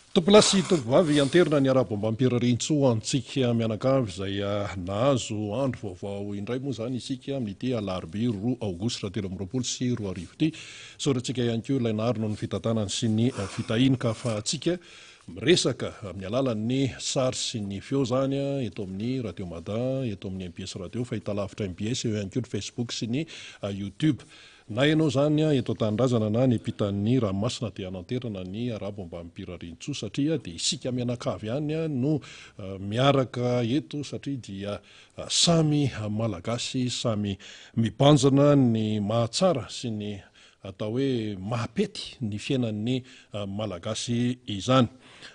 Tompolahy sy tompovavy anterina ny arabo ambam-pirariantsoa antsika mianakavy izay nahazo andro vaovao indray moa izany isika amin'ity alarobia 2 aogositra 2023 ity. Isaorantsika ihany koa ilay nahary noho ny fitantanany sy ny fitahiany ka afahantsika miresaka amin'ny alalan'ny sary sy ny feo izany eto amin'ny Radio Mada, eto amin'ny mbs Radio, fahitalavitra mbs, eo ihany koa ny Facebook sy ny YouTube. Na ianao izany eto an-tanindrazana na any ampitan'ny ranomasina dia hananterana ny arabo ambamim-pirariantsoa satria dia isika mianakavy ihany no miaraka eto satria dia samy Malagasy, samy mibanjina ny mahatsara sy ny atao hoe mahapety ny fiainan'ny Malagasy izany.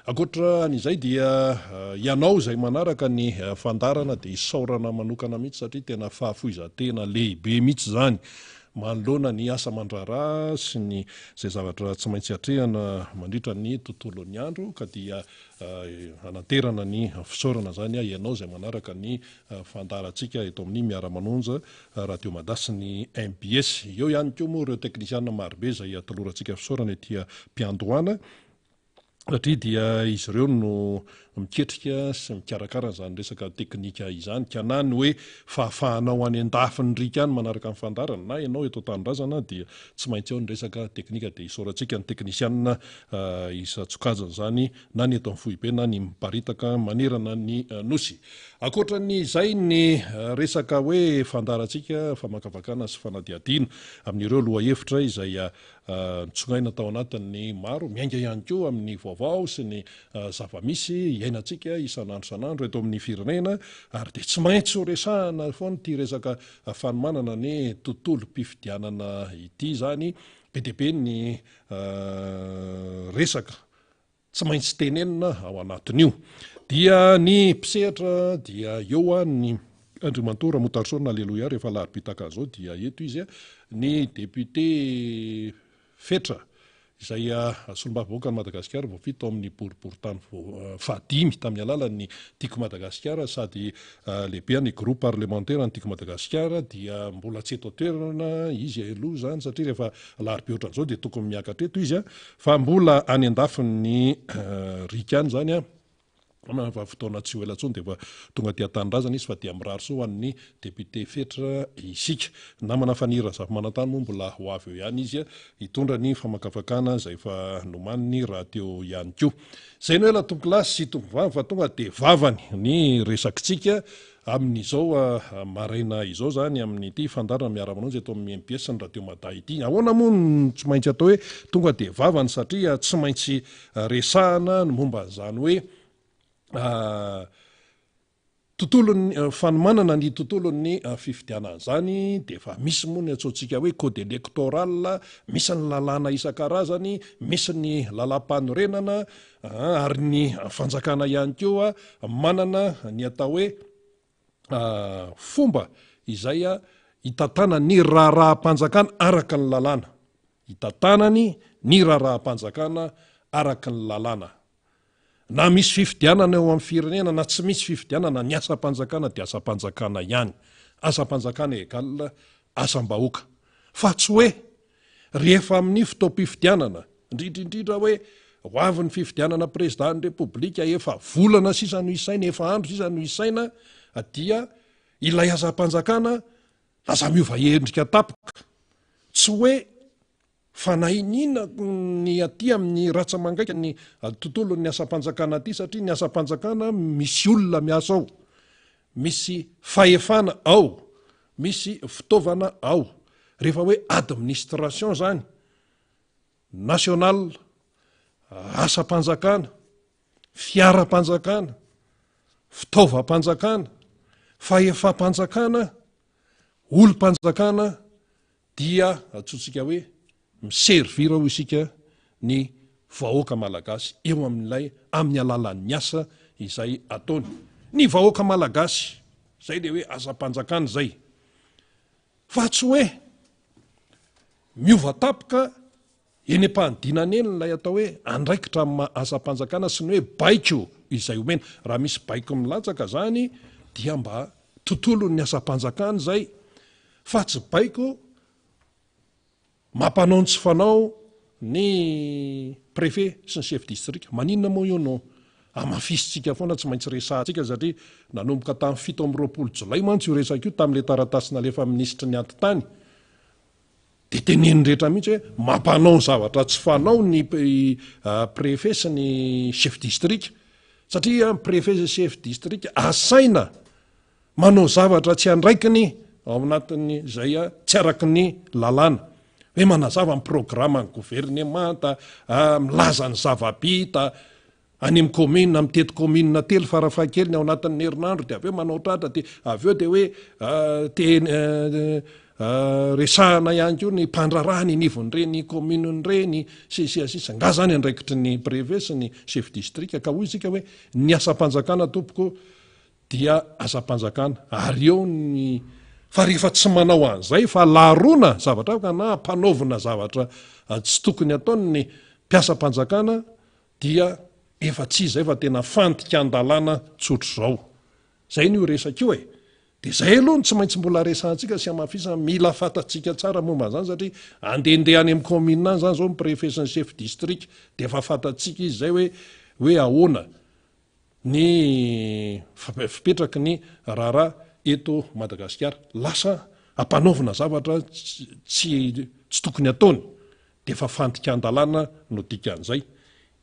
Ankoatra an'izay dia ianao izay manaraka ny fandaharana dia isaorana manokana mihitsy satria tena fahafoizan-tena lehibe mihitsy izany manoloana ny asa aman-draharaha sy ny izay zavatra tsy maintsy atrehana mandritra ny tontolon'ny andro ka dia ananterana ny fisaorana izany ianao izay manaraka ny fandaharantsika eto amin'ny Miara-manonja Radio Mada sy ny mbs. Eo ihany koa moa ireo teknisiana marobe izay atolorantsika fisaorana ety am-piandohana. satria dia izy ireo no miketrika sy mikarakara an'izany resaka teknika izany ka na ny hoe fahafahanao any an-dafin'ny riaka any manaraka ny fandaharana na ianao eto an-tanindrazana dia tsy maintsy ao ny resaka teknika dia isaorantsika ny teknisianina isan-tsokajiny izany na ny eto amin'ny foibe na ny miparitaka manerana ny nosy. Ankoatra ny izay ny resaka hoe fandaharantsika famakafakana sy fanadihadiana amin'ireo lohahevitra izay Nitsongaina tao anatin'ny maro, miainga ihany koa amin'ny vaovao sy ny zava-misy iainantsika isan'andro isan'andro eto amin'ny firenena ary dia tsy maintsy ho resahana foana ity resaka fanomanana ny tontolom-pifidianana ity izany. Be dia be ny resaka Tsy maintsy tenenina ao anatin'io. Dia ny mpisehatra dia eo ny Andriamatoa Ramotarisaona Aleloia rehefa alarobia tahaka an'izao dia eto izy, ny député Fetra izay solombavambahoakan'i Madagasikara voafidy tao amin'ny boriborintany fahadimy tamin'ny alalan'ny Tiako Madagasikara sady lehiben'ny groupe parlementaire an'ny Tiako Madagasikara dia mbola tsy eto an-toerana izy aloha izany satria rehefa alarobia ohatran'izao dia tokony miakatra eto izy Fa mbola any andafin'ny riaka any izany an, fa fotoana tsy ho ela intsony dia efa tonga aty an-tanindrazana izy fa dia mirary soa ho an'ny député Fetra isika. Namana Faniry Razafimanantany moa mbola ho avy eo ihany izy hitondra ny famakafakana izay efa nomaniny rahateo ihany koa. Izay no ela tompokolahy sy tompovavy fa tonga dia vavany ny resakitsika Amin'izao maraina izao izany, amin'ity fandaharana miara-manonja eto amin'ny mbs ny Radio Mada ity. Ahoana moa no tsy maintsy atao hoe tonga dia vavany satria tsy maintsy resahana ny momba an'izany hoe tontolon'ny fanomanana ny tontolon'ny fifidianana izany dia efa misy moa ny antsointsika hoe code électoral, misy ny lalàna isan-karazany, misy ny lalàm-panorenana, Ary ny fanjakana ihany koa manana ny atao hoe fomba izay hitantanany ny raharaham-panjakana araka ny lalàna. Hitantanany ny raharaham-panjakana araka ny lalàna. Na misy fifidianana eo amin'ny firenena na tsy misy fifidianana, ny asam-panjakana dia asam-panjakana ihany. Asam-panjakana egal asam-bahoaka. Fa tsy hoe Rehefa amin'ny fotoam-pifidianana, indrindra indrindra hoe ho avy ny fifidianana prezidan'ny Repoblika, efa volana sisa no isaina, efa andro sisa no isaina, dia ilay asam-panjakana lasa miova endrika tampoka. Tsy hoe fanahiniana ny aty amin'ny ratsa-mangaika ny tontolon'ny asam-panjakana aty satria ny asam-panjakana misy olona miasa ao, misy fahefana ao, Misy fitaovana ao. Rehefa hoe administration zany, national, asam-panjakana, fiaram-panjakana, fitaovam-panjakana, fahefam-panjakana, olom-panjakana dia antsointsika hoe mi-servir hoy isika ny vahoaka malagasy eo amin'ilay amin'ny alalan'ny asa izay ataony. Ny vahoaka malagasy, izay ilay hoe asam-panjakana izay. Fa tsy hoe miova tampoka eny am-panidinana eny ilay atao hoe andraikitra amin'ny maha asam-panjakana sy ny hoe baiko izay omena. Raha misy baiko milatsaka izany dia mba tontolon'ny asam-panjakana izay fa tsy baiko Mampanao ny tsy fanao ny préfet sy ny chef district. Maninona moa io no hamafisintsika foana, tsy maintsy resahantsika satria nanomboka tamin'ny 27 jolay mantsy io resaka io tamin'ilay taratasy nalefa minisitry ny atitany dia teneniny rehetra mihitsy hoe mampanao ny zavatra tsy fanao ny préfet sy ny chef district satria ny préfet sy chef district asaina manao zavatra tsy andraikiny ao anatin'ny izay tsy araky ny lalàna hoe manazava ny programan'ny governemanta, milaza ny zava-bita any amin'ny commune, mitety commune telo farafahakeliny ao anatin'ny herinandro dia avy eo manao tratra dia avy eo dia hoe teny resahana ihany koa ny mpandraharaha any anivon'ireny commune ireny sy sy sisa. Nga zany andraikitry ny préfet sy ny chef district ka hoy isika hoe ny asam-panjakana tompoko dia asam-panjakana ary eo ny fa rehefa tsy manao an'izay fa laroana zavatra hafa na ampanaovina zavatra tsy tokony ataony ny mpiasam-panjakana dia efa tsy izay fa tena fandikan-dalàna tsotr'izao. Izay no io resaka io e. Dia izay aloha no tsy maintsy mbola resahantsika sy hamafisana, mila fantatsika tsara momba an'izany satria andehandeha any amin'ny kaominina any izany izao ny préfet sy ny chef district dia efa fantatsika izy izay hoe hoe ahoana. ny fipetraky ny raharaha eto Madagasikara. Lasa ampanaovina zavatra tsy tsy tokony ataony dia efa fandikan-dalàna no dikan'izay.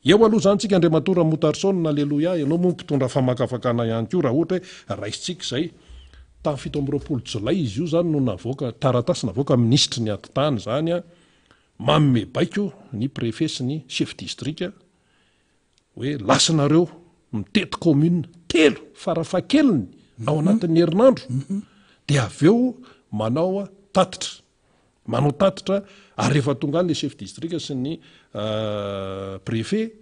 Eo aloha izany tsika Andriamatoa Ramotarison Aleloia, ianao moa mpitondra famakafakana ihany koa raha ohatra hoe raisintsika izay. Tamin'ny 27 jolay izy io izany no navoaka taratasy navoaka minisitry ny atitany izany manome baiko ny préfet sy ny chef district hoe lasanareo mitety commune telo farafahakeliny ao anatin'ny herinandro dia avy eo manao tatitra, manao tatitra ary rehefa tonga any le chef district sy ny préfet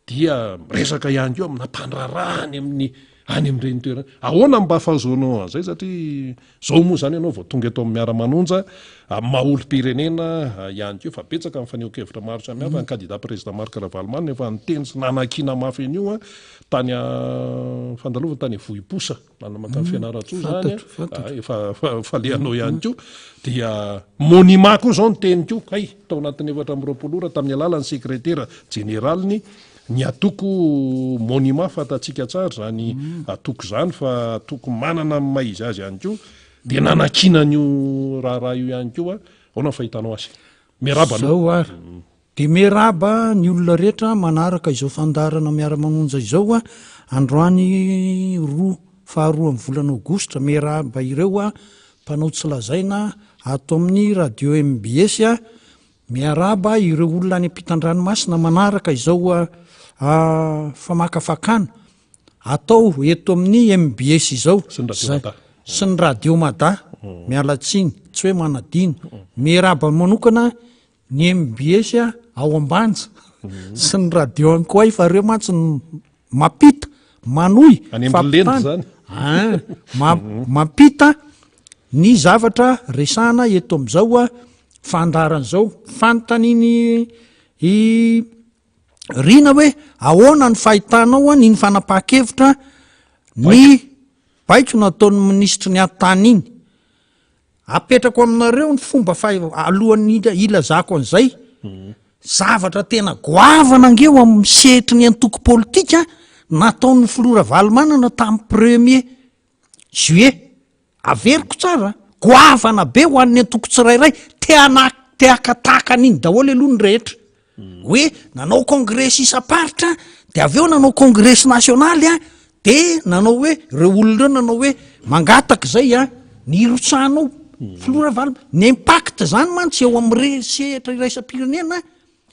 dia miresaka ihany koa amina mpandraharaha any amin'ny any amin'ireny toerana. Ahoana no mba fahazoanao an'izay satria zao moa zany ianao vao tonga eto amin'ny Miara-manonja amin'ny maha olom-pirenena ihany koa fa betsaka ny fanehoan-kevitra maro samihafa, ny candidat président Marc Ravalomanana efa niteny sy nanakiana mafy an'io tany fandalovana tany Vohiposa any mankany Fianarantsoa zany efa falehanao ihany koa dia Monima koa zao niteny koa hay tao anatin'ny 24 ora tamin'ny alalan'ny sekretera jeneraliny Ny atoko Monima fantatsika tsara izany atoko izany fa atoko manana ny maha izy azy ihany koa dia nanakiana an'io raharaha io ihany koa. Ahoana ny fahitanao azy? Miarahaba anao. Zao ary. Dia miarahaba ny olona rehetra manaraka izao fandaharana miara-manonja izao androany roa faharoa amin'ny volana aogositra. Miarahaba ireo mpanao tsy lazaina ato amin'ny radio mbs. Miarahaba ireo olona any ampitan-dranomasina manaraka izao famakafakana atao eto amin'ny mbs izao. Sy ny Radio Mada. Sy ny Radio Mada. Miala tsiny, tsy hoe manadino. Miarahaba manokana ny mbs ao Ambanja sy ny Radio Ankoay fa ireo mantsy no mampita, manohy Any amin'ny lenta fampitana. izany. Ah, mampita ny zavatra resahana eto amin'izao fandaharana izao. Fanontanian'i i Rina hoe ahoana ny fahitanao an iny fanapahan-kevitra ny baiko nataon'ny minisitry ny atitany iny. Apetrako aminareo ny fomba fa alohan'ny hilazako an'izay, zavatra tena goavana ange eo amin'ny sehatry ny antoko politika nataon'ny filoha Ravalomanana tamin'ny premier juillet. Averiko tsara, goavana be ho an'ny antoko tsirairay, te hana- te haka tahaka an'iny daholo aloha ny rehetra. Hoe nanao kongresy isam-paritra de avy eo nanao kongresy nasionaly a, de nanao hoe reo olona reo nanao hoe mangataka zay a ny hirotsahanao filoha Ravalo, ny impact zany mantsy eo amin'ny re- sehatra iraisam-pirenena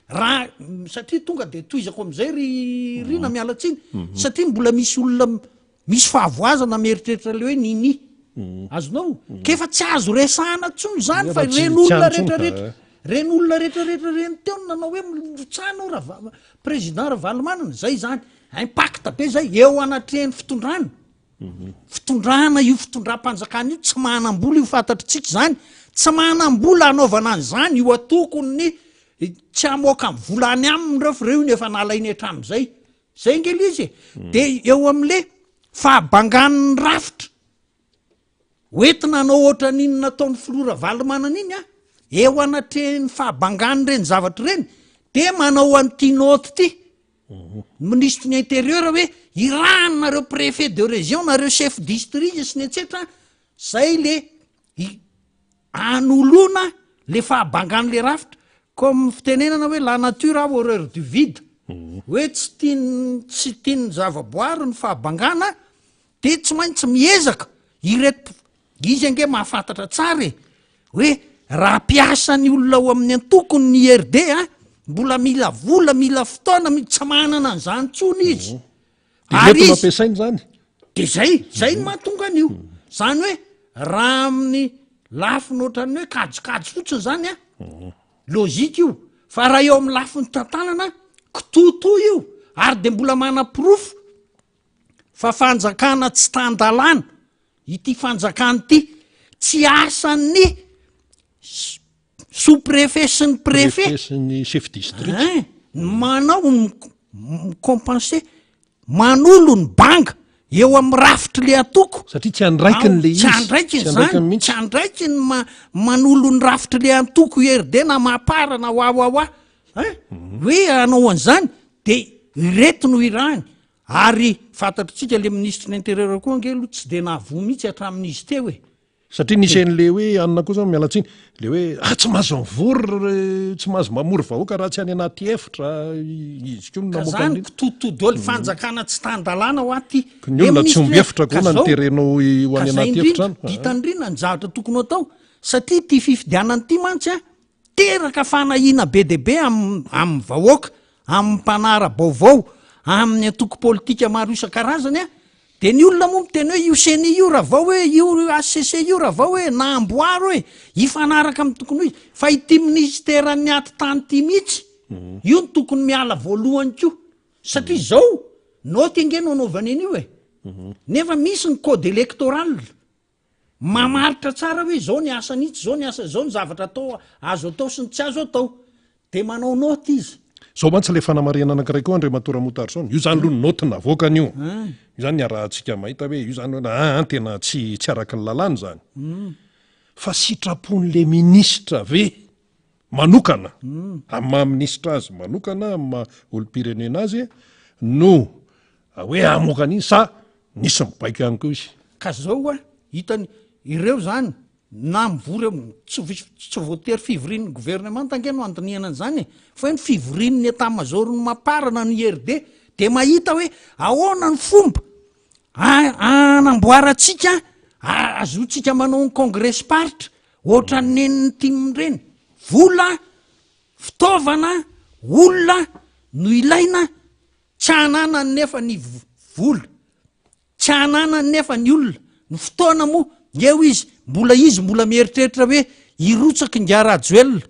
raha satria tonga de tohizako am'izay ry Rina miala tsiny satria mbola misy olona Misy fahavoazana mieritreritra le hoe nini. Azonao? Ka efa tsy azo resahana intsony izany fa ireny olona rehetra rehetra, ireny olona rehetra rehetra ireny teo no nanao hoe mirotsahanao Rava- président Ravalomanana, zay izany. Impact be zay eo anatrehan'ny fitondrana. Fitondrana io fitondram-panjakana io tsy manam-bola io fantatritsika izany. Tsy manam-bola hanaovana an'izany io antokon'ny tsy hamoaka ny vola any aminy ireo fa ireo io no efa nalainy hatramin'izay. Zay ange le izy e. De eo amle fahabangan'ny rafitra hoentina hanao ohatran'iny nataon'ny filoha Ravalomanana iny an, eo anatrehan'ny fahabangan'ireny zavatra ireny. Dia manao an'ity note ity ny minisitry ny intérieur hoe irahany nareo préfet de région, nareo chef district sy ny etsetra, zay le anoloana le fahabangan'le rafitra. Comme fitenenana hoe la nature a horreur du vide, hoe tsy tian'ny tsy tian'ny zavaboary ny fahabangana dia tsy maintsy miezaka ireto Izy ange mahafantatra tsara e! Hoe raha mpiasa ny olona ao amin'ny antokony ny IRD a, mbola mila vola, mila fotoana, mi- tsy manana an'izany intsony izy. Dia Ary ireto no izy- ampiasainy izany? De zay, zay no mahatonga an'io. Zany hoe raha amin'ny lafiny ohatran'ny hoe kajikajy fotsiny zany a, logique io. Fa raha eo amin'ny lafiny tantanana, kitoatoa io. Ary de mbola manaporofo fa fanjakana tsy tan-dalàna Ity fanjakana ity tsy asan'ny sous préfet sy ny préfet. Préfet sy ny chef district. Hein, ny manao mi-compenser, manolo ny banga eo amin'ny rafitry le antoko. Satria tsy andraikiny le izy. Tsy andraikiny Tsy andraikiny zany, mihitsy. tsy andraikiny ma- manolo ny rafitry le antoko IRD na Mapar na wawawa. Hein, hoe hanao an'izany de ireto no irahiny. Ary fantatritsika le minisitry ny intérieur koa ange aloha tsy de nahavoa mihitsy hatramin'izy teo e. Satria nisy an'le hoe anona koa zao miala tsiny, le hoe ah tsy mahazo mivory, tsy mahazo mamory vahoaka raha tsy any anaty efitra, izy koa no Ka namoaka zany an'iny. kitotoa daholo, fanjakana tsy tan-dalàna hoa ty. Ny olona tsy omby efitra Ka koa na zao, ny terenao ho ka any zay anaty efitra indrindra, any. hita indrindra ny zavatra tokony ho atao, satria ity fifidianana ity mantsy an, Teraka fanahiana be dia be amin'ny vahoaka, amin'ny mpanara-baovao, amin'ny antoko politika maro isan-karazany, dia ny olona moa miteny hoe io ceni io ravao hoe, io HCC io ravao hoe, na amboaro hoe, hifanaraka amin'ny tokony ho izy. Fa ity minisiteran'ny atitany ity mihitsy, io no tokony miala voalohany koa. Satria izao, naoty ange no anaovany an'io e. Nefa misy ny code électoral. Mamaritra tsara hoe izao ny asan'itsy, izao ny asa, izao ny zavatra atao, azo atao sy ny tsy azo atao. Dia manao note izy. Izao mantsy ilay fanamarihana anankiray koa Andriamatoa Ramotarison, io izany aloha note navoakany io. Io izany niarahantsika mahita hoe io izany hoe aa tena tsy tsy araka ny lalàna izany. Fa sitrapon'ilay minisitra ve manokana, amin'ny maha minisitra azy manokana, amin'ny maha olom-pirenena azy no hoe hamoaka an'iny sa nisy mibaiko ihany koa izy? Ka zao hoa, hitany ireo zany na mivory eo, tsy tsy voatery fivorian'ny gouvernemanta ange no andinihana an'izany e, fa hoe ny fivorian'ny état major ny mapar na ny IRD de mahita hoe ahoana ny fomba anamboarantsika, ahazoantsika manao ny kongresim-paritra Ohatran'ny nen'ny tim ireny, vola, fitaovana, olona no ilaina, tsy ananany nefa ny vola, tsy ananany nefa ny olona, ny fotoana moa eo izy, mbola izy mbola mieritreritra hoe hirotsaka ingahy Rajoelina,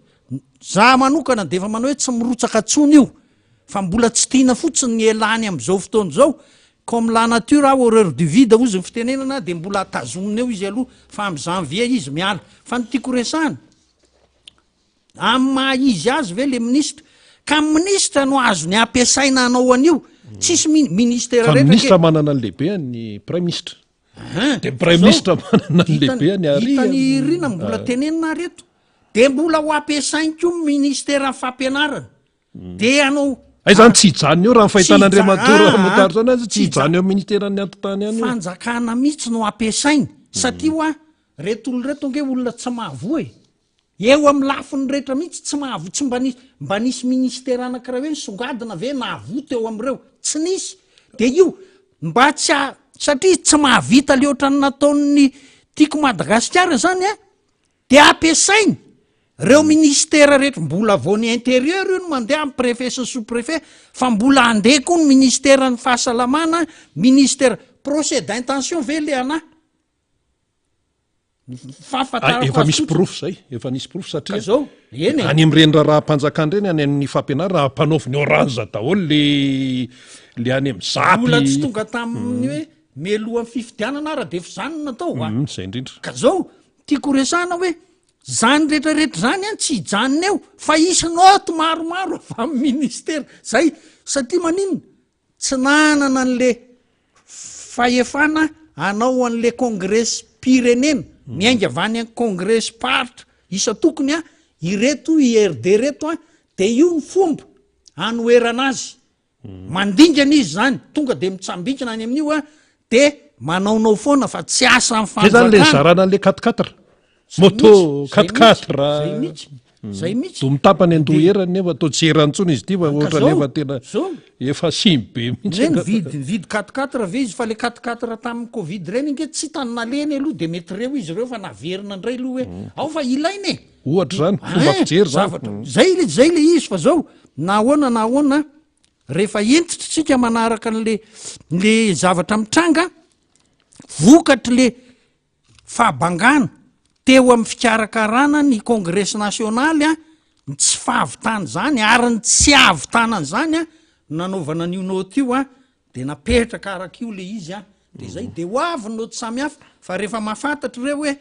za manokana de efa manao hoe tsy mirotsaka tsony io, fa mbola tsy tiana fotsiny ny elany am'izao fotoana izao, comme la nature a horreur du vide hozy ny fitenenana de mbola tazomina eo izy aloha fa am janvier izy miala, fa ny tiako resahana am maha izy azy ve le minisitra, ka ny minisitra no azony ampiasaina hanao an'io, tsisy mi- ministera Fa ny rehetra minisitra ange. manana ny lehibeny ny praiminisitra. Ahan, De praiminisitra zao, manana ny hitany- lehibeny ary hitany Rina mbola tenenina ary eto, de mbola ho ampiasainy koa ny ministeran'ny fampianarana. Dia hanao. Hay zany tsy hijanona eo raha ny fahitana Andriamatoa ah, Ramotarison azy tsy hijanona eo ministeran'ny atitany ihany io. Fanjakana mihitsy no ampiasainy satria hoa reto olona reto ange olona tsy mahavoa e. Eo amin'ny lafiny rehetra mihitsy tsy mahavoa, tsy mba nisy mba nisy ministera anankiray hoe nisongadina ve nahavoa teo amin'ireo? Tsy nisy. Dia io mba tsy satria tsy mahavita le ohatran'ny nataon'ny Tiako Madagasikara zany a. Dia ampiasainy reo ministera rehetra, mbola vao ny interieur io no mandeha amin'ny préfet sy ny sous préfet fa mbola handeha koa ny ministeran'ny fahasalamana, ministera, procès d'intention ve le anah? Ny fahafantarako Efa azy misy fotsiny. porofo zay, efa nisy porofo satria Ka zao, eny e. any amin'ireny raharaham-panjakana ireny, any amin'ny fampianarana, ampanaoviny orange daholo le le any amin'ny zapy. Mbola tsy tonga tamin'ny hoe mialohan'ny fifidianana ara dia efa izany no natao a. Zay indrindra. Ka zao, Tiako horesahana hoe zany rehetra rehetra zany an tsy hijanona eo fa hisy note maromaro avy amin'ny ministera zay satria maninona? Tsy nanana an'le fahefana hanao an'le kongresim-pirenena miainga avy any amin'ny kongresim-paritra isan-tokony an ireto IRD reto an de io ny fomba. anoherana azy. Mandingana izy zany, tonga de mitsambikina any amin'io a, de manaonao foana fa tsy asan'ny Zay zany le fanjakana. nizarana an'le quatre quatre. Zay Moto mihitsy, zay quatre mihitsy, quatre. zay mihitsy, zay mihitsy. Domy tapany andoha De erany nefa toa tsy erany intsony izy ity fa ka ohatran'ny zao, efa tena zao. efa simba be mihitsy. Hoe nividy, nividy quatre quatre ve izy fa le quatre quatre tamin'ny covid ireny ange tsy hita ny nalehany aloha de mety ireo izy ireo fa naverina indray aloha hoe ao fa ilaina e. Ohatra izany, fomba Ein, fijery izany. zavatra, zay le, zay le izy fa zao na ahoana na ahoana rehefa hentitra tsika manaraka an'le le zavatra mitranga vokatry le fahabangana teo amin'ny fikarakarana ny kongresy nasionaly a, ny tsy fahavitana izany ary ny tsy hahavitana an'izany a, nanaovana an'io note io a, de napetraka araka io le izy a, de zay, de ho avy ny note samihafa fa rehefa mahafantatra ireo hoe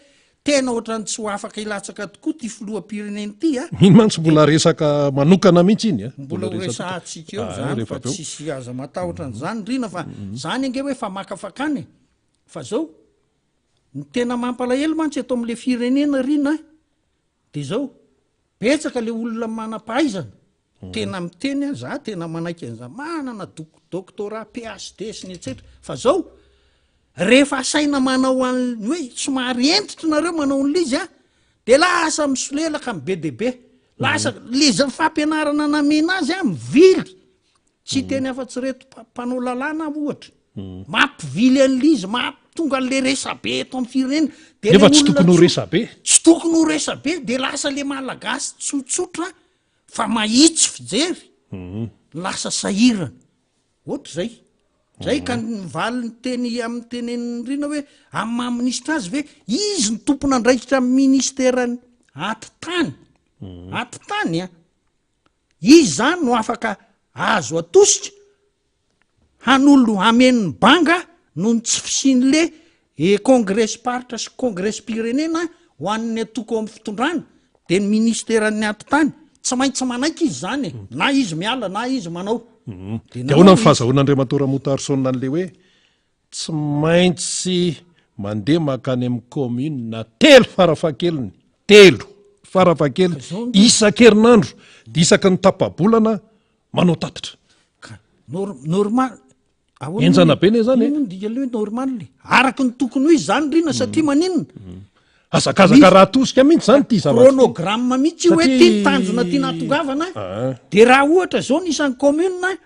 tena ohatran'ny tsy ho afaka hilatsaka tokoa ty filoham-pirenena ity a. Iny mantsy mbola resaka manokana mihitsy iny a. Mbola ho resahantsika eo zany fa tsisy aza matahotra an'izany Rina fa zany ange hoe famakafakana e. Fa zao, ny tena mampalahelo mantsy eto amin'le firenena Rina de zao, betsaka le olona manam-pahaizana, tena miteny aho, za tena manaiky an'izany, manana dok- doctorat, PHD sy ny etsetra, fa zao, rehefa asaina manao an'l- hoe somary hentitra nareo manao an'le izy an, de lasa misolelaka ny be dia be, lasa le za- fampianarana namena azy an, mivily, Tsy hiteny afa-tsy ireto mpanao lalàna aho ohatra. Mampivily an'ilay izy, mahatonga an'ilay resabe eto amin'ny firenena. Dia Nefa ilay tsy olona tokony ho tsotra- resabe. Tsy tokony ho resabe, dia lasa ilay Malagasy tsotsotra fa mahitsy fijery, lasa sahirana. Ohatr'izay. Zay ka ny valiny teny amin'ny tenenin'i Rina hoe amin'ny maha minisitra azy ve, izy no tompon'andraikitra amin'ny ministeran'ny atitany. Atitany an! Izy izany no afaka azo atosika hanolo hameno ny banga noho ny tsy fisian'le kongresim-paritra sy kongresim-pirenena ho an'ny antoko ao amin'ny fitondrana dia ny ministeran'ny atitany. Tsy maintsy manaiky izy izany e, na izy miala na izy manao. Dia ahoana ny fahazahoan'Andriamatoa Ramotarison an'le hoe Tsy maintsy mandeha mankany amin'ny commune telo farafahakeliny, telo farafahakeliny isan-kerinandro dia isaky ny tapa-bolana manao tatitra. Ka normal ahoana Henjana be ne zany e. Inona dika le hoe normal e? Araka ny tokony ho izy zany rina satria maninona? Hazakazaka raha tosika mihitsy zany ity zavatra ity. Chronogramme mihitsy io hoe Satria ty ny tanjona tiana hahatongavana Ah. de raha ohatra zao ny isan'ny commune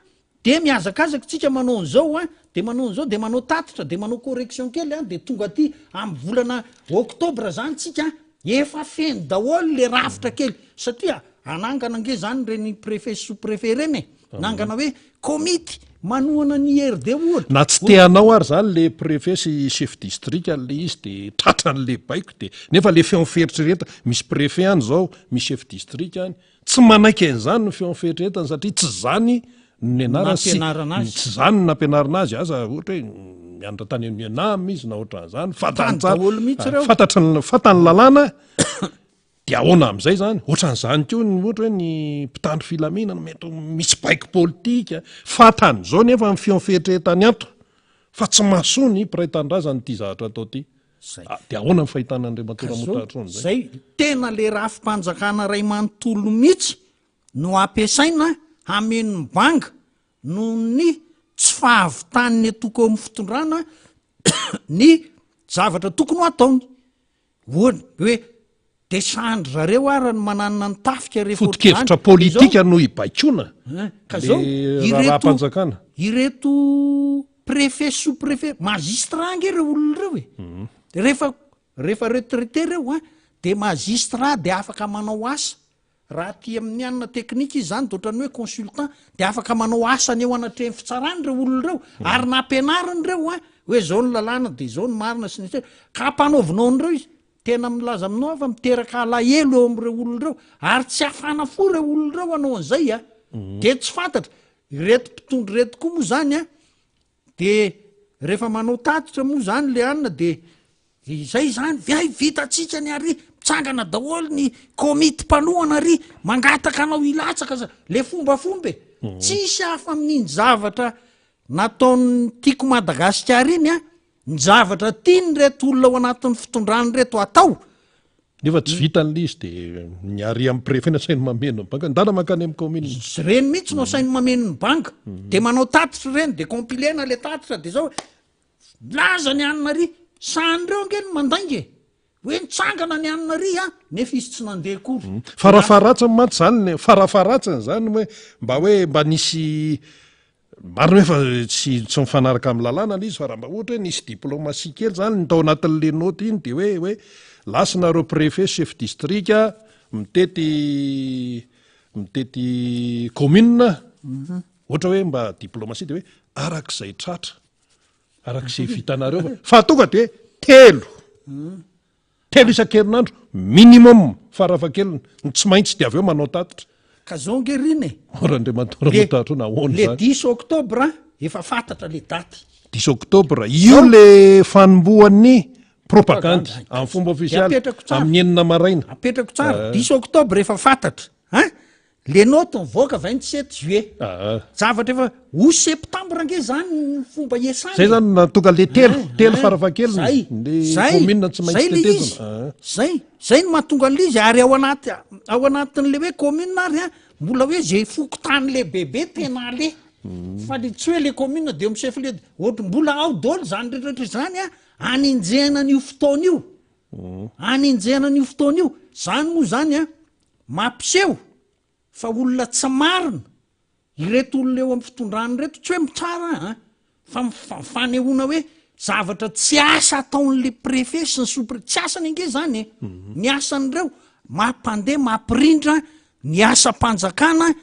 Dia mihazakazaka tsika manao an'izao an, dia manao an'izao, dia manao tatitra, dia manao correction kely an, dia tonga aty amin'ny volana octobre zany tsika an, efa feno daholo le rafitra kely, satria hanangana ange zany ireny préfet sy sous préfet ireny e, nangana hoe komity manohana ny IRD ohatra. Na tsy te hanao ary zany le préfet sy chef district le izy de tratran'le baiko de nefa le feon'ny fieritreretana, misy préfet any zao, misy chef district any, Tsy manaiky an'izany ny feon'ny fieritreretany satria tsy izany no nianarany sy Nampianarana azy. tsy izany no nampianarina azy aza ohatra hoe nianatra tany amin'ny ENAM izy na ohatran'izany, fantany Tany tsara, daholo mihitsy ireo. fantatry ny fantany ny lalàna dia ahoana amin'izay izany? Ohatran'izany koa ny ohatra hoe ny mpitandro filaminana mety ho misy baiko politika, fantany izao nefa ny feon'ny fieritreretany ato fa tsy mahasoa ny mpiray tanindrazana ity zavatra atao ity. Zay. Ah, dia ahoana ny fahitana an'Andriamatoa Ka zao, Ramotarison izay? zay, tena le rafi-panjakana ray manontolo mihitsy no ampiasaina hameno ny banga noho ny tsy fahavitan'ny antoko eo amin'ny fitondrana ny zavatra tokony ho ataony. Ohatra hoe de sahan-dry zareo ara ny mananona ny tafika rehefa ohatr'izany. Foto-kevitra De zao, politika no ibaikoana Hein, ka le zao, ireto, raharaham-panjakana. ireto préfet, sous préfet, magistrat ange ireo olona ireo e. Rehefa, rehefa retraité ireo an, de magistrat de afaka manao asa. Raha aty amin'ny anona teknika izy zany de ohatran'ny hoe consultant, de afaka manao asany eo anatrehan'ny fitsarana ireo olona ireo. Ary nampianariny ireo an, hoe zao ny lalàna de zao ny marina sy ny sisa. Ka ampanaovinao an'ireo izy. Tena milaza aminao aho fa miteraka alahelo eo amin'ireo olona ireo ary tsy hafana fo ireo olona ireo hanao an'izay a. Dia tsy fantatra. Ireto mpitondra ireto koa moa izany a, dia rehefa manao tatitra moa izany le anona dia izay izany, hay vitantsika ny ary, mitsangana daholo ny komity mpanohana ary, mangataka anao hilatsaka za, le fombafomba e. Tsisy hafa amin'iny zavatra nataon'ny Tiako Madagasikara iny a. Ny zavatra tian'ireto olona ao anatin'ny fitondrana ireto atao Nefa tsy vitany ilay izy dia ny ary amin'ny préfet no asainy mameno ny banque. Ndana mankany amin'ny commune. Ireny mihitsy no asainy mameno ny banque. Dia manao tatitra ireny, dia compiler-na ilay tatitra dia izao. Milaza ny anona ary, sahan'ireo ange no mandainga e! Hoe nitsangana ny anona ary an, nefa izy tsy nandeha akory. Farafaharatsiny mantsy izany, farafaharatsiny izany hoe mba hoe mba nisy, marina hoe fa tsy tsy mifanaraka amin'ny lalàna ilay izy fa raha mba ohatra hoe nisy diplomatie kely izany ny tao anatin'ilay note iny dia hoe hoe lasa nareo préfet, chef district mitety mitety commune, ohatra hoe mba diplomatie dia hoe arak'izay tratra. Araka izay vitanareo fa fa tonga dia telo. Telo isan-kerinandro minimum farafahakeliny ny tsy maintsy dia avy eo manao tatitra. Ka zao nge rina e. Oh Randriamatoa Ramotarona ahoana Le izany? dix octobre efa fantatra le daty. Dix octobre, io le fanombohan'ny propagandy amin'ny fomba ofisialy Apetrako tsara. amin'ny enina maraina. Apetrako tsara, dix octobre efa fantatra an! Le note mivoaka 27 juillet. Zavatra efa ho septembre ange zany ny fomba iasana. Zay zany nahatonga le telo, telo farafahakeliny. Zay. Le Zay. commune tsy maintsy Zay le izy. tetezina. Zay. Zay no mahatonga an'le izy ary ao anaty ao anatin'le hoe commune ary an, mbola hoe ze fokontany lehibebe tena aleha. Fa le tsy hoe le commune de eo amin'ny chef lieu ohatry mbola ao daholo zany rehetra rehetra zany an, anenjehana an'io fotoana io. Anenjehana an'io fotoana io. Zany moa zany an, Mampiseho fa olona tsy marina ireto olona eo amin'ny fitondrana ireto, tsy hoe mitsara an, fa fanehoana hoe zavatra tsy asa ataon'le préfet sy ny sous préfet, tsy asany ange zany e, ny asan'ireo mampandeha mampirindra ny asam-panjakana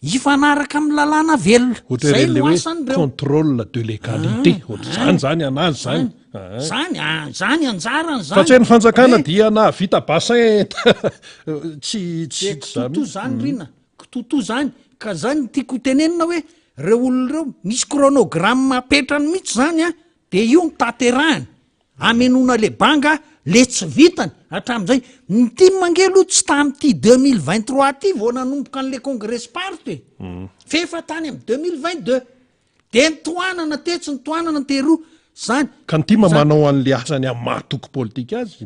Hifanaraka amin'ny lalàna velona. Ohatra Zay ireny le no hoe asan'ireo. contrôle de légalité, ohatr'izany zany anazy zany. Zany, ah, zany anjarany zany. Fa tsy hoe ny fanjakana Hoe dia nahavita bassin tsy tsy Dia tsy zany kitotoa zany Rina, kitotoa zany. Ka zany no tiako ho tenenina hoe reo olona ireo misy chronogramme apetrany mihitsy zany an, dia io no tanterahiny. Hamenoana le banga le tsy vitany hatramin'izay. Ny tim ange aloha tsy tamin'ity 2023 ty vao nanomboka an'le congrès party e. Fa efa tany amin'ny 2022. De nitohanana tetsy, nitohanana teroa. Zany. Ka ny tim Zany. manao an'le asany amin'ny maha toko politika azy,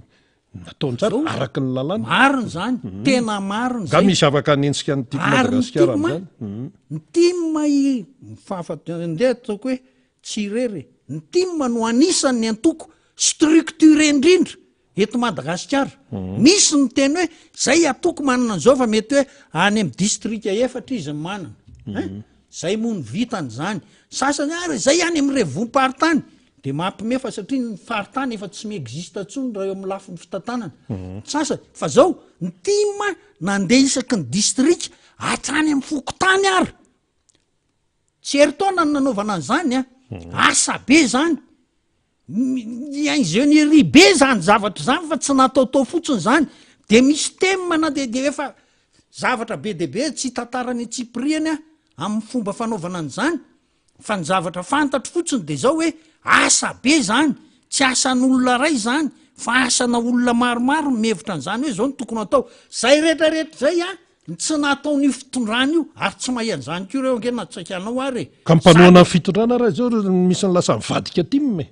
nataony tsara, Zao. araka ny lalàna. Marina izany, tena marina Nga izay. misy afaka hanenjika ny tim Ary ny Madagasikara tim, amin'izany? ny tim i, fahafa, ndeha ataoko hoe Tsy irery e! Ny tim no anisan' ny antoko structuré indrindra eto Madagasikara. Misy ny miteny hoe zay antoko manana an'izao fa mety hoe any amin'ny distrika efatra izy no manana. Hein? Zay moa no vitany izany. Sasany ary zay any amin'ny revom-paritany. Dia mampime fa satria ny faritany efa tsy mi-existe intsony raha eo amin'ny lafiny fitantanana. Sasany. Fa zao, ny tim nandeha isaky ny distrika hatrany amin'ny fokontany ary. Tsy herintaona no nanaovana an'izany an! Asa be izany! Ny ingénierie be izany zavatra izany fa tsy nataotao fotsiny izany. De misy thème na de de efa zavatra be dia be tsy hitantarana antsipiriany aho amin'ny fomba fanaovana an'izany fa ny zavatra fantatro fotsiny de zao hoe asa be izany, tsy asan'olona iray izany fa asana olona maromaro no mihevitra an'izany hoe zao no tokony hatao. Zay rehetrarehetra zay an! Ny tsy nataon'io fitondrana io, ary tsy mahay an'izany koa ireo ange na tsy saika hanao ary e! Ka ny mpanohana ny fitondrana ary izao ry misy ny lasa nivadika tim e!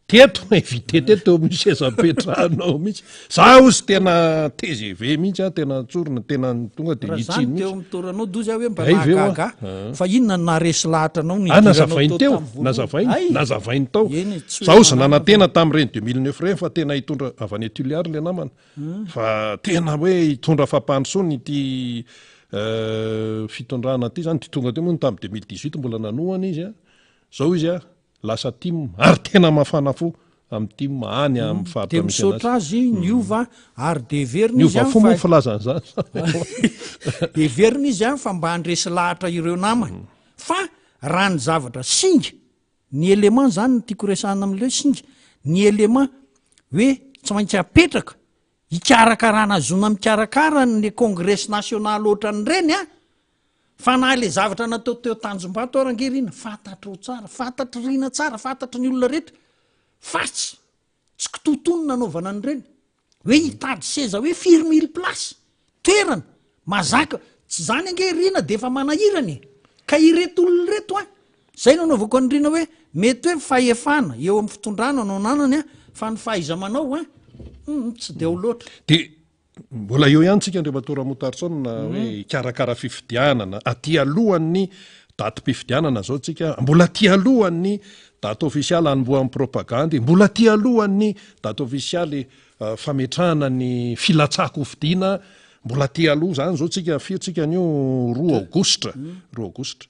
Teto, invité teto teo amin'io seza nipetrahanao mihitsy. Za ozy tena tgv mihitsy an, tena tsorina, tena tonga de Raha nitsiny zany teo mihitsy. amin'ny toeranao dozy aho hoe mba Hay ve hoa? nahagaga ahy, fa inona no naharesy lahatra anao Ah, nidiranao nazavainy teo teo, tamin'ny voalohany? nazavainy, Hay! nazavainy tao. Eny e, tsy Za hoe ozy nanana nanantena tamin'ireny 2009 ireny fa tena hitondra avy any Tuléar le namana. Fa tena hoe hitondra fampandrosoana ity fitondrana ity zany, tonga teo moa ny tamin'ny 2018 mbola nanohana izy a, zao izy a lasa tim ary tena mafana fo amin'ny tim any amin'ny faritra Dia misy anazy. misaotra azy niova ary dia heverina izy Niova an fo moa fa ny filazana izany. heverina izy an fa mba handresy lahatra ireo namany fa raha ny zavatra singa Ny élément zany no tiako resahana amin'ilay hoe singa, ny élément hoe tsy maintsy apetraka hikarakarana ahazoana mikarakara ny congrès national ohatran'ireny an, fa na ilay zavatra natao teo Tanjombato ary ange Rina fantatrao tsara, fantatr'i Rina tsara, fantatry ny olona rehetra fa tsy Tsy kitoatoa no nanaovana an'ireny. Hoe hitady seza hoe firy mille place, toerana, mazaka. Tsy izany ange Rina dia efa manahirana e. Ka ireto olona ireto an, izay no anaovako an'i Rina hoe mety hoe fahefana eo amin'ny fitondrana no ananany an, fa ny fahaiza-manao an, hum, tsy dia ao loatra. Dia. Mbola eo ihany tsika Andriamatoa Ramotarison hoe hikarakara fifidianana aty alohan'ny datim-pifidianana zao tsika, mbola aty alohan'ny date ofisialy hanombohan'ny propagandy, mbola aty alohan'ny date ofisialy fametrahana ny filatsahan-kofidina, mbola aty aloha zany zao tsika, firy tsika anio? Roa aogositra, roa aogositra.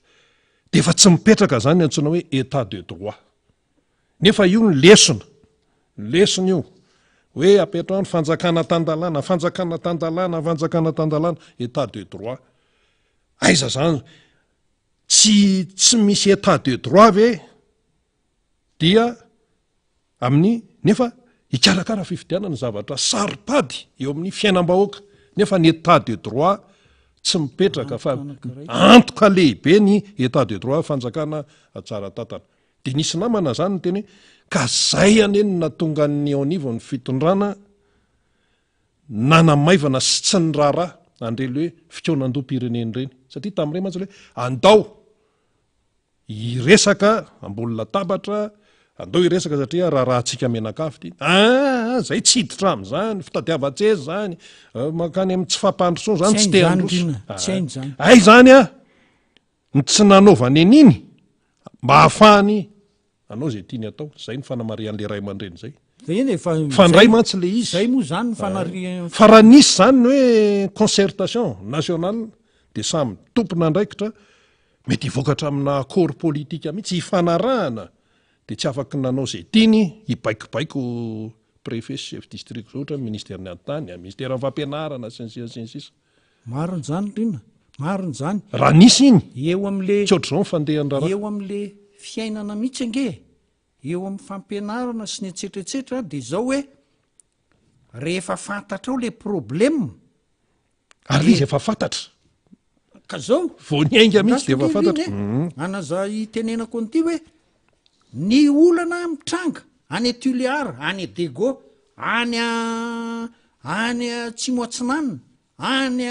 Dia efa tsy mipetraka zany ny antsoina hoe état de droit. Nefa io ny lesona, ny lesona io, hoe apetraho ny fanjakana tan-dalàna, fanjakana tan-dalàna, fanjakana tan-dalàna, état de droit. Aiza zany? Tsy tsy misy état de droit ve dia amin'ny nefa hikarakara fifidianana zavatra saro-pady eo amin'ny fiainam-bahoaka nefa ny état de droit tsy mipetraka fa antoka lehibe ny état de droit fanjakana tsara tantana. Dia nisy namana zany niteny hoe ka zay anie no nahatonga ny eo anivon'ny fitondrana nanamaivana sy tsy niraharaha an'ireny hoe fikaonandoham-pirenena ireny. Satria tamin'ireny mantsy ilay hoe andao hiresaka ambony latabatra, andao hiresaka satria raharahantsika mianakavy ity. Aa, zay tsy hiditra amin'izany, fitadiavan-tseza izany, mankany amin'ny tsy fampandrosoana izany, tsy te handroso. Tsy hainy izany. Hay izany an! Ny tsy nanaovany an'iny mba hahafahany hanao izay tiany atao. Izay no fanamarihan'ilay ray aman-dreny izay. Eny e, fa Fandray mantsy ilay izy. Izay moa izany ny fanarihan-. Fa raha nisy izany ny hoe concertation nationale dia samy tompon'andraikitra, mety hivoaka hatraminà accord politique mihitsy hifanarahana, dia tsy afaky nanao izay tiany hibaikobaiko préfet sy chef district izao ohatra ny ministeran'ny atitany, ministeran'ny fampianarana sy ny sisa sy ny sisa. Marina izany Rina, marina izany. Raha nisy iny, Eo amin'le tsy ohatr'izao ny fandehan'ny raharaha. Eo amin'le fiainana mihitsy ange e, eo amin'ny fampianarana sy ny etsetra etsetra dia izao hoe rehefa fantatrao le problème Ary le izy efa fantatra. Ka zao. Vao niainga mihitsy dia efa fantatra. Anaza itenenako an'ity hoe ny olana mitranga any Tuléar, any Diego, any any Atsimo Atsinanana, any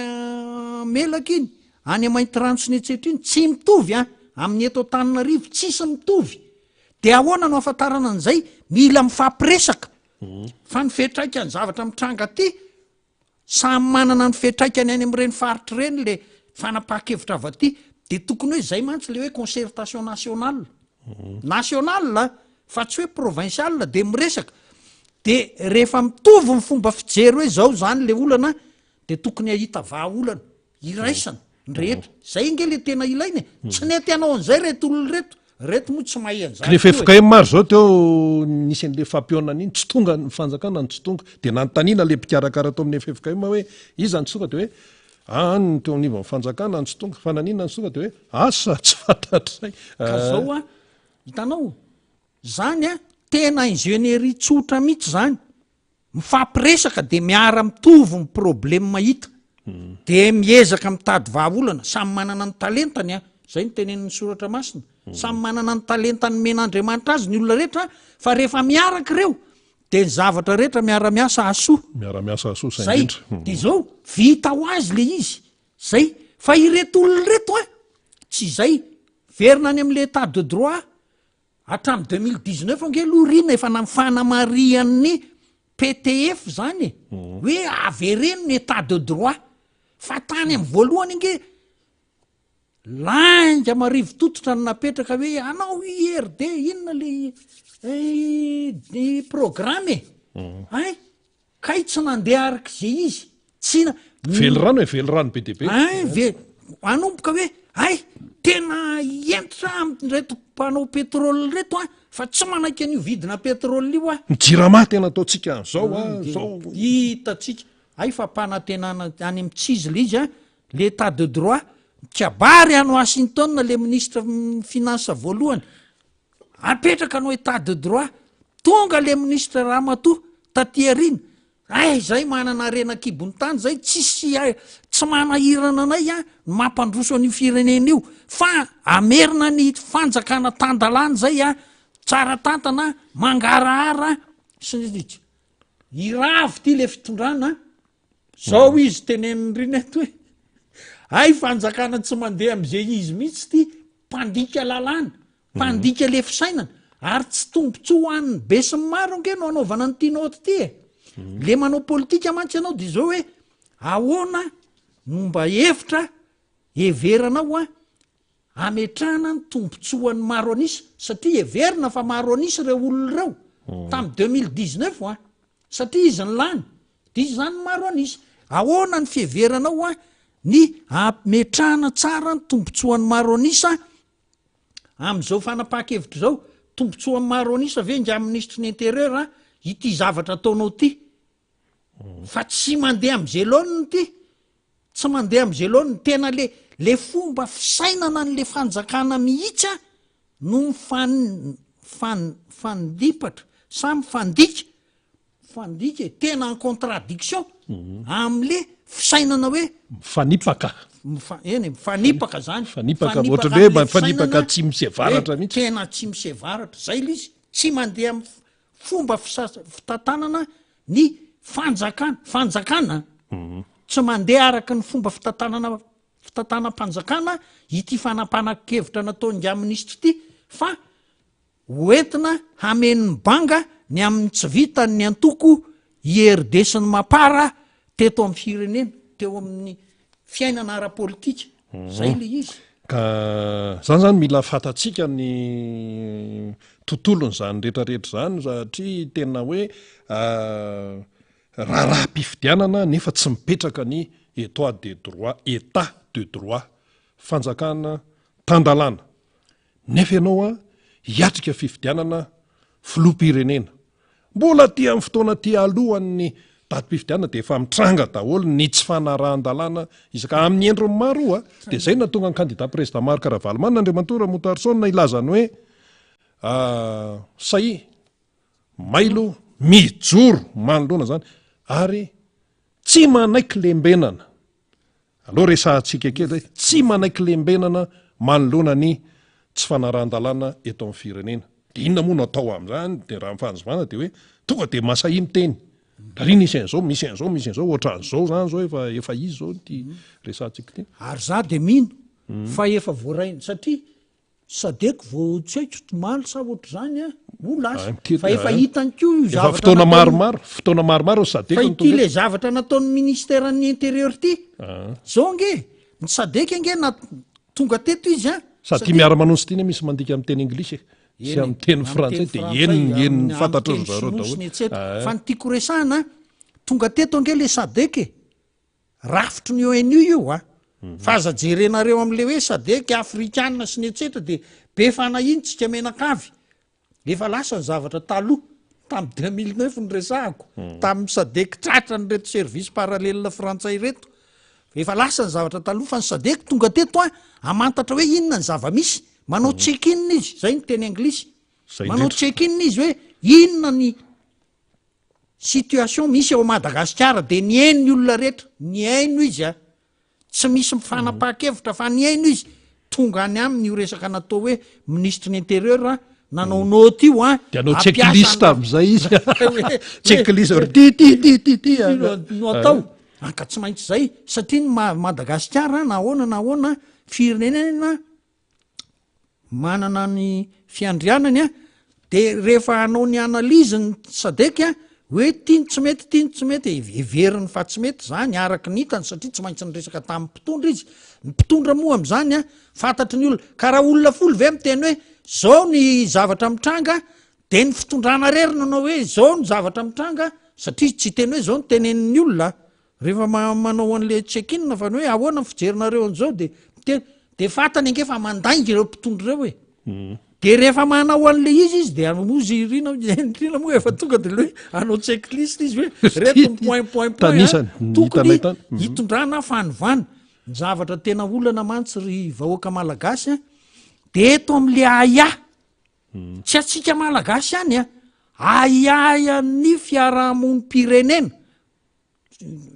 Melaky iny, any Maintirano sy ny etsetra iny, tsy mitovy an, amin'ny eto Antananarivo, tsisy mitovy. Dia ahoana no ahafantarana an'izay? Mila mifampiresaka. Fa ny fiantraikan'ny zavatra mitranga aty, Samy manana ny fiantraikany any amin'ireny faritra ireny le fanapahan-kevitra avy aty, de tokony hoe zay mantsy le hoe concertation nationale, nationale a, fa tsy hoe provinciale de miresaka, de rehefa mitovy ny fomba fijery hoe zao zany le olana de tokony hahita vahaolana iraisana ny rehetra, zay ange le tena ilaina e, tsy nety hanao an'izay reto olona reto, reto moa tsy mahay an'izany Le ffkm ary zao teo nisy an'le fampihaonana iny, tsy tonga ny fanjakana no tsy tonga, de nanontaniana le mpikarakara tao amin'ny ffkm hoe iza no tsy tonga de hoe aa ny teo anivon'ny fanjakana no tsy tonga, fa naninona no tsy tonga de hoe asa tsy fantatray. Ka zao an, hitanao, zany an tena ingénierie tsotra mihitsy zany, Mifampiresaka de miara mitovy ny problème hita de miezaka mitady vahaolana, samy manana ny talentany an, zay no tenenin'ny soratra masina, samy manana ny talenta nomen'Andriamanitra azy ny olona rehetra fa rehefa miaraka ireo de ny zavatra rehetra miara-miasa hahasoa. Miara-miasa hahasoa zay indrindra. De zao vita ho azy le izy, zay, fa ireto olona ireto an, tsy zay, verina any am'le état de droit, Hatramin'ny 2019 ange aloha ry ina efa fanamarihan'ny PTF zany e, hoe avereno ny état de droit, fa tany amin'ny voalohany ange lainga marivo tototra no napetraka hoe hanao IRD inona le programme e, hay Kay tsy nandeha araka izay izy, tsy na. Velirano e, velirano be dia be. Ein, ve, hanomboka hoe, hay, tena hentitra amin'ireto mpanao pétrole ireto an, fa tsy manaiky an'io vidina pétrole io aho. Ny jirama tena ataontsika an'izao an, izao. Hitantsika, hay fampanantenana any amin'ny tsy izy ilay izy an, l'état de droit, mikabary any Washington le ministre finance voalohany, Apetraka no état de droit, tonga le ministre ramatoa taty aoriana, hay zay manana harena an-kibon'ny tany zay tsisy tsy manahirana anay an ny mampandroso an'io firenena io fa hamerina ny fanjakana tan-dalàna zay an, tsara tantana, mangarahara sy ny sisa. Hiravo ty le fitondrana an, zao izy tenenin'i Rina eto hoe hay fanjakana tsy mandeha am'izay izy mihitsy ty, mpandika lalàna, mpandika le fisainana, ary tsy tombontsoa ho an'ny be sy ny maro ange no anaovana an'ity note ity e. Le manao politika mantsy ianao de zao hoe. Ahoana no mba hevitra heveranao a hametrahana ny tombontsoan'ny maro an'isa satria heverina fa maro an'isa ireo olona ireo tamin'ny 2019 a satria izy ny lany dia izy izany ny maro an'isa. Ahoana ny fiheveranao a ny hametrahana tsara ny tombontsoan'ny maro an'isa amin'izao fanapahan-kevitra izao? Tombontsoan'ny maro an'isa ve ingahy minisitry ny intérieur a ity zavatra ataonao ity? Fa tsy mandeha am'izay laoniny ity, tsy mandeha am'izay laoniny, tena le le fomba fisainana an'le fanjakana mihitsy a no mifan- fan- fandipatra sa mifandika, mifandika e, tena en contradiction am'le fisainana hoe. Mifanipaka. Mifa- eny e, mifanipaka zany, Mifanipaka, ohatran'ny hoe am'le mifanipaka fisainana atsimo sy hoe avaratra mihitsy. Tena atsimo sy avaratra, zay le izy, tsy mandeha am' Fomba fitantanana ny fanjakana, fanjakana tsy mandeha araka ny fomba fitantanana fitantanam-panjakana ity fanapahan-kevitra nataon'ingahy minisitra ity fa hoentina hameno ny banga ny amin'ny tsy vitan'ny antoko IRD sy ny Mapar teto amin'ny firenena, teo amin'ny fiainana ara-politika. Zay le izy. Ka zany zany mila fantatsika ny tontolon'izany rehetrarehetra izany satria tena hoe raharaham-pifidianana nefa tsy mipetraka ny état de droit, état de droit, fanjakana tan-dalàna. Nefa ianao an, hiatrika fifidianana filoham-pirenena. Mbola aty amin'ny fotoana aty alohan'ny datim-pifidianana dia efa mitranga daholo ny tsy fanarahan-dalàna isaka amin'ny endriny maro io an. Dia izay no nahatonga ny kandida président Marc Ravalomanana Andriamatoa Ramotarison hilaza ny hoe sahia, mailo, mijoro manoloana izany ary tsy manaiky lembenana. Aleo resahantsika kely hoe tsy manaiky lembenana manoloana ny tsy fanarahan-dalàna eto amin'ny firenena. Dia inona moa no atao amin'izany? Dia raha ny fanazavana dia hoe tonga dia mahasahy miteny. Ary nisy an'izao, misy an'izao, misy an'izao, ohatran'izao izany izao efa efa izy izao ity resahantsika ity. Ary za dia mino fa efa voarainy satria Sadec vao tsy haiko omaly sa ohatr'izany an, o lasa fa efa hitany koa io Efa zavatra fotoana nataony- maromaro, fotoana maromaro ny Sadec Fa no ity tonga le eto. zavatra nataon'ny ministeran'ny intérieur ity, Ah. zao ange, ny Sadec ange na tonga teto izy an, Sady tia miara-manontsy ity anie misy mandika amin'ny teny anglisy e, sy Eny e, amin'ny teny amin'ny frantsay teny dia frantsay, henony, henony amin'ny- fantatry amin'ny ry teny zareo sinoa sy daholo. ny etsetra. Ah. Fa ny tiako resahana, tonga teto ange le Sadec e, Rafitry ny ONU io a! Fa aza jerenareo amle hoe sadec, afrikana sy ny etsetra de be fanahiana tsika menakavy. Efa lasa ny zavatra taloha, tam 2009 no resahako, tam sadec tratra an'ireto service parallele frantsay ireto. Efa lasa ny zavatra taloha fa ny sadec tonga teto a, hamantatra hoe inona ny zava-misy, manao check in izy, zay ny teny anglisy. Manao check in izy hoe inona ny Situation misy ao Madagasikara dia nihaino ny olona rehetra, nihaino izy a! Tsy misy mifanapahan-kevitra fa nihaino izy, tonga any aminy io resaka natao hoe minisitry ny intérieur nanao note io a! Dia hanao check list amin'izay izy, check list ry ty ty ty ty ty a! No atao, ka tsy maintsy izay satria ny Madagasikara na ahoana na ahoana firenena manana ny fiandrianany a, de rehefa hanao ny analyse ny sadec a, hoe ty ny tsy mety, ty ny tsy mety, heveriny fa tsy mety zany araka ny hitany satria tsy maintsy niresaka tamin'ny mpitondra izy, ny mpitondra moa amin'izany a fantatry ny olona, ka raha olona folo ve miteny hoe zao ny zavatra mitranga de ny fitondrana rery no hanao hoe zao ny zavatra mitranga satria tsy hiteny hoe zao no tenenin'ny olona Rehefa manao an'le check in fa ny hoe ahoana ny fijerinareo an'izao de miteny de fantany ange fa mandainga ireo mpitondra ireo e. De rehefa manao an'le izy izy de hozy Rina Rina moa efa tonga de le hoe hanao check list izy hoe reto ny point point point a, Tanisany, ny tokony hitanay tany. hitondrana fanovana. Ny zavatra tena olana mantsy ry vahoaka malagasy a, de eto am'le ahiahy, tsy antsika malagasy ihany a, ahiahy an'ny fiarahamonim-pirenena,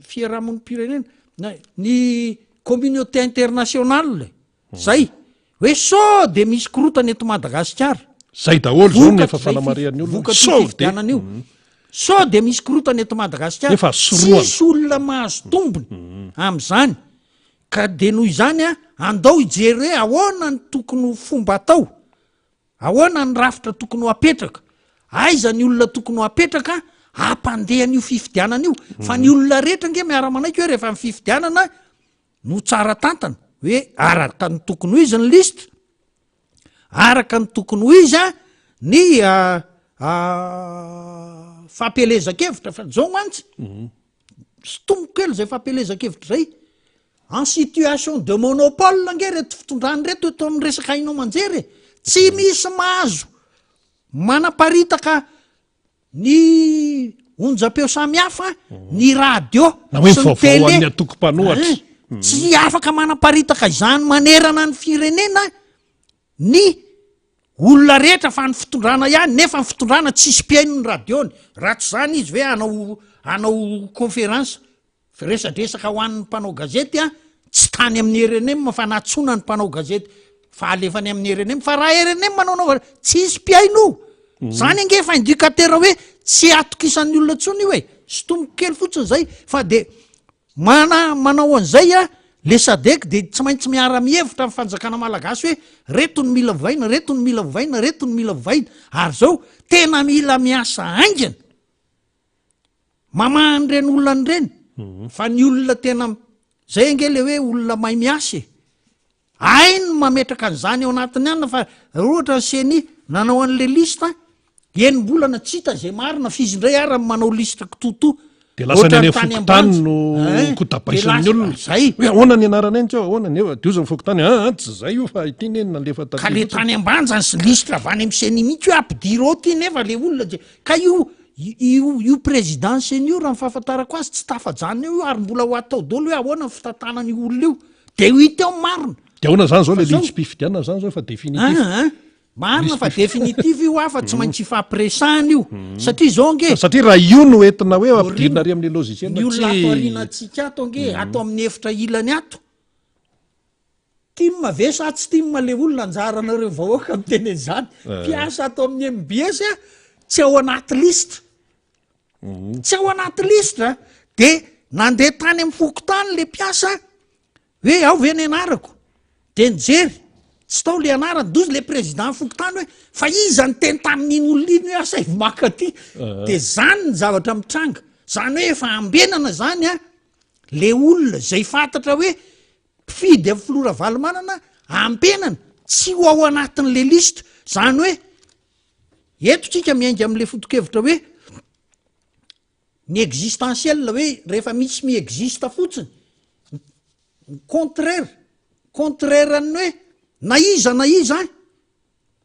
fiarahamonim-pirenena na ny communauté internationale zay hoe sao de misy korotana eto Madagasikara. Zay daholo zao no efa fanamarihan'ny olona. Vokatry io fifidianana io. Sao de misy korotana eto Madagasikara. Efa sorohana. Tsisy olona mahazo tombony amin'izany. Ka de noho izany a, andao hijery hoe ahoana ny tokony ho fomba atao. Ahoana ny rafitra tokony ho apetraka? Aiza ny olona tokony ho apetraka? hampandeha an'io fifidianana io. Fa ny olona rehetra ange miara-manaiky hoe rehefa ny fifidianana no tsara tantana, hoe araka ny tokony ho izy ny lisitra, araka ny tokony ho izy ny fampielezan-kevitra, fa zao mantsy, sintomiko kely zay fampielezan-kevitra zay, en situation de monopole ange reto fitondrana reto eto amin'ny resaka haino aman-jery e, tsy misy mahazo manaparitaka ny onjam-peo samihafa, ny radio Na hoe sy ny vaovao tele. an'ny antoko mpanohatra. Hein, tsy afaka manaparitaka izany manerana ny firenena ny olona rehetra fa ny fitondrana ihany, nefa ny fitondrana tsisy mpihaino ny radio-ny, raha tsy izany izy ve hanao hanao conférence Resadresaka ho an'ny mpanao gazety an, tsy tany amin'ny rnm fa nantsoina ny mpanao gazety fa alefany amin'ny rnm fa raha rnm no anaovana tsisy mpihaino io. Zany ange efa indicateur hoe tsy atokisan'ny olona intsony io e, sintomiko kely fotsiny zay fa de mana manao an'izay an le sadec de tsy maintsy miara mihevitra amin'ny fanjakana malagasy hoe reto no mila ovaina, reto no mila ovaina, reto no mila ovaina ary zao tena mila miasa haingana. Mamaha an'ireny olona ireny fa ny olona tena zay ange le hoe olona mahay miasa e. Hainy ny mametraka an'izany ao anatiny any fa raha ohatra ny ceni nanao an'le liste enim-bolana tsy hita izay marina f'izy indray ara ny manao liste kitotoa. De lasa ny any Ohatran'ny tany fokontany Ambanja. no Hein? kotabaisin'ny De lasa- olona. Zay. Hoe ahoana ny anarana eny teo, ahoana nefa dioza ny fokontany, ah, ah, tsy zay io fa ity ne nalefa taty Ka le fotsiny. tany Ambanja ny liste avy any amin'ny ceni mihitsy hoe ampidiro ao ty nefa le olona de ka io Io io président ceni io raha ny fahafantarako azy tsy tafajanona eo io ary mbola ho atao daholo hoe ahoana ny fitantanana io olona io de ho hita eo ny marina. De ahoana zany zao le Fa zao- lisi-pifidianana zany zao efa définitif? Aa marina fa définitif io a fa tsy maintsy ifampiresahana io satria zao ange Satria raha io no entina hoe ampidirina ary amin'ny logiciel ny olona tsy ato aorianantsika ato ange ato amin'ny efitra ilany ato Tim ve sa tsy tim le olona anjaranareo vahoaka miteny an'izany. Mpiasa ato amin'ny MBS a, tsy ao anaty lisitra. Tsy ao anaty lisitra de nandeha tany amin'ny fokontany le mpiasa hoe ao ve ny anarako? De nijery, tsy tao le anarany, dozy le président fokontany hoe fa iza niteny tamin'iny olona iny hoe asaivo maka aty. De zany ny zavatra mitranga. Zany hoe efa ambenana zany a le olona zay fantatra hoe Mpifidy amin'ny filoha Ravalomanana ampenana tsy ho ao anatin'le liste, zany hoe eto tsika miainga amin'le foto-kevitra hoe ny existentiel hoe rehefa misy mi-existe fotsiny, ny contraire, contraire ny hoe na iza na iza an,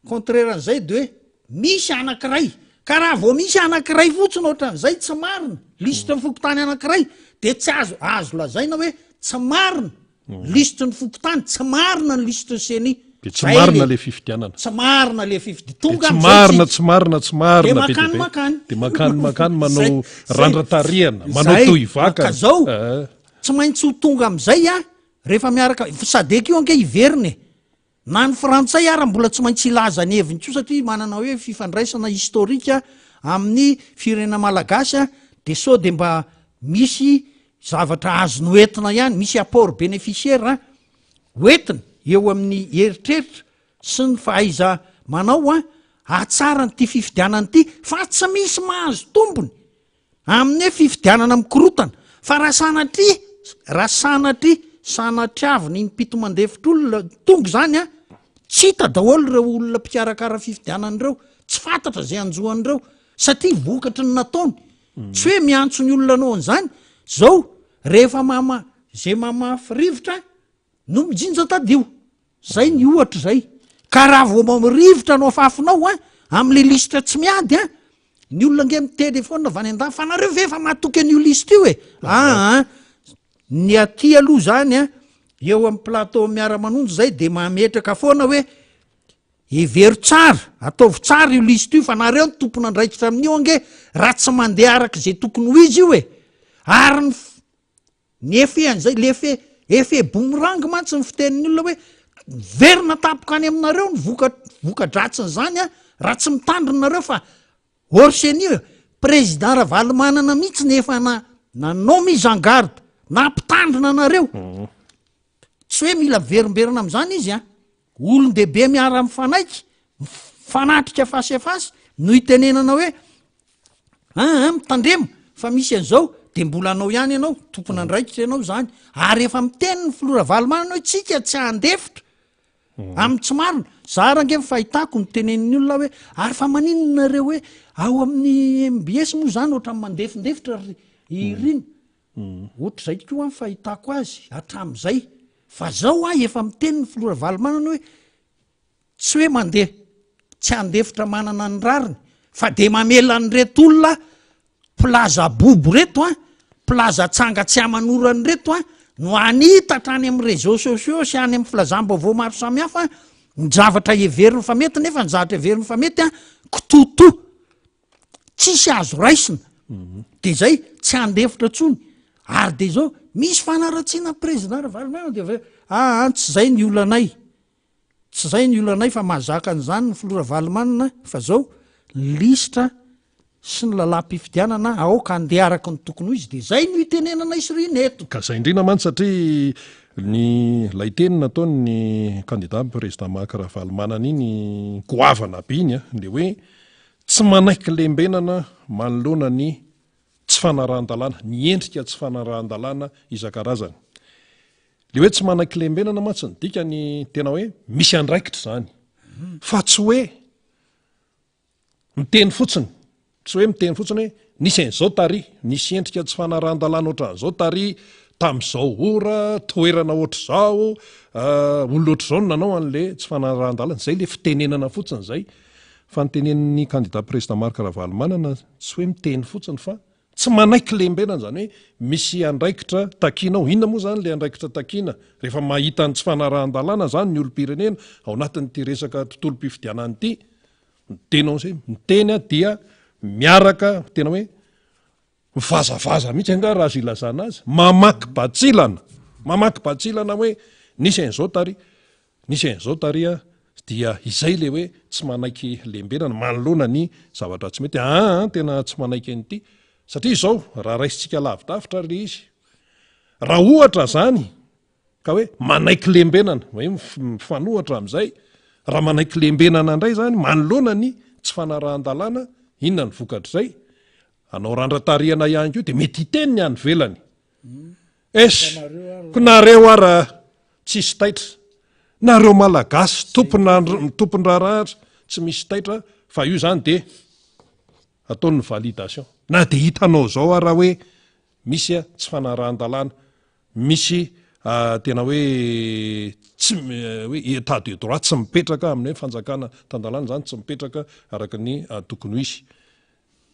Contraire an'izay de hoe misy anankiray, ka raha vao misy anankiray fotsiny ohatran'izay tsy marina, lisitry ny fokontany anankiray de tsy azo azo lazaina hoe tsy marina lisitry ny fokontany, tsy marina ny lisitry ny ceni. De tsy marina le fifidianana. Tsy marina le fifidianana. Tonga tsy amin'izay marina, tsika. tsy marina, tsy marina De be dia makany be. makany. De makany makany manao Zay, zay. randra-tarihana, manao Zay. tohivakana. Ka zao, Eh. tsy maintsy ho tonga amin'izay an, rehefa miaraka, sadec io ange hiverina e. Na ny frantsay ara mbola tsy maintsy hilaza ny heviny koa satria manana hoe fifandraisana historique amin'ny firenena malagasy dia sao dia mba misy zavatra azony hoentina ihany, misy apport bénéficiaire hoentina eo amin'ny eritreritra sy ny fahaiza manao hahatsara an'ity fifidianana ity fa tsy misy mahazo tombony Amin'ny hoe fifidianana mikorotana. Fa raha sanatria, raha sanatria, sanatriavina impito mandefitr'olona tonga izany an, tsy hita daholo ireo olona mpikarakara fifidianana ireo, tsy fantatra izay hanjo an'ireo, satria vokatry ny nataony. Tsy hoe miantso ny olona hanao an'izany. Izao, rehefa mama, izay mamafy rivotra no mijinja tadio. Zay ny ohatra zay. Ka raha vao mba rivotra no afafinao an, amle lisitra tsy miady an, ny olona ange mitelephone avy any an-dafy fa nareo ve efa matoky an'io lisitra io e? Aa ny aty aloha zany an, eo amin'ny plateau miara-manonja zay de mametraka foana hoe hevero tsara, ataovy tsara io lisitra io fa nareo no tompon'andraikitra amin'io ange raha tsy mandeha araka izay tokony ho izy io e! Ary ny Ny effet an'izay, l'effet, effet boomerang mantsy ny fitenin'ny olona hoe miverina tampoka any aminareo ny voka, voka-dratsin'izany an, raha tsy mitandrina nareo fa hors ceni e, président Ravalomanana mihitsy ny efa na, nanao mise en garde, nampitandrina anareo. Tsy hoe mila miverimberina amin'izany izy an, olon-dehibe miara-mifanaiky, mifanatrika face à face no itenenana hoe. Aa mitandrema fa misy an'izao de mbola anao ihany ianao, tompon'andraikitra ianao zany. Ary efa miteny ny filoha Ravalomanana hoe tsika tsy handefitra amin'ny tsy marina. Za ary ange ny fahitako ny tenenin'ny olona hoe ary fa maninona nareo hoe ao amin'ny mbs moa zany ohatran'ny mandefindefitra ry Irina. Ohatr'izay koa ny fahitako azy hatramin'izay. Fa zao aho efa miteny ny filoha Ravalomanana hoe Tsy hoe mandeha tsy handefitra manana ny rariny fa dia mamela an'ireto olona mpilaza bobo reto an, mpilaza tsanga tsy aman'orana ireto an, no hanitatra any amin'ny réseaux sociaux sy any amin'ny filazam-baovao maro samihafa ny zavatra heveriny fa mety nefa ny zavatra heveriny fa mety an, kitoatoa tsisy azo raisina de zay tsy handefitra tsony ary de zao misy fanaratsiana président Ravalomanana de avy eo aa tsy zay ny olanay Tsy zay ny olanay fa mahazaka an'izany ny filoha Ravalomanana fa zao ny lisitra sy ny lalam-pifidianana aoka handeha araka ny tokony ho izy de zay no itenenanay sy Rina eto. Ka zay indrindra mantsy satria ny ilay teny nataon'ny kandida président Marc Ravalomanana iny goavana be iny an, le hoe tsy manaiky lembenana manoloana ny tsy fanarahan-dalàna, ny endrika tsy fanarahan-dalàna isan-karazany. Le hoe tsy manan-kilembenana mantsy ny dikany tena hoe misy andraikitra izany fa tsy hoe miteny fotsiny, tsy hoe miteny fotsiny hoe nisy an'izao tary, nisy endrika tsy fanarahan-dalàna ohatran'izao tary tamin'izao ora, toerana ohatr'izao, olona ohatr'izao no nanao an'le tsy fanarahan-dalàna, izay le fitenenana fotsiny izay. Fa ny tenenin'ny kandida président Marc Ravalomanana tsy hoe miteny fotsiny fa Tsy manaiky lembenana, izany hoe misy andraikitra takiana ao. Inona moa izany ilay andraikitra takiana? Rehefa mahita ny tsy fanarahan-dalàna izany ny olom-pirenena ao anatin'ity resaka tontolom-pifidianana ity, mi-dénoncer, miteny dia miaraka, tena hoe mivazavaza mihitsy angaha raha azo ilazana azy, mamaky batsilana, mamaky batsilana hoe nisy an'izao tary. Nisy an'izao tary a, dia izay le hoe tsy manaiky lembenana manoloana ny zavatra tsy mety. Aa tena tsy manaiky an'ity. Satria izao, raha raisintsika lavidavitra ary le izy, raha ohatra zany ka hoe manaiky lembenana, hoe mifanohatra amin'izay, raha manaiky lembenana indray zany manoloana ny tsy fanarahan-dalàna, inona ny vokatr'izay? Hanao randra-tarihana ihany koa dia mety hiteny ny any ivelany. Es, ko nareo ara tsisy taitra. Nareo Malagasy tompon-draharaha tsy misy taitra fa io zany de ataony ny validation. Na de hitanao zao ara hoe misy tsy fanarahan-dalàna, misy tena hoe tsy hoe état de droit tsy mipetraka amin'ny hoe fanjakana tan-dalàna zany tsy mipetraka araka ny tokony ho izy.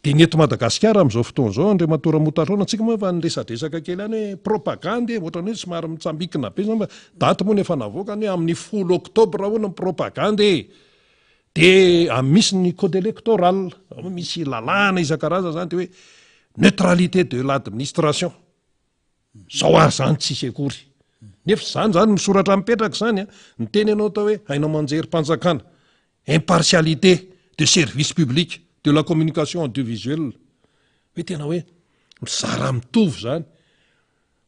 Dia ny eto Madagasikara amin'izao fotoana izao, Andriamatoa Ramotarona, antsika moa efa niresadresaka kely ihany hoe propagandy e, ohatran'ny hoe somary mitsambikina be izany fa daty moa no efa navoakany hoe amin'ny folo oktobra hono ny propagandy e. Dia misy ny code électoral, misy lalàna isan-karazany izany dia hoe neutralité de l'administration. Zao ary zany tsisy akory. Nefa izany zany misoratra mipetraka izany a, niteny ianao tao hoe haino aman-jerim-panjakana, impartialité de service public de la communication audiovisuelle, hoe tena hoe mizara mitovy zany.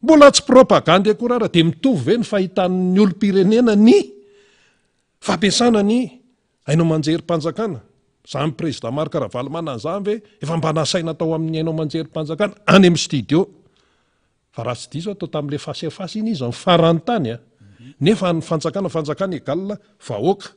Mbola tsy propagandy akory ara dia mitovy ve ny fahitan'ny olom-pirenena ny fampiasana ny haino aman-jerim-panjakana? Zany président Marc Ravalomanana zany ve efa mba nasaina tao amin'ny haino aman-jerim-panjakana any amin'ny studio? Fa raha tsy diso aho toa tamin'ilay face à face iny izy ny farany tany a! Nefa ny fanjakana fanjakana egal vahoaka.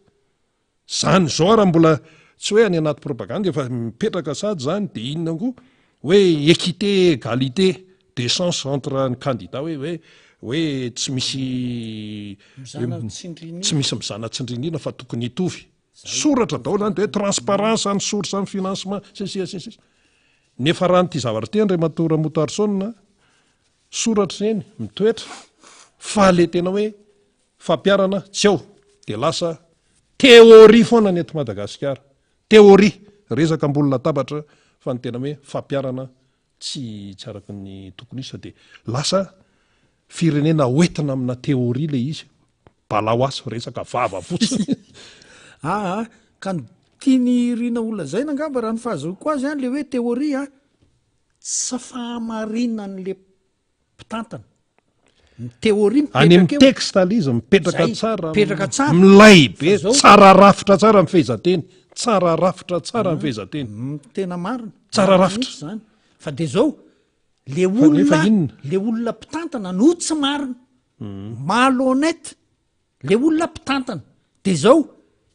Zany zao ara mbola tsy hoe any anaty propagande efa mipetraka sady zany de inona koa hoe équité égalité de chance entre ny candidat hoe hoe hoe tsy misy tsy misy mizana tsindrinina fa tokony hitovy. Soratra daholo zany de hoe transparence ny source ny financement sy ny sisa sy ny sisa. Nefa raha an'ity zavatra ity Andriamatoa Ramotarison a, soratra ireny, mitoetra, fa le tena hoe fampiharana tsy ao, de lasa théorie foana ny eto Madagasikara, théorie, resaka ambony latabatra fa ny tena hoe fampiharana tsy tsy araka ny tokony hisy fa dia lasa firenena hoentina amina théorie le izy, balaoasy resaka vava fotsiny. Aa ka ny tian'i Rina ho lazaina angamba raha ny fahazoako azy an le hoe théorie an, tsy fahamarinan'le mpitantana. Ny théorie mipetraka Any amin'ny texte ilay izy mipetraka tsara, mipetraka tsara, milay be, tsara rafitra tsara ny fehezanteny. Tsara rafitra tsara ny fehezanteny. Tena marina. Tsara rafitra. Zany. Fa de zao, le olona, le olona mpitantana no tsy marina. Malhonnête. Le olona mpitantana. De zao,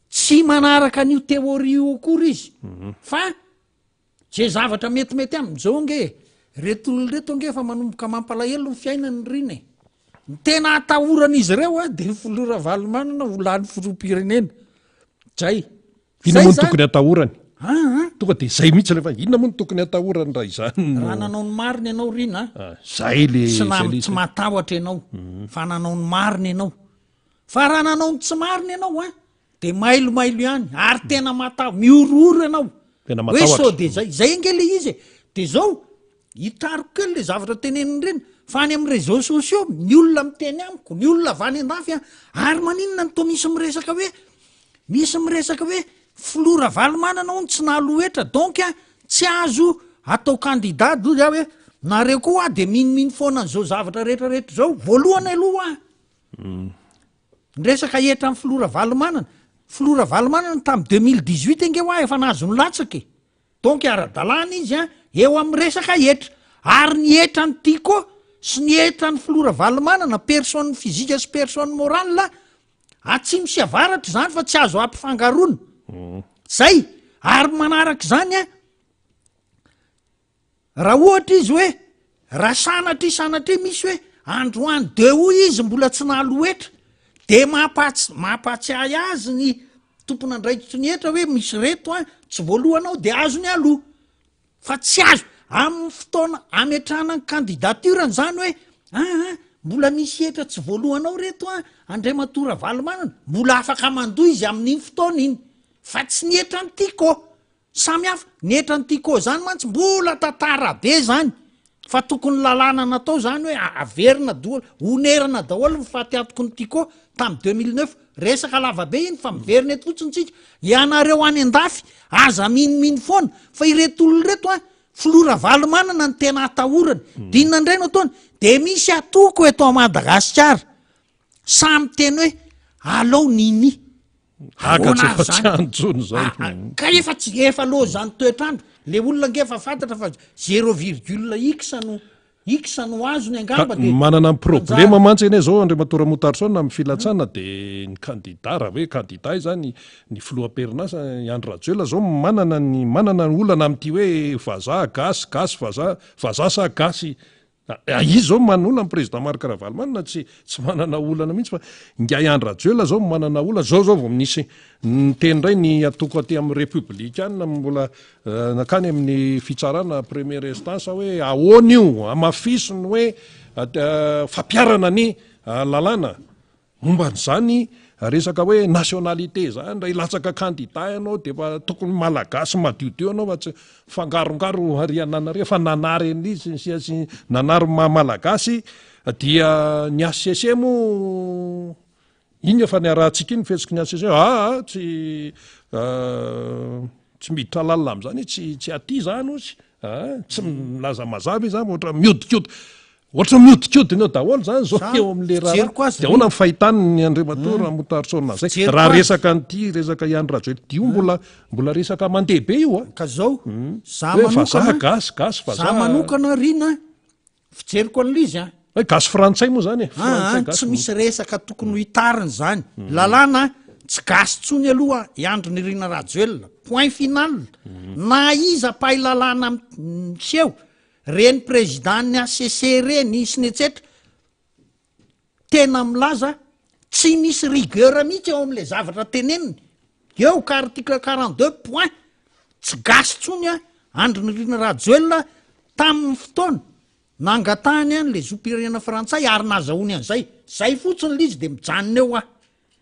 tsy manaraka an'io théorie io akory izy. Fa ze zavatra metimety aminy, zao ange e, reto olona reto ange efa manomboka mampalahelo ny fiainany ry rina e. Ny tena atahoran'izy ireo a, de ny filoha Ravalomanana ho lany filoham-pirenena. Zay. Inona moa no tokony atahorany? Aa. Tonga de zay mihitsy rehefa inona moa no tokony atahorany raha izany no. Raha nanao ny marina ianao Rina a. Ah, zay le Tsy na tsy matahotra ianao fa nanao ny marina ianao. Fa raha nanao ny tsy marina ianao a, de mailomailo ihany ary tena mataho, mihorohoro ianao. Tena matahotra. Hoe sao de zay, zay ange le izy e. De zao, hitariko kely le zavatra tenenin'i Rina, fa any amin'ny réseaux sociaux, ny olona miteny amiko, ny olona avy any an-dafy an, ary maninona no toa misy miresaka hoe, misy miresaka hoe filoha Ravalomanana hono tsy nahaloa hetra, donc tsy azo atao candidat, hoy aho hoe, nareo koa hoa de minomino foana an'izao zavatra rehetra rehetra izao, voalohany aloha hoa, ny resaka hetra amin'ny filoha Ravalomanana, filoha Ravalomanana tamin'ny 2018 ange hoa efa nahazo ny latsaka e. Donc ara-dalàna izy an, eo amin'ny resaka hetra. Ary ny hetran'ny Tiko sy ny hetran'ny filoha Ravalomanana, personne physique sy personne morale, atsimo sy avaratra izany fa tsy azo ampifangaroana. Zay. Ary manaraka izany an, raha ohatra izy hoe, raha sanatria sanatria misy hoe androany de hoy izy mbola tsy nahaloa hetra, de mampahatsy- mampahatsiahy azy ny Tompon'andraikitry ny hetra hoe misy reto an, tsy voalohanao de azony aloha. Fa tsy azo, amin'ny fotoana ametrahana ny candidature-ny zany hoe aa mbola misy hetra tsy voalohanao reto an, Andriamatoa Ravalomanana, mbola afaka mandoa izy amin'iny fotoana iny. Fa tsy ny hetran'ny Tiko. Samy hafa, ny hetran'ny Tiko zany mantsy mbola tantara be zany, fa tokony lalàna natao zany hoe averina doholy, onerana daholo ny fatiantoky ny Tiko tamin'ny 2009, resaka lava be iny fa miverina eto fotsiny tsika, ianareo any an-dafy aza minomino foana fa ireto olona ireto an, filoha Ravalomanana no tena atahorana, de inona indray no ataony, de misy atoko eto Madagasikara samy miteny hoe alao nini. Gaga tsy efa tsy any intsony zany. Ah, ah, ka efa tsy efa lozan'ny toetr'andro. Le olona ange efa fantatra fa zéro virgule x no x no azony angamba de manana ny problema mantsy anie zao Andriamatoa Ramotarison amin'ny filatsana de ny kandida raha hoe kandida izany ny filoha am-perinasa i Andry Rajoelina zao manana ny manana ny olana amin'ity hoe vazaha gasy gasy vazaha vazaha sa gasy Izy zao manana olana, président Marc Ravalomanana tsy tsy manana olana mihitsy fa ingahy Andry Rajoelina zao manana olana, zao zao vao nisy niteny indray ny antoko aty amin'ny Repoblikanina mbola nankany amin'ny fitsarana première instance hoe ahoana io, hamafiso ny hoe fampiharana ny lalàna. Momba an'izany resaka hoe nationalité zany, raha hilatsaka candidat ianao dia efa tokony malagasy madiodio ianao fa tsy mifangarongaro ary ananare efa nanary an'izy sy ny sisa sy nanary ny maha malagasy dia ny HCC moa iny efa niarahantsika iny ny fihetsiky ny HCC aa tsy tsy miditra lalina amin'izany izy, tsy tsy aty zany ozy a, tsy milaza mazava izy zany fa ohatra mihodikody Ohatran'ny mihodinkodina eo daholo zany zao eo amin'le raharaha. Dia ahoana ny fahitany ny Andriamatoa Ramotarison an'izay? Raha resaka an'ity resaka i Andry Rajoelina io mbola mbola resaka mandeha be io a. Ka zao, za manokana, vazaha gasy, gasy vazaha. Za manokana Rina, fijeriko an'ilay izy a. Hoe gasy frantsay moa zany e. Frantsay gasy. Tsy misy resaka tokony ho hitarina izany. Lalàna tsy gasy tsony aloha i Andry Nirina Rajoelina. Point final. Na iza mpahay lalàna miseho, Reny président ny HCC reny sy ny etsetra tena milaza tsy misy rigueur mihitsy eo amle zavatra teneniny eo ka article 42 point tsy gasy tsony a Andry Nirina Rajoelina tamin'ny fotoana nangatahany an le zom-pirenena frantsay ary nazahoany an'izay zay fotsiny le izy de mijanona eo aho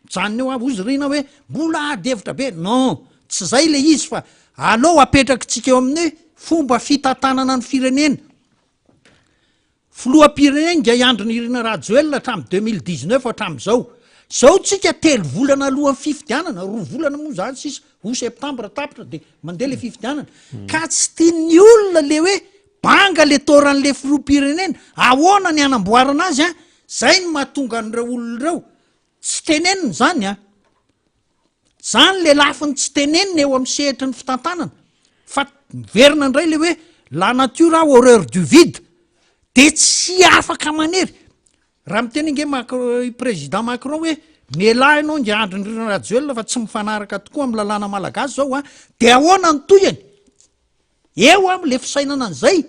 Mijanona eo aho hozy Rina hoe mbola ady hevitra be, non tsy zay le izy fa aleo apetrakitsika eo amin'ny hoe fomba fitantanana ny firenena. Filoham-pirenena ingahy Andry Nirina Rajoelina hatramin'ny 2019 hatramin'izao. Zao tsika telo volana alohan'ny fifidianana, roa volana moa zany sisa, ho septembre tapitra de mandeha le fifidianana. Ka tsy tian'ny olona le hoe banga le toran'le filoham-pirenena, ahoana ny hanamboarana azy an, zay no mahatonga an'ireo olona ireo Tsy tenenina izany an! Zany le lafiny tsy tenenina eo amin'ny sehatry ny fitantanana fa miverina indray le hoe la nature a horreur du vide de tsy afaka manery. Raha miteny ange Macron, i président Macron hoe mialà ianao nge Andry Nirina Rajoelina fa tsy mifanaraka tokoa amin'ny lalàna malagasy zao an, de ahoana ny tohiny? Eo am le fisainana an'izay.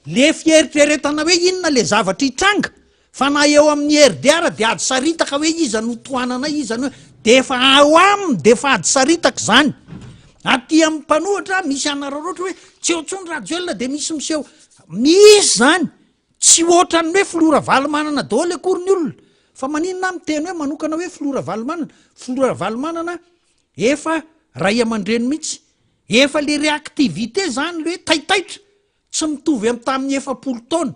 Le fieritreretana hoe inona le zavatra hitranga fa na eo amin'ny IRD ara de ady saritaka hoe iza no tohanana iza no de efa ao aminy de efa ady saritaka izany. Aty amin'ny mpanohitra misy hanararaotra hoe tsy eo intsony Rajoelina de misy miseho. Misy izany. Tsy ohatran'ny hoe filoha Ravalomanana daholo akory ny olona. Fa maninona aho miteny hoe manokana hoe filoha Ravalomanana? Filoha Ravalomanana efa ray aman-dreny mihitsy. Efa le réactivité zany le hoe taitaitra. Tsy mitovy amin'ny tamin'ny 40 taona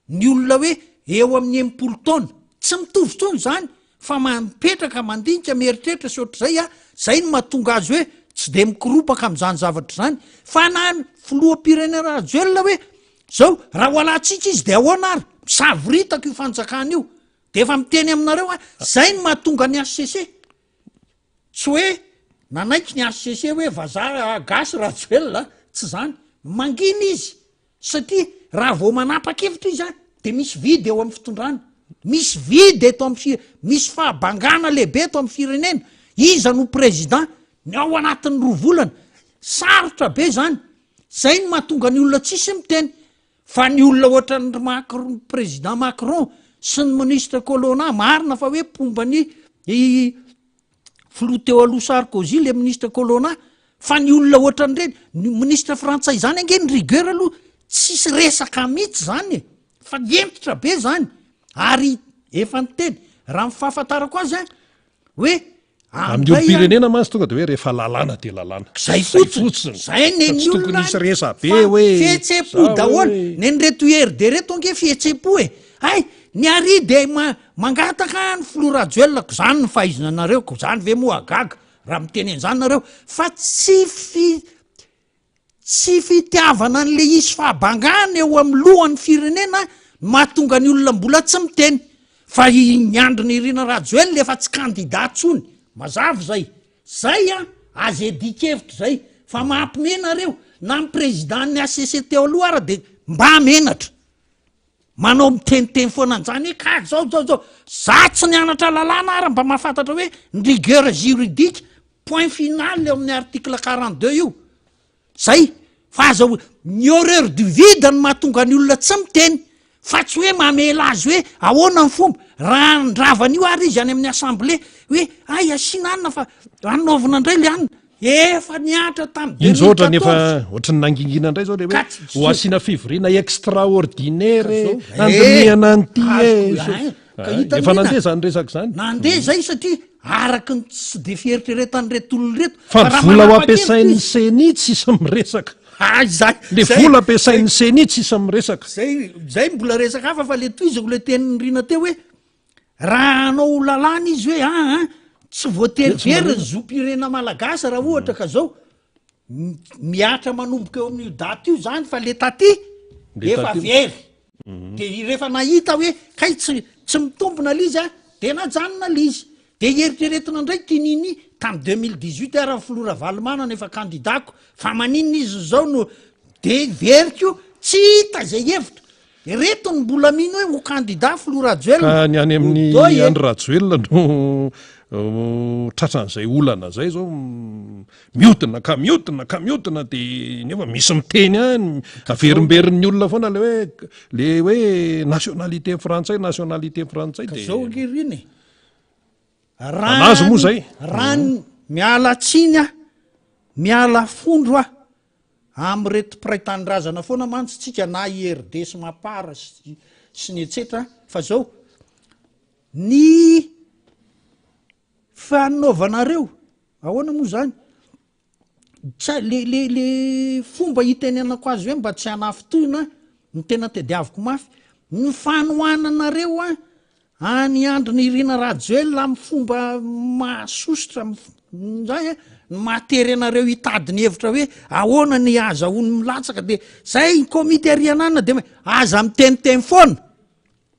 ny olona hoe eo amin'ny 60 taona. Tsy mitovy intsony izany fa mipetraka mandinika, mieritreritra sy ohatr'izay a, zay no mahatonga azy hoe tsy dia mikoropaka amin'izany zavatra izany. Fa na ny filoham-pirenena Rajoelina hoe zao raha ho alantsika izy dia ahoana ary? Misavoritaka io fanjakana io. Dia efa miteny aminareo aho, zay no mahatonga ny HCC. Tsy hoe nanaiky ny HCC hoe vazaha gasy Rajoelina, tsy zany. Mangina izy satria raha vao manapa-kevitra izy dia misy vide eo amin'ny fitondrana. Misy vide eto amin'ny fi-, misy fahabangana lehibe eto amin'ny firenena. Iza no président? Ny ao anatin'ny roa volana. Sarotra be zany. Zay no mahatonga ny olona tsisy miteny. Fa ny olona ohatran'ny ry Macron, président Macron sy ny ministre Colonna, marina fa hoe mpomba ny i filoha teo aloha Sarkozy le ministre Colonna, fa ny olona ohatran'ireny, ny ministre frantsay zany ange ny rigueur aloha tsisy resaka mihitsy zany e, fa hentitra be zany, ary efa niteny, raha ny fahafantarako azy an, hoe Amin'ny olom-pirenena mantsy tonga dia hoe rehefa lalàna dia lalàna. Zay fotsiny. Zay ny ny olona. Tokony hisy resa-be hoe. Fihetsem-po daholo. Nen'ireto IRD reto ange fihetsem-po e. Hay, ny ary dia mangataka ny filoha Rajoelina ko zany ny fahaizana anareo ko zany ve moa gaga raha miteny an'izany nareo fa tsy fi Tsy fitiavana an'le hisy fahabangana eo amin'ny lohan'ny firenena no mahatonga ny olona mbola tsy miteny fa i ny Andry Nirina Rajoelina efa tsy candidat tsony, mazava zay, zay an, aza iadian-kevitra zay fa mampime nareo, na ny président ny HCC teo aloha ara de mba menatra, manao miteniteny foana an'zany hoe ka zao zao zao, za tsy nianatra lalàna ara mba mahafantatra hoe ny rigueur juridique Point final eo amin'ny article 42 io. Zay, fa aza ho, ny horreur du vide no mahatonga ny olona tsy miteny, fa tsy hoe mamela azy hoe ahoana ny fomba, raha handrava an'io ary izy any amin'ny assemblée, hoe hay asiana anona fa anaovina indray le anona, efa nihatra tamin'ny Iny zao ohatran'ny efa 2014. ohatran'ny nangingina indray zao le hoe Ka tsy- ho asiana fivoriana extraordinaire Ka zao, handinihana an'ity e. Azoko, hein. Ka Efa hitan'i Rina, nandeha zany resaka zany. Nandeha zay satria araky ny tsy de fieritreretan'ireto olona ireto. Fa ny vola ho ampiasain'ny ceni tsisy miresaka. Ah, izay. Le vola ampiasain'ny ceni tsisy miresaka. Zay, zay mbola resaka hafa fa le tohizako le tenin'i Rina teo hoe raha hanao lalàna izy hoe ah, ah, tsy voatery very ny zom-pirenena malagasy raha ohatra ka zao. Mihatra manomboka eo amin'io daty io zany fa le taty efa very. Mhm. De rehefa nahita hoe kay tsy tsy mitombina le izy a, de najanona le izy. De eritreretina indray ty Nini tam 2018 ary ny filoha Ravalomanana efa kandidako fa maninona izy zao no de very ko tsy hita izay hevitra. Ireto no mbola mino hoe ho kandida filoha Rajoelina. Ka ny any amin'ny Odoy e. Andry Rajoelina no tratran'izay olana zay zao, miodina ka miodina ka miodina de nefa misy miteny ihany, averimberin'ny olona foana le hoe le hoe nationalité frantsay, nationalité frantsay Ka de zao ange ry iny e. Raha Anazy moa zay. Raha ny miala tsiny aho, miala fondro aho Amin'ireto mpiray tanindrazana foana mantsy tsika na IRD sy Mapar sy ny etsetra fa zao ny fanaovanareo ahoana moa zany tsy hay le le le fomba hitenenako azy hoe mba tsy hanafintohina ny tena tediaviko mafy ny fanohananareo an Any Andry Nirina Rajoelina amin'ny fomba mahasosotra zay ny mahatery anareo hitady ny hevitra hoe ahoana ny ahazahoany milatsaka de zay ny komity arianana de aza miteniteny foana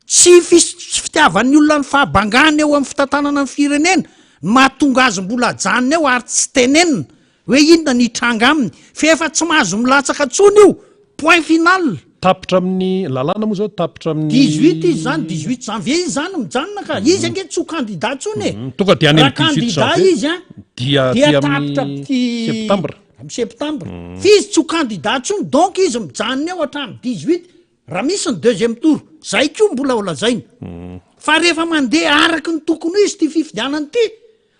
tsy fis- tsy fitiavan'ny olona ny fahabangana eo amin'ny fitantanana ny firenena. Ny mahatonga azy mbola ajanona eo ary tsy tenenina hoe inona ny hitranga aminy fa efa tsy mahazo milatsaka intsony io, point final. Tapitra amin'ny lalàna moa zao tapitra amin'ny. 18 izy zany, 18 janvier izy zany mijanona ka, izy ange tsy ho candidat intsony e. Tonga dia any Raha amin'ny 18 candidat janvier izy an, dia dia aty tapitra amin'ny amin'ity septembre. Amin'ny septembre. Fa izy tsy ho candidat intsony donc izy mijanona eo hatramin'ny 18 Raha misy ny deuxième tour, zay koa mbola ho lazaina. Fa rehefa mandeha araky ny tokony ho izy ity fifidianana ity,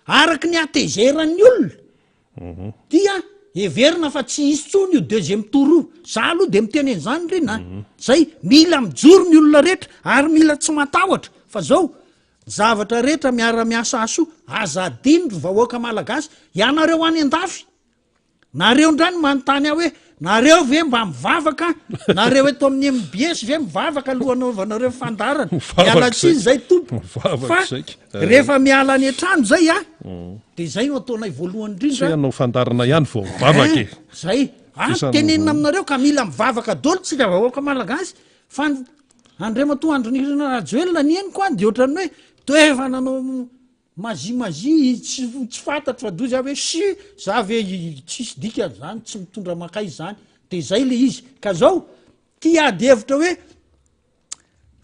araky ny hatezeran'ny olona, dia heverina fa tsy hisy intsony io deuxième tour io. Za aloha dia miteny an'izany ry na. Zay, mila mijoro ny olona rehetra ary mila tsy matahotra fa zao, ny zavatra rehetra miara-miasa hahasoa, aza adino ry vahoaka malagasy, ianareo any an-dafy, Nareo indray no manontany ahy hoe nareo ve mba mivavaka? Nareo eto amin'ny mbs ve mivavaka aloha anaovanareo fandaharana? Miala tsiny zay tompoko fa rehefa miala any an-trano zay a de zay no ataonay voalohany indrindra. Tsy hanao fandaharana ihany vao mivavaka e. Eh, zay. Ah, tenenina aminareo ka mila mivavaka daholo tsika vahoaka malagasy fa Andriamatoa Andry Nirina Rajoelina ny henoko an de ohatran'ny hoe toa efa nanao Magie magie tsy tsy fantatro fa doza hoe si za ve tsisy dikany zany tsy mitondra mankaiza zany de zay le izy ka zao ty ady hevitra hoe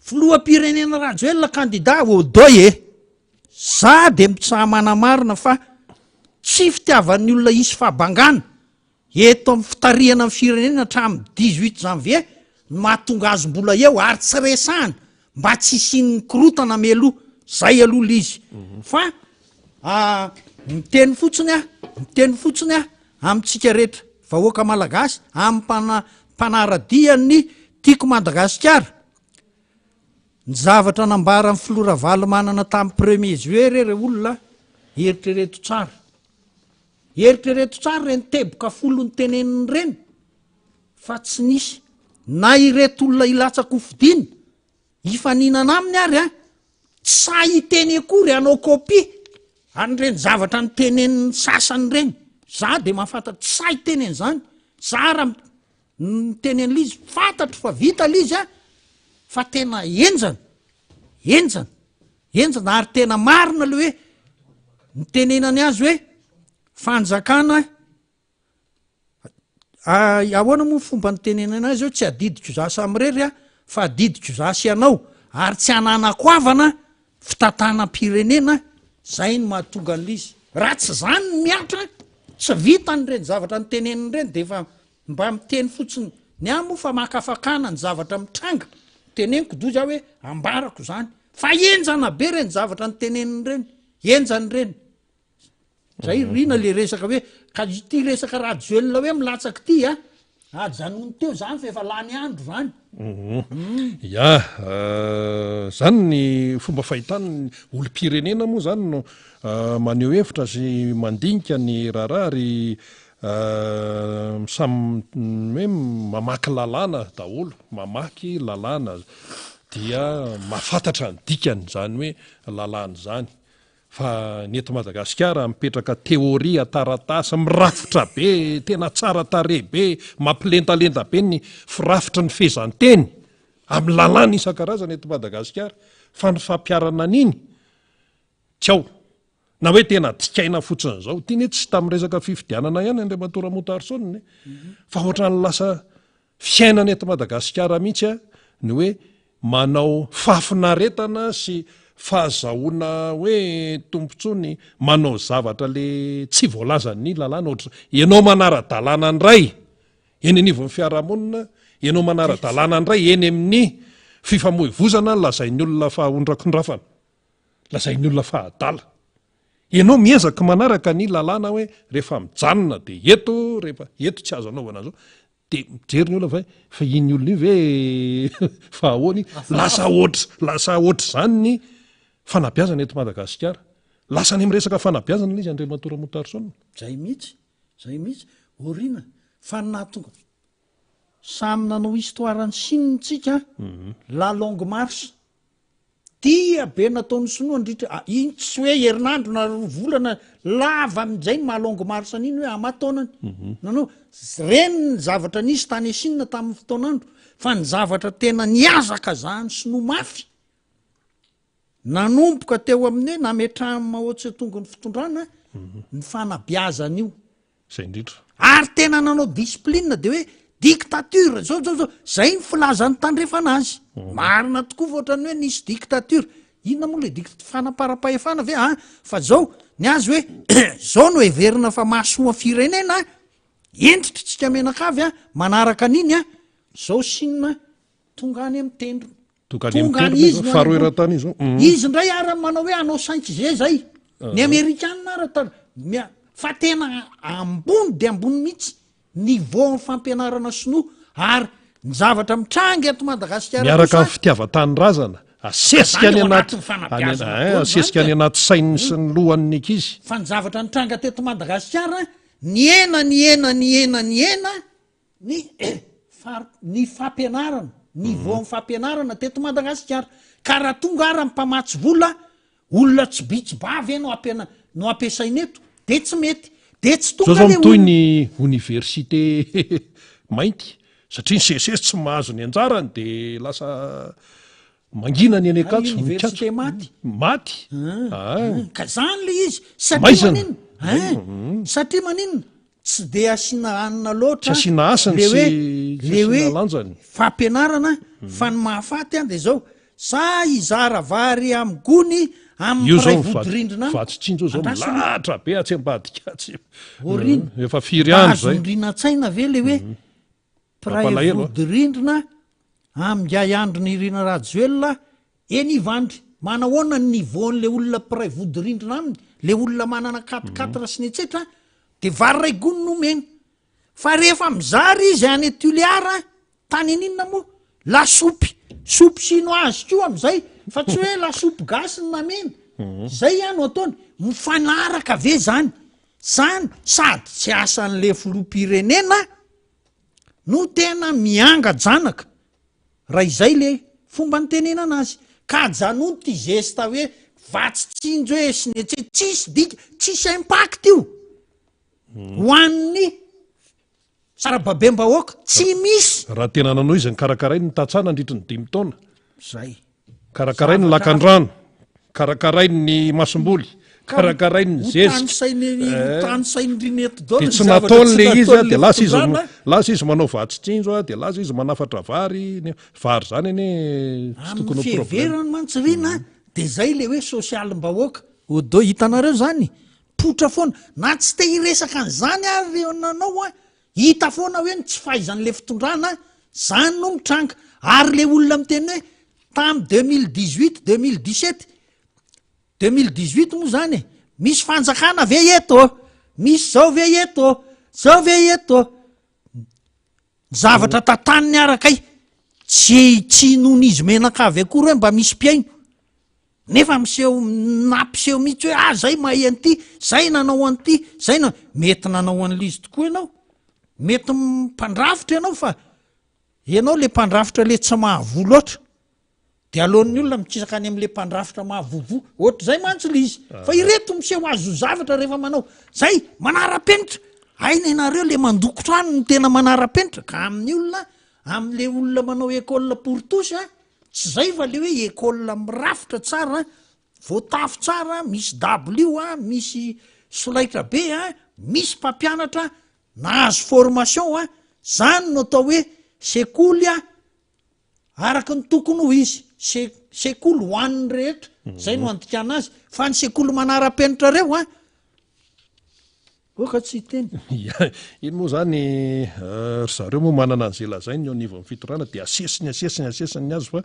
filoham-pirenena Rajoelina candidat odoy e za de mitsaha manamarina fa tsy fitiavan'ny olona hisy fahabangana Eto amin'ny fitarihana ny firenena hatramin'ny 18 janvier no mahatonga azy mbola eo ary tsy resahana mba tsy hisian'ny korotana mialoha, zay aloha le izy fa miteny fotsiny aho, miteny fotsiny aho amintsika rehetra vahoaka malagasy, amin'ny mpana- mpanara-dia ny Tiako Madagasikara, ny zavatra nambaran'ny filoha Ravalomanana tamin'ny premier juillet re re olona, eritrereto tsara. Eritrereto tsara ireny teboka folo noteneniny ireny fa tsy nisy na ireto olona hilatsa-kofidina hifaninana aminy ary an, tsy sahy hiteny akory hanao copie an'ireny zavatra notenenin'ny sasany ireny. Za dia mahafantatra, tsy sahy hiteny an'izany. Za raha miteny an'ilay izy, fantatro fa vita ilay izy an, fa tena henjana, henjana. Henjana ary tena marina le hoe nitenenany azy hoe fanjakana ahoana moa fomba nitenenany azy hoe tsy adidiko za samirery a fa adidiko za sy ianao ary tsy ananako havana fitantanam-pirenena zay no mahatonga an'le izy raha tsy zany ny mihatra tsy vitany ireny zavatra niteneniny ireny de efa Mba miteny fotsiny. Ny ahy moa famakafakana ny zavatra mitranga, teneniko doza aho hoe ambarako izany. Fa henjana be ireny zavatra noteneniny ireny. Henjana ireny. Zay Rina le resaka hoe ka ity resaka Rajoelina hoe milatsaka ity a, ajanony teo zany fa efa lany andro zany. Ya, zany ny fomba fahitan'ny olom-pirenena moa zany no maneho hevitra sy mandinika ny raharaha ary Samy hoe mamaky lalàna daholo, mamaky lalàna dia mahafantatra ny dikany izany hoe lalàna izany. Fa ny eto Madagasikara mipetraka théorie taratasy mirafitra be, tena tsara tarehy be, mampilentalenta be ny firafitry ny fehezanteny amin'ny lalàna isan-karazany eto Madagasikara. Fa ny fampiharana an'iny tsy ao. Na hoe tena dikaina fotsiny izao. Ity anie tsy tamin'ny resaka fifidianana ihany Andriamatoa Ramotarison e. Fa ohatran'ny lasa fiainana eto Madagasikara mihitsy a, ny hoe manao fahafinaretana sy fahazahoana hoe tombontsoa ny manao zavatra le tsy voalazan'ny lalàna ohatr', ianao manara-dalàna indray eny anivon'ny fiarahamonina, ianao manara-dalàna indray eny amin'ny fifamoivozana lazain'ny olona fa ondrakondrafana. Lazain'ny olona fa adala. Ianao miezaka manaraka ny lalàna hoe rehefa mijanona dia eto, rehefa eto tsy azo anaovana an'izao. Dia mijery ny olona fa fa iny olona iny ve fa ahoana iny? Lasa ohatr- lasa ohatr'izany ny fanabeazana eto Madagasikara. Lasa any amin'ny resaka fanabeazana ilay izy Andriamatoa Ramotarison. Zay mihitsy, zay mihitsy. Aoriana fa ny nahatonga samy nanao histoire an'i Chine tsika, la longue marche. Dia be nataon'ny sinoa ndritra ah, iny tsy hoe herinandro na roa volana lava amin'izay ny maha longue marche an'iny hoe aman-taonany. Mhm. Nanao reny ny zavatra nisy tany Chine tamin'ny fotoan'andro fa ny zavatra tena nihazakazahan'ny sinoa mafy. Nanomboka teo amin'ny hoe nametrahan'i Mao Tse-tung ny fitondrana ny fanabeazana io. Izay indrindra. Ary tena nanao discipline dia hoe dictature zao zao zao, zay ny filazan'ny tandrefana azy. Marina tokoa fa ohatran'ny hoe nisy dictature. Inona moa le dictature? Fanaparam-pahefana ve? An, fa zao, ny azy hoe zao no heverina fa mahasoa firenena, hentitra tsika mianakavy an, manaraka an'iny an, zao Chine tonga any amin'ny tendrony. Tonga any amin'ny tendrony izy, faharoa eran-tany izy. Izy indray ary manao hoe hanao 5G zay. Ny Amerikana ary atao mia- fa tena ambony dia ambony mihitsy niveau amin'ny fampianarana sinoa ary ny zavatra mitranga eto Madagasikara Miaraka kosa amin'ny fitiavan-tanindrazana, asesika Zany any ao anaty anatin'ny any fanabeazana eh, daholo asesika zany any ka. anaty sain'ny sy ny lohan'ny ankizy. Fa ny zavatra nitranga teto Madagasikara, nihena nihena nihena nihena Ny fari-, ny fampianarana, niveau amin'ny fampianarana teto Madagasikara. Ka raha tonga ara ny mpamatsy vola, olona tsy by tsy ba ve no ampiana-, no ampiasaina eto? De tsy mety. De tsy Zao tonga zao le mitohy olona. ny oniversite mainty satria ny seces tsy mahazo ny anjarany de lasa mangina ny any Ary Ankatso, université mikatso. maty. Maty. Ah. Ka zany le izy. Satria Maizina. maninona? Hein? Satria maninona? Tsy dia asiana hanina loatra Tsy asiana hasiny le hoe sy tsy le hoe asiana lanjany. fampianarana fa ny mahafaty an dia zao, sa hizara vary amin'ny gony amin'ny Io zao mpiray ny va- vodirindrina amiko? vatsy tsinjo zao Andraso aloha. milahatra be atsy ambadika atsy. Aoriana. Efa firy Mba andro zay. azon'i Rina an-tsaina ve le hoe mpiray Mampalahelo a. vodirindrina amin'ingahy Andry Nirina Rajoelina eny Ivandry? Manahoana ny niveau-n'le olona mpiray vodirindrina aminy, le olona manana quatre quatre sy ny etsetra? De vary iray gony no omena. Fa rehefa mizara izy any Tuléar, tany aninona moa? Lasopy, soupe chinoise koa amizay, fa tsy hoe lasopy gasy no namena. Zay ihany no ataony. Mifanaraka ve zany? Zany sady tsy asan'le filoham-pirenena no tena mianga-janaka. Raha izay le fomba nitenenana azy. Ka ajanony ty geste hoe vatsy tsinjo e sy ny etse, tsisy dika, tsisy impact io. Ho an'ny sarababem-bahoaka, tsy misy. Raha tena nanao izy nikarakarainy ny tantsaha nandritry ny dimy taona. Zay. Karakarainy ny lakandrano, karakarainy ny masomboly, karakarainy ny zezika. Dia tsy nataony le izy a, dia lasa izy lasa izy manao vatsy tsinjo a, dia lasa izy manafatra vary, vary zany anie tsy tokony ho Amin'ny problème. fiheverany mantsy Rina dia zay le hoe sosialim-bahoaka. Odo, hitanareo zany, potra foana, na tsy te hiresaka an'izany ary nanao a, Hita foana hoe ny tsy fahaizan'le fitondrana zany no mitranga. Ary le olona miteny hoe tam 2018, 2017, 2018 moa zany e, misy fanjakana ve eto? Misy zao ve eto? Zao ve eto? Ny zavatra tantaniny arakay tsy tsy inoan'izy menakavy akory hoe mba misy mpihaino. Nefa miseho nampiseho mihitsy hoe ah zay mahay an'ity, zay nanao an'ity, zay na, mety nanao an'ilay izy tokoa ianao, mety mpandrafitra ianao fa ianao le mpandrafitra le tsy mahavoa loatra, de aleon'ny olona mikisaka any amin'le mpandrafitra mahavoavoa, ohatr'izay mantsy le izy, fa ireto miseho azo zavatra rehefa manao, zay manara-penitra, hay nenareo le mandoko trano no tena manara-penitra, ka amin'ny olona, amin'le olona manao école pour tous a, Tsy zay fa le hoe école mirafitra tsara, voatafo tsara, misy dabilio a, misy solaitra be a, misy mpampianatra nahazo formation a, zany no atao hoe sekoly a araka ny tokony ho izy, se- sekoly ho an'ny rehetra, zay no andikana azy, fa ny sekoly manara-penitra reo a, Oka tsy hiteny. Ya, iny moa zany ry zareo moa manana an'izay lazainy eo anivon'ny fitondrana dia asesiny asesiny asesiny ny azy fa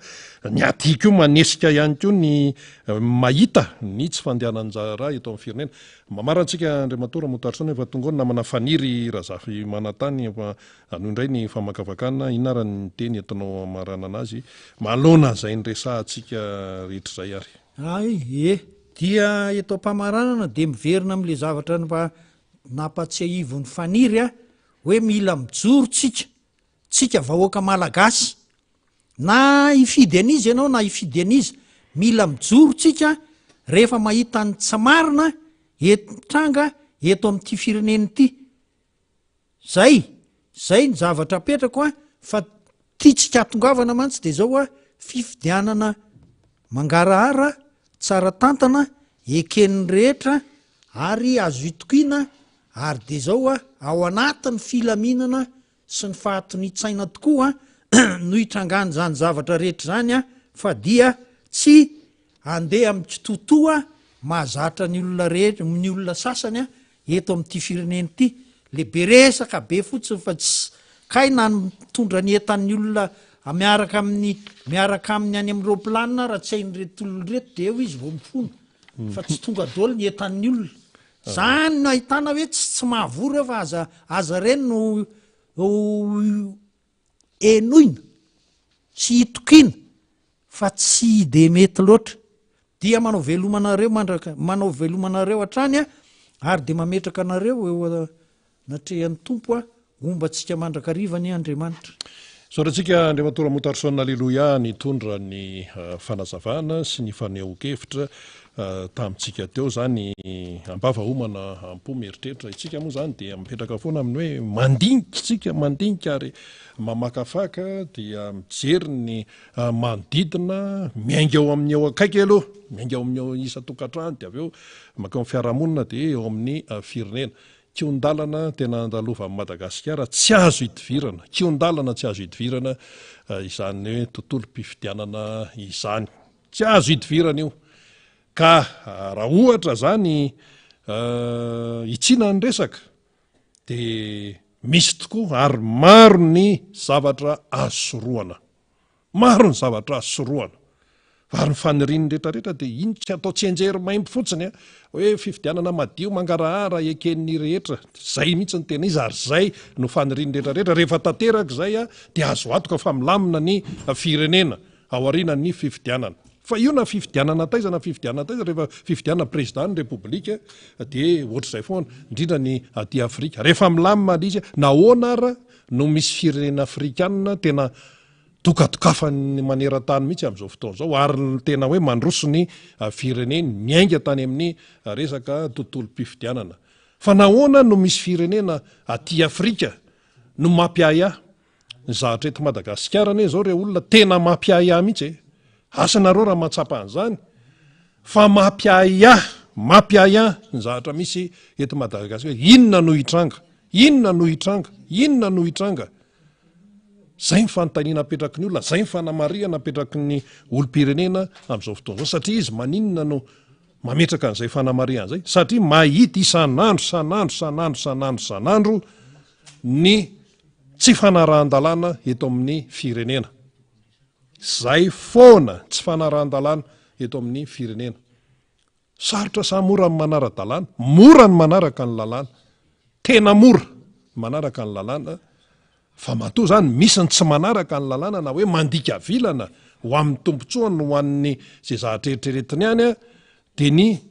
ny aty koa manesika ihany koa ny mahita ny tsy fandehanan-draharaha eto amin'ny firenena. Mamarana antsika Andriamatoa Ramotarison efa tonga ao ny namana Faniry Razafimanantany efa hanohy indray ny famakafakana. Inona ary ny teny entinao hamaranana azy manoloana izay niresahantsika rehetra izay ary? Ay e! Dia eto am-pamaranana dia miverina amin'ilay zavatra mba nampatsiahivon'i Faniry ahy hoe mila mijoro tsika, tsika vahoaka malagasy, na hifidy an'iza ianao na hifidy an'iza, mila mijoro tsika rehefa mahita ny tsy marina eto mitranga eto amin'ity firenena ity. Zay, zay ny zavatra apetrako an, fa tiantsika hatongavana mantsy de zao an, fifidianana mangarahara, tsara tantana, eken'ny rehetra ary azo itokiana ary dia izao ao anatin'ny filaminana sy ny fahatonian-tsaina tokoa no hitrangan'izany zavatra rehetra izany fa dia tsy handeha amin'ny kitoatoa mahazatra ny olona rehetra, ny olona sasany eto amin'ity firenena ity, le be resaka be fotsiny fa tsy kay na ny mitondra ny entan'ny olona miaraka amin'ny miaraka aminy any amin'ny roplanina raha tsy hain'ireto olona ireto de eo izy vao mifona fa tsy tonga daholo ny entan'ny olona. Zany no ahitana hoe tsy tsy mahavoa reo fa aza aza reny no henoina sy itokiana fa tsy de mety loatra. Dia manao veloma anareo mandraka manao veloma anareo hatrany aho ary dia mametraka anareo eo anatrehan'ny Tompo aho, homba antsika mandrakariva anie Andriamanitra. Misaotra antsika Andriamatoa Ramotarison Aleloia nitondra ny fanazavana sy ny fanehoan-kevitra tamintsika teo izany am-bava homana am-po mieritreritra. Isika moa izany dia mipetraka foana amin'ny hoe mandinika isika, mandinika ary mamakafaka dia mijery ny manodidina, miainga eo amin'ny eo akaiky aloha, miainga eo amin'ny eo isan-tokantrano dia avy eo mankao amin'ny fiarahamonina dia eo amin'ny firenena. Kihon-dalana tena andalovan'i Madagasikara tsy azo idivirana, kihon-dalana tsy azo idivirana izany hoe tontolom-pifidianana izany. Tsy azo idivirana io. Ka raha ohatra izany hitsiana ny resaka dia misy tokoa ary maro ny zavatra azo sorohana. Maro ny zavatra azo sorohana. Fa ary ny fanirian'ny rehetrarehetra dia iny tsy atao tsianjery maimbo fotsiny a, hoe fifidianana madio mangarahara eken'ny rehetra. Zay mihitsy ny tena izy ary zay no fanirian'ny rehetrarehetra. Rehefa tanteraka izay a, dia azo antoka fa milamina ny firenena aorianan'ny fifidianana. Fa io na fifidianana taiza na fifidianana taiza, rehefa fifidianana président ny Repoblika dia ohatr'izay foana, indrindra ny aty Afrika. Rehefa milamina ilay izy, nahoana ara no misy firenena afrikanina tena dokadokafan'ny maneran-tany mihitsy amin'izao fotoana izao ary ny tena hoe mandroso ny fireneny niainga tany amin'ny resaka tontolom-pifidianana. Fa nahoana no misy firenena aty Afrika no mampiahiahy? Ny zavatra eto Madagasikara anie izao re olona tena mampiahiahy mihitsy e! Asa nareo raha mahatsapa an'izany fa mampiahiahy, mampiahiahy ny zavatra misy eto Madagasikara. Inona no hitranga? Inona no hitranga? Inona no hitranga? Izay ny fanontaniana apetraky ny olona, izay ny fanamarihana apetraky ny olom-pirenena amin'izao fotoana izao. Satria izy maninona no mametraka an'izay fanamarihana izay? Satria mahita isan'andro, isan'andro, isan'andro, isan'andro, isan'andro ny tsy fanarahan-dalàna eto amin'ny firenena. Izay foana tsy fanarahan-dalàna eto amin'ny firenena. Sarotra sa mora ny manara-dalàna? Mora ny manaraka ny lalàna. Tena mora ny manaraka ny lalàna, fa matoa izany misy ny tsy manaraka ny lalàna na hoe mandika vilana ho amin'ny tombontsoany, ho an'ny izay zavatra eritreretiny any, dia ny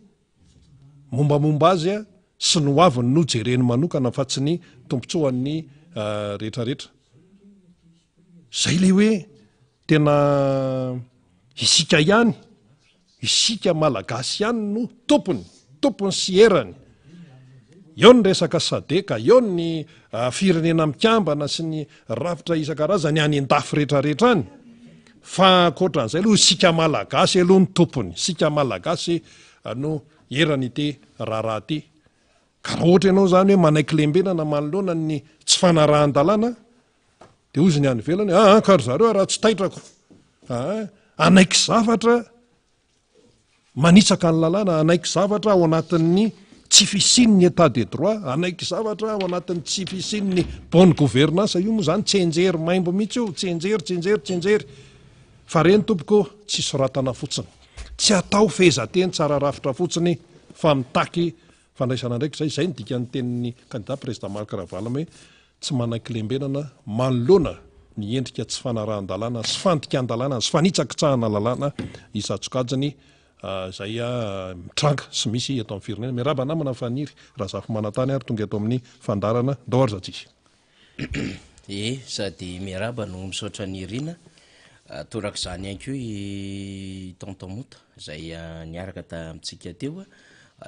mombamomba azy sy ny hoaviny no jereny manokana fa tsy ny tombontsoan'ny rehetrarehetra. Izay ilay hoe tena isika ihany Isika Malagasy ihany no tompony, tompony sy erany. Eo ny resaka sadec, eo ny firenena mikambana sy ny rafitra isan-karazany any an-dafy rehetrarehetra any. Fa ankoatran'izay aloha isika Malagasy aloha no tompony, isika Malagasy no eran'ity raharaha ity. Ka raha ohatra ianao izany hoe manaiky lembenana manoloana ny tsy fanarahan-dalàna, Dia hozy ny any ivelany, aa ka ry zareo raha tsy taitrako, aa hanaiky zavatra manitsaka ny lalàna, hanaiky zavatra ao anatin'ny tsy fisian'ny état de droit, hanaiky zavatra ao anatin'ny tsy fisian'ny bonne gouvernance, io moa zany tsianjery maimbo mihitsy io, tsianjery, tsianjery, tsianjery. Fa reny tompoko tsy soratana fotsiny, tsy atao fehezanteny tsara rafitra fotsiny fa mitaky fandraisana andraikitra izay, izay ny dikan'ny tenin'ny candidat président Marc Ravalomanana hoe tsy manaiky lembenana manoloana ny endrika tsy fanarahan-dalàna sy fandikan-dalàna sy fanitsakitsahana lalàna isan-tsokajiny izay mitranga sy misy eto amin'ny firenena. Miarahaba namana Faniry Razafimanantany ary tonga eto amin'ny fandaharana. Ndao ary Zatsy. Ee, sady miarahaba no misaotra an'i Rina, torak'izany ihany koa i Tonton Mota izay niaraka tamintsika teo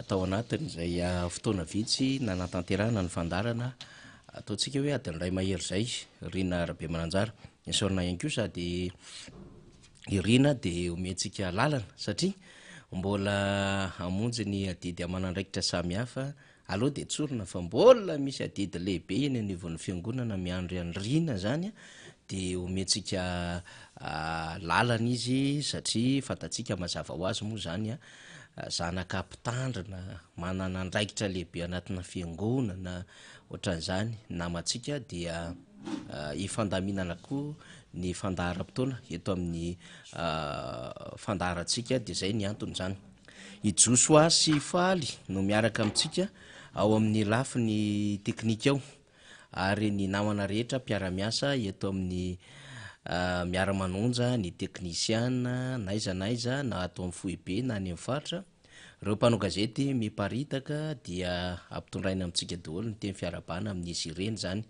tao anatin'izay fotoana vitsy nanatanterahana ny fandaharana ataontsika hoe adiny iray mahery izay, Rina Rabemananjara. Isaorana ihany koa sady i Rina dia omentsika lalana satria. mbola hamonjy ny adidy aman'andraikitra samihafa. Aleo dia tsorina fa mbola misy adidy lehibe eny anivon'ny fiangonana miandry an'i Rina izany dia omentsika lalana izy satria fantatsika mazava ho azy moa izany zanaka mpitandrina manana andraikitra lehibe anatina fiangonana ohatran'izany namantsika dia hifandaminana koa ny fandaharam-potoana eto amin'ny fandaharantsika dia izay ny antony izany. I Josoa sy i Faly no miaraka amintsika ao amin'ny lafiny teknika ao ary ny namana rehetra mpiara-miasa eto amin'ny Miara-manonja, ny teknisiana n'aiza n'aiza na ato amin'ny foibe na any amin'ny faritra, ireo mpanao gazety miparitaka dia ampitondraina amintsika daholo ny teny fiarahabana amin'izy ireny izany.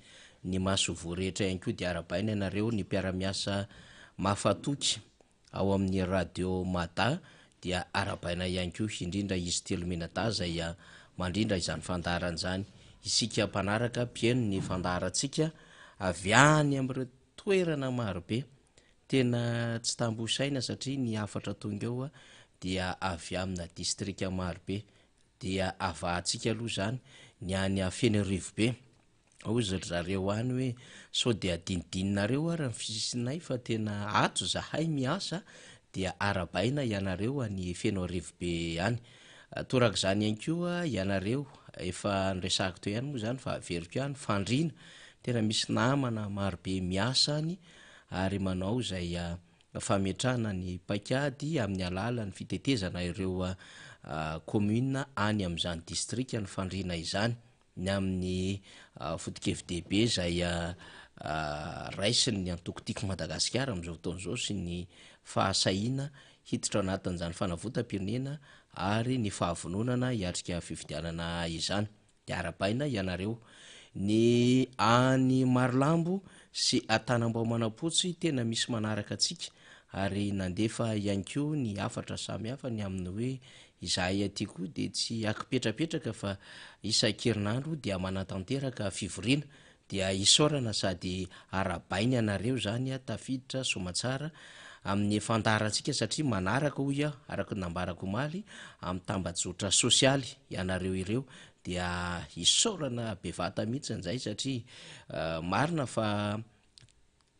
Ny masoivoho rehetra ihany koa dia arahabaina ianareo, ny mpiara-miasa mafatoky. Ao amin'ny Radio Mada dia arahabaina ihany koa indrindra izy Telomenadahy izay mandrindra izany fandaharana izany. Isika mpanaraka mpihaino ny fandaharantsika avy any amin'ireo toerana marobe. Tena tsy tambo isaina satria ny hafatra tonga eo dia avy amina distrika marobe. Dia avahantsika aloha izany ny any Fenerivobe. Hozy ry zareo any hoe sao dia adinidininareo ary ny fisisinay fa tena ato zahay miasa dia arabaina ianareo any Fenoarivobe any. Torak'izany ihany koa ianareo efa noresahako teo ihany moa izany fa averiko ihany, Fandriana, tena misy namana marobe miasa any ary manao izay fametrahana ny paikady amin'ny alalan'ny fitetezana ireo commune any amin'izany distrikan'i Fandriana izany. ny amin'ny foto-kevi-dehibe izay raisin'ny antoko Tiako Madagasikara amin'izao fotoana izao sy ny fahasahiana hiditra ao anatin'izany fanavotam-pirenena ary ny fahavononana hiatrika fifidianana izany. Dia arahabaina ianareo. Ny any Marolambo sy Antanambao Manampotsy tena misy manaraka antsika ary nandefa ihany koa ny hafatra samihafa ny amin'ny hoe Izahay aty koa dia tsy akipetrapetraka fa isan-kerinandro dia manatanteraka fivoriana. Dia isaorana sady arahabaina ianareo izany tafiditra soamatsara amin'ny fandaharantsika satria manaraka hoy aho araka ny nambarako omaly amin'ny tambajotra sosialy ianareo ireo dia isaorana bevata mihitsy an'izay satria marina fa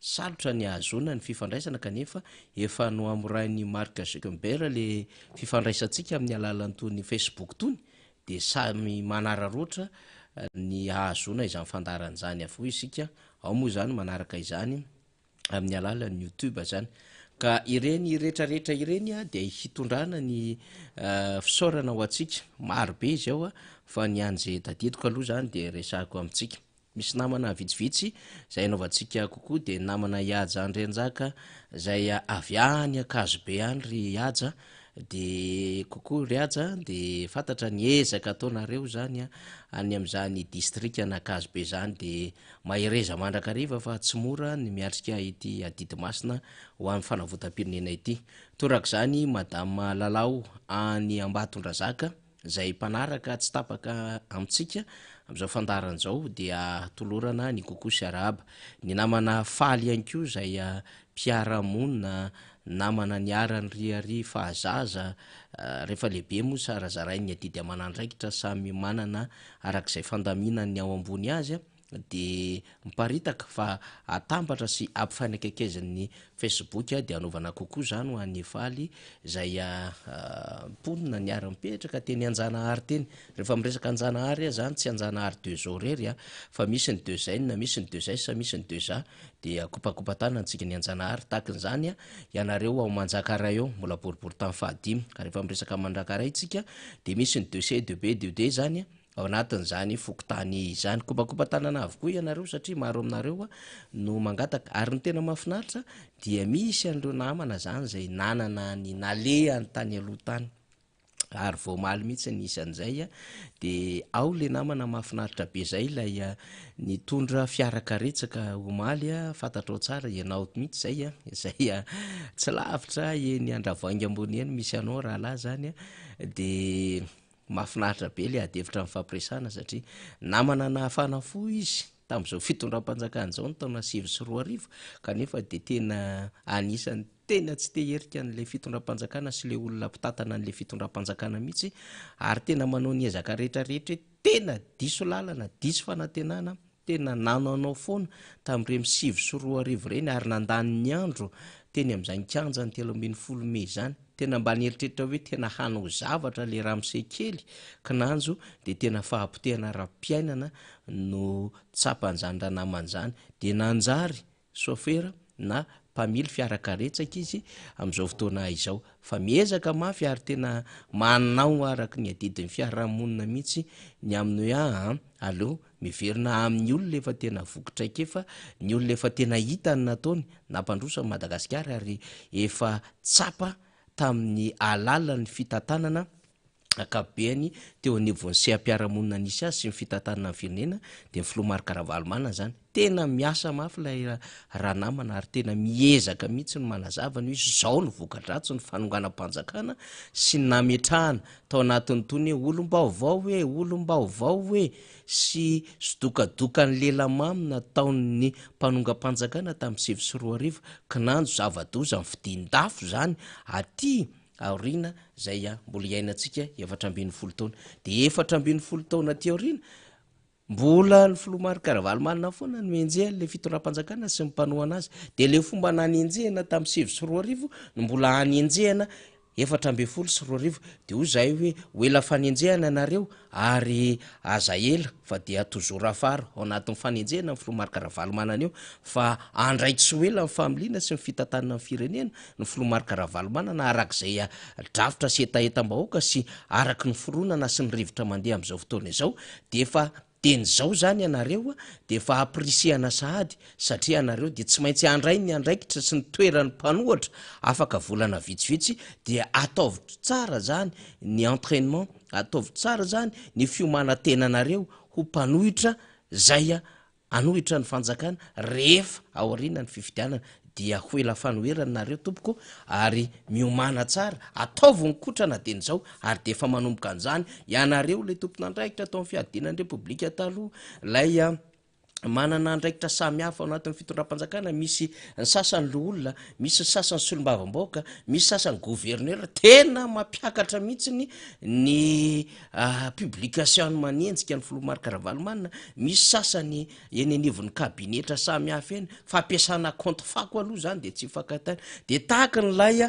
Sarotra ny hahazoana ny fifandraisana kanefa efa nohamorain'i Mark Zuckerberg le fifandraisantsika amin'ny alalan'itony Facebook itony dia samy manararaotra ny hahazoana izany fandaharana izany avokoa isika, ao moa izany manaraka izany amin'ny alalan'ny youtube izany. Ka ireny retraretra ireny dia hitondrana ny fisaorana ho antsika, maro be izy ao fa ny an'izay tadidiko aloha izany dia resahiko amintsika. Misy namana vitsivitsy izay anaovantsika kokoa dia namana i Haja Andrianjaka izay avy any Ankazobe any ry Haja dia kokoa ry Haja dia fantatra ny ezaka ataonareo izany any amin'izany distrikan'Ankazobe izany dia mahereza mandrakariva fa tsy mora ny miatrika ity adidy masina ho an'ny fanavotam-pirenena ity. Torak'izany Madame Lalao any Ambatondrazaka. Izay mpanaraka tsy tapaka amintsika amin'izao fandaharana izao dia tolorana ny coucou sy arahaba. Ny namana Faly ihany koa izay mpiara-monina, namana niara-niriaria fahazaza, rehefa lehibe moa zarazarain'ny adidy aman'andraikitra samy manana arak'izay fandaminan'ny ao ambony azy. dia miparitaka fa atambatra sy ampifanakaikezan'ny Facebook dia anaovana kokoa izany ho an'i Faly izay mponina niara-nipetraka teny Anjanahary teny. Rehefa miresaka Anjanahary aho izany tsy Anjanahary deux O irery fa misy ny deux N, misy ny deux S, misy ny deux A dia kopakopa-tanana antsika ny Anjanahary. Tahakin'izany ianareo ao Manjakaray ao, mbola boriboritany fahadimy ka rehefa miresaka Manjakaray tsika dia misy ny deux C, deux B, deux D izany Ao anatin'izany fokontany izany. Kobakoba-tanana avokoa ianareo satria maro aminareo no mangataka. Ary ny tena mahafinaritra dia misy an'ireo namana izany izay nanana ny nalehany tany aloha tany. Ary vao omaly mihitsy nisy an'izay dia ao ilay namana mahafinaritra be izay ilay nitondra fiara karetsaka omaly, fantatrao tsara ianao mihitsy izay, izay tsy lavitra eny Andravoahangy ambony eny misy anao rahalahy izany dia Mahafinaritra be ilay adihevitra nifampiresahana satria namana nahafana fo izy tamin'izao fitondram-panjakana izao ny taona 2009 kanefa dia tena anisan'ny. Tena tsy te hierika an'ilay fitondram-panjakana sy ilay olona mpitantana an'ilay fitondram-panjakana mihitsy ary tena manao ny ezaka rehetra rehetra hoe tena diso lalana, diso fanantenana, tena nanaonao foana tamin'ireny 2009 ireny ary nandany ny andro teny amin'izany kianjan'ny 13 mey izany. Tena mba nieritreritra hoe tena hanao zavatra ilay ramose kely kinanjo dia tena fahapotehana ara-piainana no tsapan'izany ranamana izany dia nanjary Sôfera na mpamily fiarakaretsaka izy amin'izao fotoana izao fa miezaka mafy ary tena manao araka ny adidin'ny fiarahamonina mihitsy ny amin'ny hoe aa aleo miverina amin'ny olona efa tena voky traikefa, ny olona efa tena hita ny nataony nampandroso an'i Madagasikara ary efa tsapa tamin'ny alalan'ny fitantanana ankapobeany teo anivon'ny seha-piarahamonina nisy azy sy ny fitantanana ny firenena dia ny filoha Marc Ravalomanana izany. Tena miasa mafy ilay ranamana ary tena miezaka mihitsy ny manazava ny hoe izao no voka-dratsin'ny fanonganam-panjakana sy ny nametrahana tao anatin'itony hoe olom-baovao e, olom-baovao e sy sodokadokan'ny lela mamy nataon'ny mpanongam-panjakana tamin'ny 2009 kinanjo zava-doza ny fidin-dafo izany aty aoriana izay mbola iainantsika 14 taona. Dia 14 taona aty aoriana, mbola ny filoha Marc Ravalomanana foana no enjehan'ilay fitondram-panjakana sy ny mpanohana azy. Dia ilay fomba nanenjehana tamin'ny 2009 no mbola anenjehana 2014. Dia hoy izahay hoe ho ela fanenjehana ianareo ary aza ela fa dia toujours afara ao anatin'ny fanenjehana ny filoha Marc Ravalomanana io fa handray tsy ho ela ny familiana sy ny fitantanana ny firenena ny filoha Marc Ravalomanana araka izay drafitra sy hetahetam-bahoaka sy araka ny fironana sy ny rivotra mandeha amin'izao fotoana izao dia efa Dieny izao izany ianareo dia efa ampirisihana sahady satria ianareo dia tsy maintsy handray ny andraikitra sy ny toeran'ny mpanohatra afaka volana vitsivitsy dia ataovy tsara izany ny entrainement, ataovy tsara izany ny fiomanan-tenanareo ho mpanohitra izay hanohitra ny fanjakana rehefa aoriana ny fifidianana dia ho ela fanoherana nareo tompoko ary miomàna tsara, ataovy ny kotrana dieny izao ary dia efa manomboka an'izany ianareo ilay tompon'andraikitra tao amin'ny fiadiana ny repoblika taloha, ilay manana andraikitra samihafa ao anatin'ny fitondram-panjakana, misy ny sasany loholona, misy ny sasany solombavambahoaka, misy sasany gouverneur, tena mampiakatra mihitsy ny publication manenjika ny filoha Marc Ravalomanana, misy sasany eny anivon'ny kabinetra samy hafa eny, fampiasana compte fako aloha zany de tsy ifankahitana, de tahaky ny lay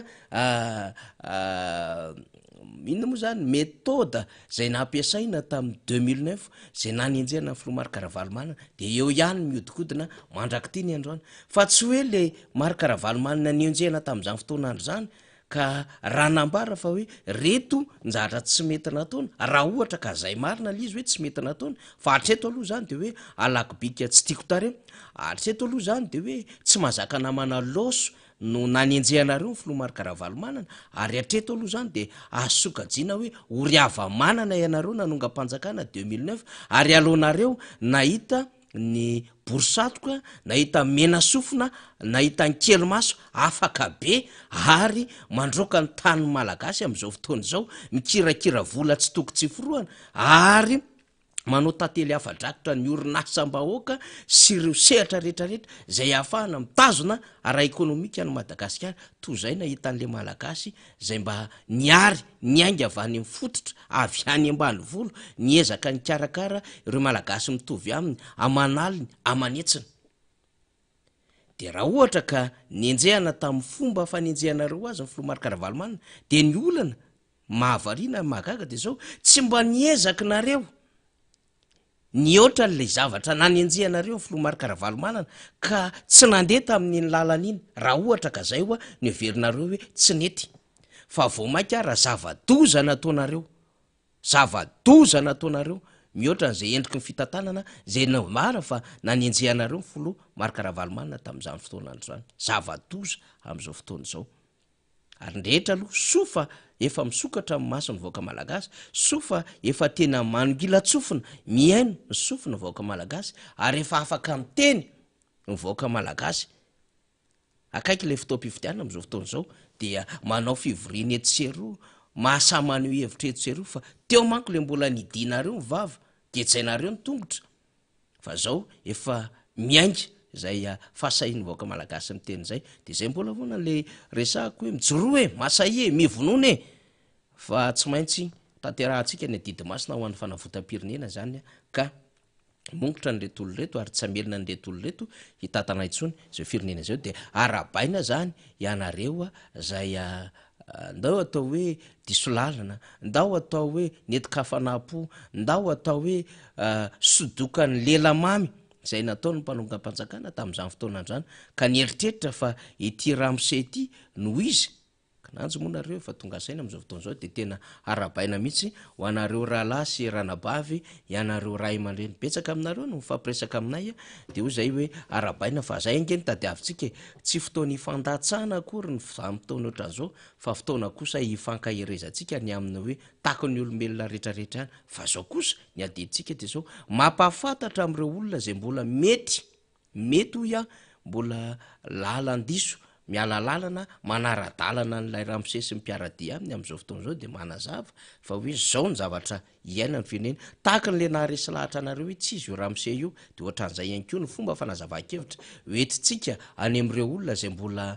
inona moa zany méthode zay nampiasaina tamin'ny 2009 zay nanenjehana ny filoha Marc Ravalomanana de eo ihany miodikodina mandrak'ity ny androany, fa tsy hoe le Marc Ravalomanana nenjehina tamin'izany fotoana andro zany Ka raha nambara fa hoe reto ny zavatra tsy mety nataony, raha ohatra ka zay marina le izy hoe tsy mety nataony, fa hatreto aloha zany de hoe alako bika tsy tiako tarehy, hatreto aloha zany de hoe tsy mahazaka namana loso no nanenjehanareo ny filoha Marc Ravalomanana, ary hatreto aloha zany de azo sokajiana hoe ory hava-manana ianareo nanongam-panjakana 2009, ary aleonareo nahita ny bory satroka, nahita mena sofina, nahita ny kely maso, afaka be ary mandroaka ny tanin'ny Malagasy amin'izao fotoana izao, mikirakira vola tsy toko tsy forohana ary manao tantely afa-drakotra ny orinasam-bahoaka sy ireo sehatra rehetrarehetra izay ahafahana mitazona ara-ekonomika an'i Madagasikara, toy izay nahita an'ilay Malagasy izay mba niary niainga avy any amin'ny fototra, avy any ambanivolo, niezaka nikarakara ireo Malagasy mitovy aminy, aman'aliny, aman'hetsiny. Dia raha ohatra ka nenjehana tamin'ny fomba fanenjehanareo azy ny filoha Marc Ravalomanana, dia ny olana mahavariana ary mahagaga dia izao, tsy mba niezaka nareo Nihoatra an'ilay zavatra nanenjehanareo ny filoha Marc Ravalomanana ka tsy nandeha tamin'iny lalana iny raha ohatra ka zay hoa no heverinareo hoe tsy nety. Fa vao mainka ara zava-doza nataonareo, zava-doza nataonareo mihoatra an'izay endriky ny fitantanana izay nambara fa nanenjehanareo ny filoha Marc Ravalomanana tamin'izany fotoana andro izany. Zava-doza amin'izao fotoana izao. Ary ny rehetra aloha soa fa efa misokatra ny mason'ny vahoaka malagasy, soa fa efa tena manongilan-tsofina mihaino ny sofina vahoaka malagasy ary efa afaka miteny ny vahoaka malagasy. Akaiky ilay fotoam-pifidianana amin'izao fotoana izao dia manao fivoriana etsy sy eroa, mahasahy maneho hevitra etsy sy eroa fa teo manko ilay mbola nidinareo ny vava, gejainareo ny tongotra. Fa zao efa miainga. Izay fahasahian'ny vahoaka malagasy miteny izay. Dia izay mbola foana le resahako hoe mijoroa e, masahia e, mivonona e! Fa tsy maintsy tanterahantsika ny adidy masina ho an'ny fanavotam-pirenena izany ka mongotra an'ireto olona ireto ary tsy hamelona an'ireto olona ireto hitantana intsony izao firenena izao dia arahabaina izany ianareo izay ndao atao hoe diso lalana, ndao atao hoe nentin-kafanam-po, ndao atao hoe sodokan'ny lela mamy izay nataon'ny mpanongam-panjakana tamin'izany fotoana izany ka nieritreritra fa ity ramose ity no izy Kinanjo moa nareo efa tonga saina amin'izao fotoana izao dia tena arahabaina mihitsy ho anareo rahalahy sy ranabavy, ianareo ray aman-dreny. Betsaka aminareo no mifampiresaka aminay dia hoy izahay hoe arahabaina fa izay ange no tadiavintsika e! Tsy fotoana hifandatsana akory ny vanim-potoana ohatran'izao fa fotoana kosa hifankaherezantsika ny amin'ny hoe takon'ny olombelona rehetrarehetra ihany fa izao kosa ny adidintsika dia izao mampahafantatra amin'ireo olona izay mbola mety Mety hoy aho mbola lalan-diso, miala lalana, manara-dalana an'ilay ramose sy ny mpiara-dia aminy amin'izao fotoana izao dia manazava fa hoe izao ny zavatra iainan'ny firenena. Tahaka an'ilay naharesy lahatra anareo hoe tsy izy io ramose io dia ohatran'izay ihany koa ny fomba fanazavan-kevitra hoentintsika any amin'ireo olona izay mbola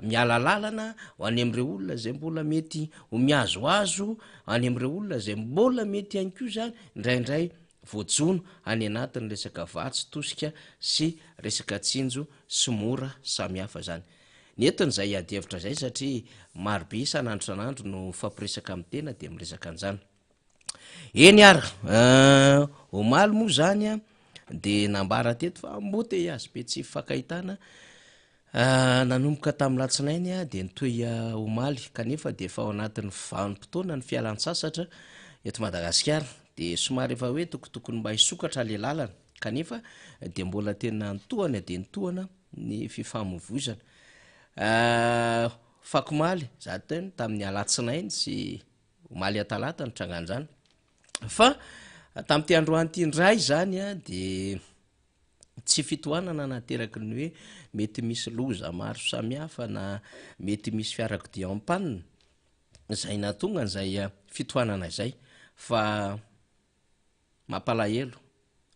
miala lalana, ho any amin'ireo olona izay mbola mety ho mihazohazo, any amin'ireo olona izay mbola mety ihany koa izany indraindray voajono any anatin'ny resaka vatsy tosika sy resaka tsinjo sy mora samihafa izany. Ny entiny izay adihevitra izay satria marobe isan'andro isan'andro no mifampiresaka amin'ny tena dia miresaka an'izany. Eny ary, omaly moa izany dia nambara teto fa embouteillage be tsy fifankahitana Nanomboka tamin'ny alatsinainy dia nitohy omaly kanefa dia efa ao anatin'ny vanim-potoana ny fialan-tsasatra eto Madagasikara dia somary efa hoe tokotokony mba hisokatra ilay lalana kanefa dia mbola tena nitohana dia nitohana ny fifamoivoizana. Afakomaly, za teny tamin'ny alatsinainy sy omaly talata no trangan'izany fa tamin'ity androany ity indray izany dia Tsy fitohanana nateraky ny hoe mety misy loza maro samihafa na mety misy fiarakodia en panne izay nahatonga an'izay fitohanana izay fa mampalahelo,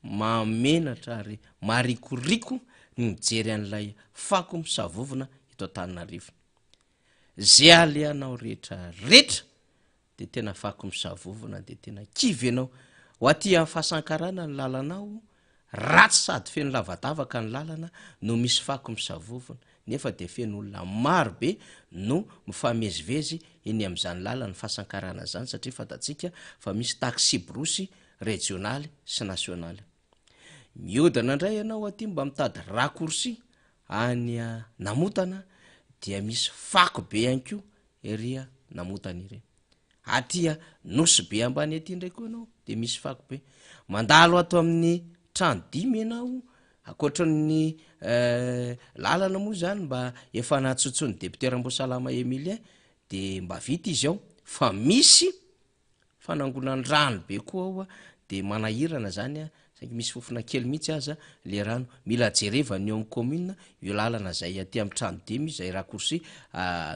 mahamenatra ary marikoriko ny mijery an'ilay fako misavovona eto Antananarivo. Ze alehanao rehetra rehetra dia tena fako misavovona dia tena kivy ianao. Ho aty amin'ny fahasankarana ny lalanao, ratsy sady feno lavadavaka ny lalana no misy fako misavovona, nefa dia feno olona maro be no mifamezivezy eny amin'izany lalan'ny fahasankarana izany satria fantatsika fa misy taksibrosy rejionaly sy nasionaly. Mihodina indray ianao aty mba mitady raccourci any Namotana dia misy fako be ihany koa ery Namotana ery. Aty Nosy be ambany aty indray koa ianao dia misy fako be. Mandalo ato amin'ny trano dimy ianao, ankoatra ny lalana moa izany mba efa natsotsoin'ny député Ramboasalama Emilien dia mba vita izy ao fa misy Fanangonan-drano be koa ao dia manahirana zany saingy misy fofona kely mihitsy aza le rano. Mila jereva ny eo amin'ny commune io lalana zay aty amin'ny trano dimy izay raccourci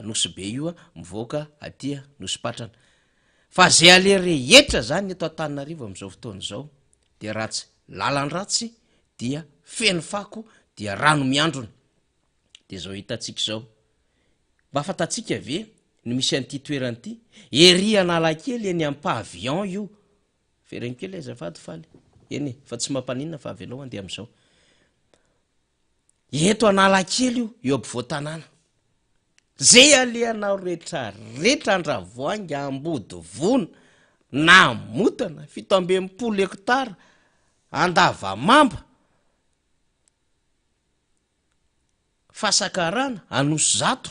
Nosy be io mivoaka aty Nosy Patrana. Fa zay aleha rehetra zany eto Antananarivo amin'izao fotoana izao dia ratsy lalan-dratsy dia feno fako dia rano miandrona. Dia izao hitantsika izao. Mba fantatsika ve ny misy an'ity toerana ity? Ery Analakely eny amin'ny pavillon io. Avereno kely azafady Faly. Eny e, fa tsy mampaninona fa avelao handeha amin'izao. Eto Analakely io, eo ampovoan-tanàna. Ze alehanao rehetra rehetra Andravoahangy, Ambodivona, Namotana, 67 hectares, Andavamamba, Fasakarana, Anosizato,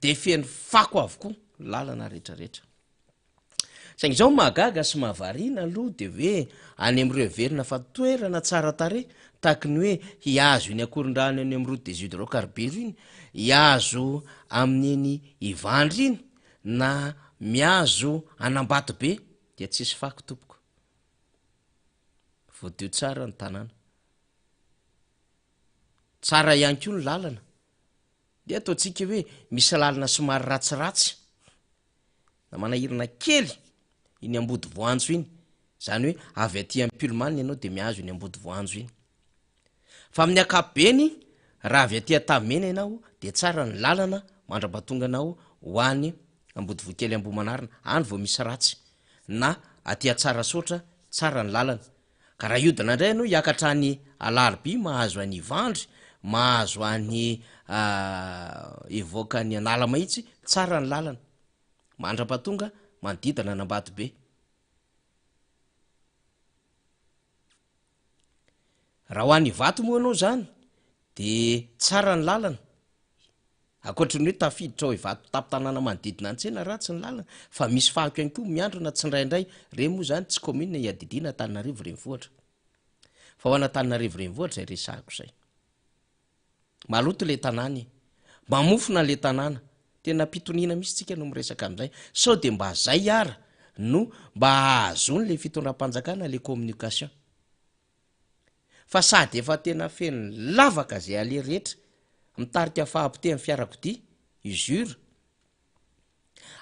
dia feno fako avokoa ny lalana rehetrarehetra. Saingy izao mahagaga sy mahavariana aloha dia hoe any amin'ireo heverina fa toerana tsara tarehy tahaky ny hoe hihazo iny Akorondrano eny amin'ny route des hydrocarbures iny, hihazo amin'iny Ivandry iny na mihazo an'Ambatobe dia tsisy fako tompoko. Voadio tsara ny tanàna. Tsara ihany koa ny lalana. Dia ataontsika hoe misy lalana somary ratsiratsy na manahirana kely iny Ambodivoanjo iny. Izany hoe avy aty amin'ny Pullman ianao dia mihazo iny Ambodivoanjo iny. Fa amin'ny ankapobeny, raha avy aty Antanimena ianao dia tsara ny lalana mandra-pahatonga anao ho any Ambodivonkely Ambohimanarina, any vao misy ratsy. Na aty Antsarasaotra, tsara ny lalana. Ka raha hiodina indray ianao hiakatra any Alarobia mahazo an'i Ivandry, mahazo an'i hivoaka any Analamahitsy, tsara ny lalana. Mandra-pahatonga manodidina an'Ambatobe. Raha ho any Ivato moa ianao izany dia tsara ny lalana, ankoatry ny hoe tafiditra ao Ivato tampon-tanàna manodidina ny tsena ratsy ny lalana fa misy fako ihany koa miandrona tsindraindray, ireny moa izany tsy commune iadidiana Antananarivo renivohitra fa ho an'Antananarivo renivohitra izay resahako izay. Maloto le tanàna e! Mamofona le tanàna! Tena am-pitoniana mihitsy tsika no miresaka an'izay. Sao dia mba zay ara no mba ahazoany le fitondram-panjakana le communication. Fa sady efa tena feno lavaka zay aleha rehetra, mitarika fahapotehan'ny fiarakodia, usure,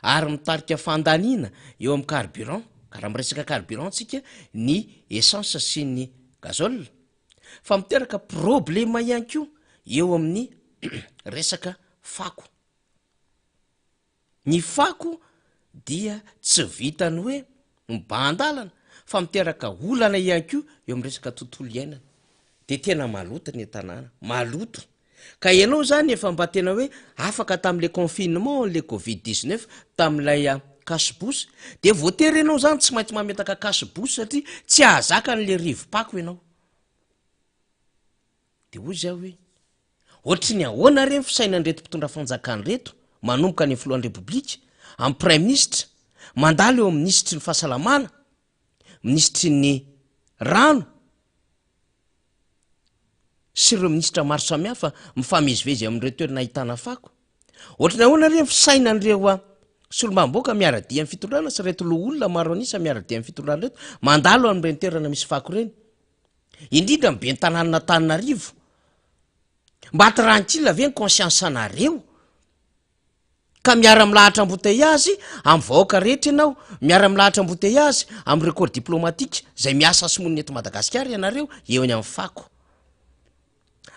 ary mitarika fandaniana eo amin'ny carburant, ka raha miresaka carburant tsika, ny essence sy ny gazole, fa miteraka problema ihany koa eo amin'ny resaka fako. Ny fako dia tsy vitan'ny hoe mibahan-dalana fa miteraka olana ihany koa eo amin'ny resaka tontolo iainana. Dia tena maloto ny tanàna, maloto. Ka ianao izany efa mba tena hoe afaka tamin'ilay confinement, le covid 19, tamin'ilay cache bouche, dia voatery ianao izany tsy maintsy mametaka cache bouche satria tsy hahazaka an'ilay rivo-pako ianao. Dia hoy izaho hoe, ohatry ny ahoana re ny fisainan'ireto mpitondra fanjakana ireto, manomboka any amin'ny filohan'ny Repoblika, amin'ny praiminisitra, mandalo eo amin'ny minisitry ny fahasalamana, minisitry ny rano, sy ireo minisitra maro samihafa mifamezivezy amin'ireo toerana ahitana fako. Ohatry ny ahoana re ny fisainan'ireo solombavambahoaka miara-dia amin'ny fitondrana sy ireto loholona maro an'isa miara-dia amin'ny fitondrana ireto mandalo amin'ireny toerana misy fako ireny? Indrindra ny ben'ny tanànan'Antananarivo. Mba tranquille ve ny conscience anareo? Ka miara-milahatra embouteillage amin'ny vahoaka rehetra ianao, miara-milahatra embouteillage amin'ireo corps diplomatique izay miasa sy monina eto Madagasikara ianareo eo eny amin'ny fako.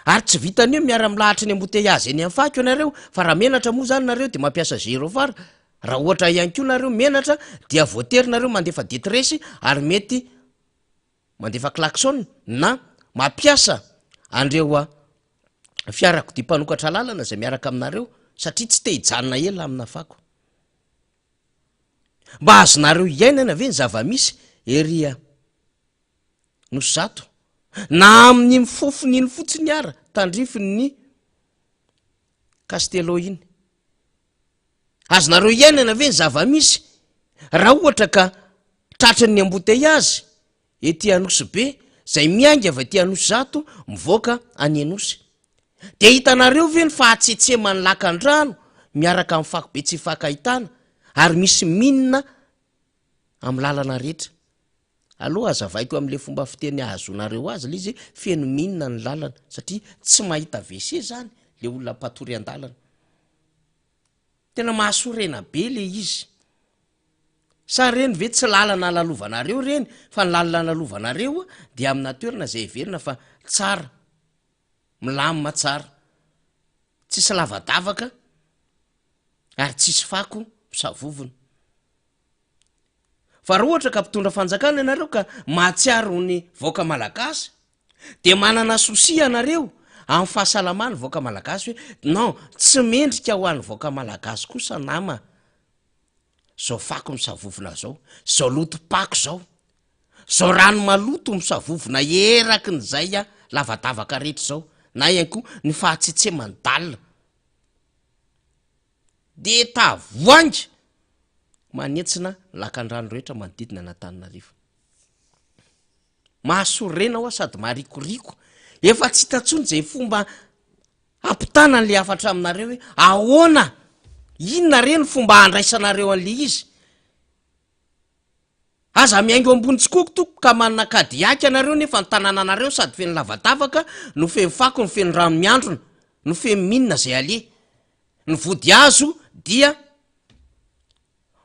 Ary tsy vitan'ny hoe miara-milahatra ny embouteillage eny amin'ny fako ianareo, fa raha menatra moa izany nareo dia mampiasa gyrophare, raha ohatra ihany koa nareo menatra dia voatery nareo mandefa détresse ary mety mandefa klaxon na mampiasa an'ireo fiarakodia mpanokatra lalana izay miaraka aminareo satria tsy te hijanona ela amina fako. Mba azonareo iainana ve ny zava-misy ery Nosizato? Na amin'iny fofony iny fotsiny ara tandrifin'ny Castello iny. Azonareo iainana ve ny zava-misy raha ohatra ka tratran'ny embouteillage ety Anosibe izay miainga avy aty Anosizato mivoaka any Anosy? Dia hitanareo ve ny fahatsetseman'ny lakan-drano miaraka amin'ny fako be tsy ifankahitana ary misy mine amin'ny lalana rehetra? Aleo hazavaiko amin'ilay fomba fiteny ahazoanareo azy ilay izy hoe feno mine ny lalana satria tsy mahita WC izany ilay olona mpatory an-dalana. Tena mahasorena be le izy. Sa reny ve tsy lalana lalovanareo reny fa ny lalana lalovanareo dia amina toerana izay heverina fa tsara, milamina tsara, tsisy lavadavaka ary tsisy fako misavovona. Fa raha ohatra ka mpitondra fanjakana ianareo ka mahatsiaro ny vahoaka malagasy dia manana souci ianareo amin'ny fahasalaman'ny vahoaka malagasy hoe non tsy mendrika ho an'ny vahoaka malagasy kosa nama zao fako misavovona zao, zao lotom-pako zao, zao rano maloto misavovona eraky ny zay lavadavaka rehetra zao na ihany koa ny fahatsetseman'ny dalle. Dia tavoahangy manentsina ny lakandrano rehetra manodidina an'Antananarivo. Mahasorena hoa sady marikoriko. Efa tsy hita intsony izay fomba hampitana an'ilay hafatra aminareo hoe ahoana, inona re ny fomba handraisanareo an'ilay izy. Aza mihaingo ambony tsikoko tompoko ka manana Cadillac ianareo nefa ny tanànanareo sady feno lavadavaka no feno fako no feno rano miandrona no feno mine izay aleha. Ny vodihazo dia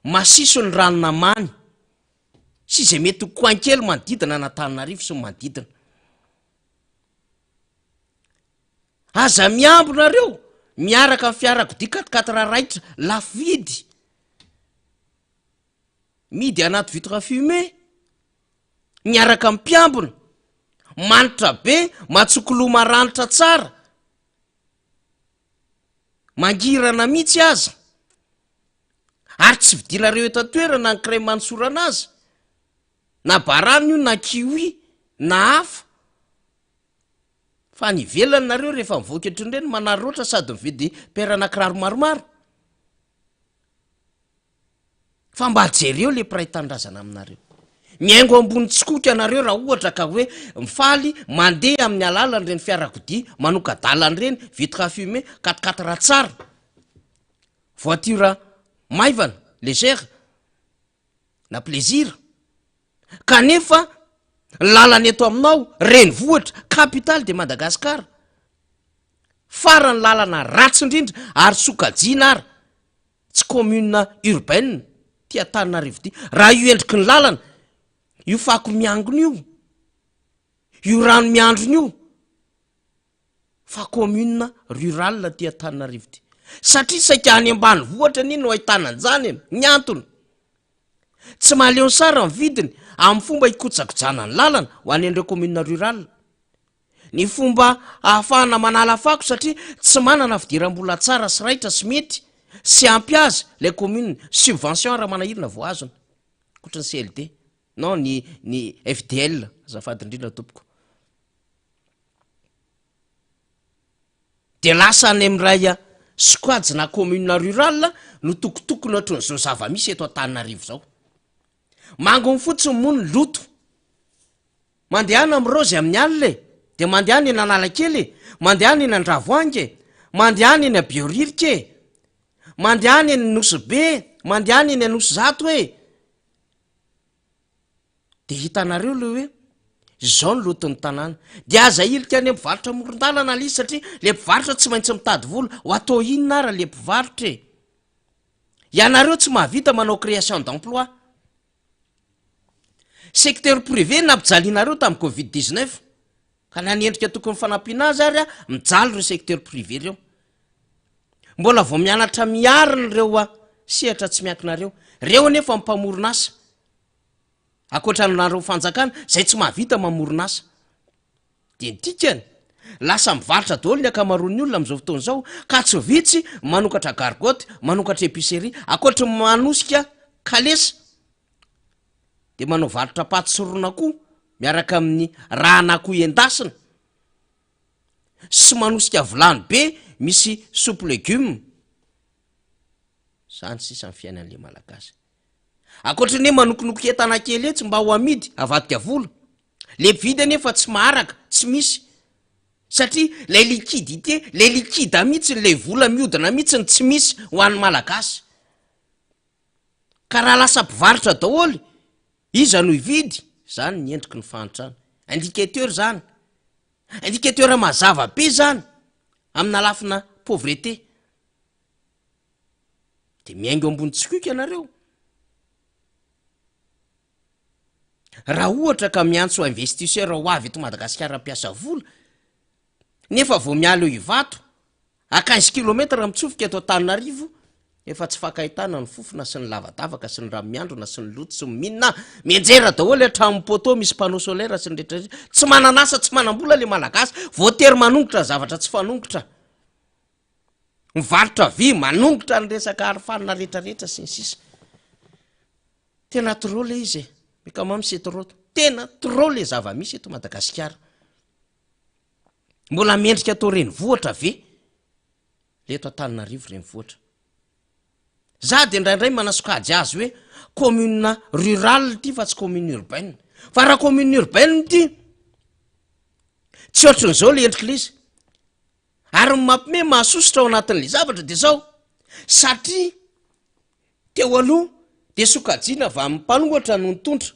masiso ny rano namany. Sy izay mety ho coin kely manodidina an'Antananarivo sy ny manodidina. Aza mihambo nareo miaraka amin'ny fiarakodia quatre quatre raitra lafo vidy. Midy anaty vitre fumée miaraka amin'ny mpiambina, manitra be, matsoko loha maranitra tsara, mangirana mihitsy aza, ary tsy vidianareo eto an-toerana ny crème anosorana azy, na barane io na kiwi na hafa, fa any ivelany nareo rehefa mivoaka eto indreny manararaotra sady mividy paire-na kiraro maromaro. Fa mba jereo le mpiray tanindrazana aminareo. Mihaingo ambony tsikoky ianareo raha ohatra ka hoe mifaly mandeha amin'ny alalan'ireny fiarakodia manoka-dalana ireny, vitre fumée, quatre quatre tsara, voiture maivana, légère, na plaisir. Kanefa ny lalana eto aminao, renivohitra, capitale de Madagascar, farany lalana ratsy indrindra ary sokajiana ary Tsy commune urbaine ty Antananarivo ty. Raha io endriky ny lalana, io fako miangona io, io rano miandrona io, fa commune rurale ty Antananarivo ty. Satria saika any ambanivohitra anie no ahitana an'izany e. Ny antony, tsy mahaleo ny sara ny vidiny amin'ny fomba hikojakojana ny lalana ho any an'ireo commune rurale. Ny fomba ahafahana manala fako satria tsy manana fidiram-bola tsara sy raitra sy mety sy ampy azy ilay commune, subvention Ramanahirina vao azony, ankoatry ny CLD, non ny ny FDL azafady indrindra tompoko. Dia lasa any amin'ilay sokajy na commune rurale no tokotokony ohatran'izao zava-misy eto Antananarivo izao. Mangony fotsiny moa ny loto. Mandehana miraozy amin'ny alina e! Dia mandehana eny Analakely e! Mandehana eny Andravoahangy e! Mandehana eny Behoririka e! Mandehana eny Nosy Be e! Mandehana eny Anosizato e! Dia hitanareo ilay hoe izao ny loton'ny tanàna. Dia aza ahilika any amin'ny mpivarotra amoron-dalana ilay izy satria ilay mpivarotra tsy maintsy mitady vola. Ho atao inona ary ilay mpivarotra e? Ianareo tsy mahavita manao création d'emploi. Secteur privé nampijalianareo tamin'ny covid 19 ka na ny endrika tokony fanampiana azy ary mijaly ireo secteur privé ireo. Mbola vao mianatra miarina ireo sehatra tsy miankina ireo. Ireo anefa ny mpamorona asa. Ankoatra anareo fanjakana izay tsy mahavita mamorona asa. Dia ny dikany, lasa mivarotra daholo ny ankamaroan'ny olona amin'izao fotoana izao ka tsy vitsy manokatra gargotte, manokatra épicerie, ankoatry ny manosika kalesa dia manao varotra paty sy ron'akoho miaraka amin'ny rahan'akoho endasina sy manosika vilany be misy soupe legume. Zany sisa ny fiainan'le Malagasy. Ankoatry ny hoe manokonoky entana kely etsy mba ho amidy avadika vola. Le mpividy anefa tsy maharaka, tsy misy. Satria lay liquidité, lay liquide mihitsy, lay vola mihodina mihitsy no tsy misy ho an'ny Malagasy. Ka raha lasa mpivarotra daholo, iza no hividy? Zany ny endriky ny fahantrana. Indicateur zany. Indicateur mazava be zany amina lafina pauvreté. De miaingo ambony tsikoiko ianareo. Raha ohatra ka miantso investisseur ho avy eto Madagasikara hampiasa vola, nefa vao miala eo Ivato, à 15 kilomètres mitsofoka eto Antananarivo, efa tsy fankahitana ny fofona sy ny lavadavaka sy ny rano miandrona sy ny loto sy ny minina, mianjera daholo hatramin'ny poteau misy panneau solaire sy ny rehetra rehetra, tsy manana asa tsy manam-bola le Malagasy, voatery manongotra zavatra tsy fanongotra, mivarotra vy, manongotra ny resaka arofanina rehetra rehetra sy ny sisa. Tena trop le izy e! Mais quand même c'est trop. Tena trop le zava-misy eto Madagasikara. Mbola mendrika atao renivohitra ve le eto Antananarivo renivohitra? Za de indraindray manasokajy azy hoe commune rurale ity fa tsy commune urbaine. Fa raha commune urbaine ity, tsy ohatran'izao le endrik'le izy. Ary ny mampime mahasosotra ao anatin'le zavatra de zao, satria Teo aloha dia sokajiana avy amin'ny mpanohatra no nitondra.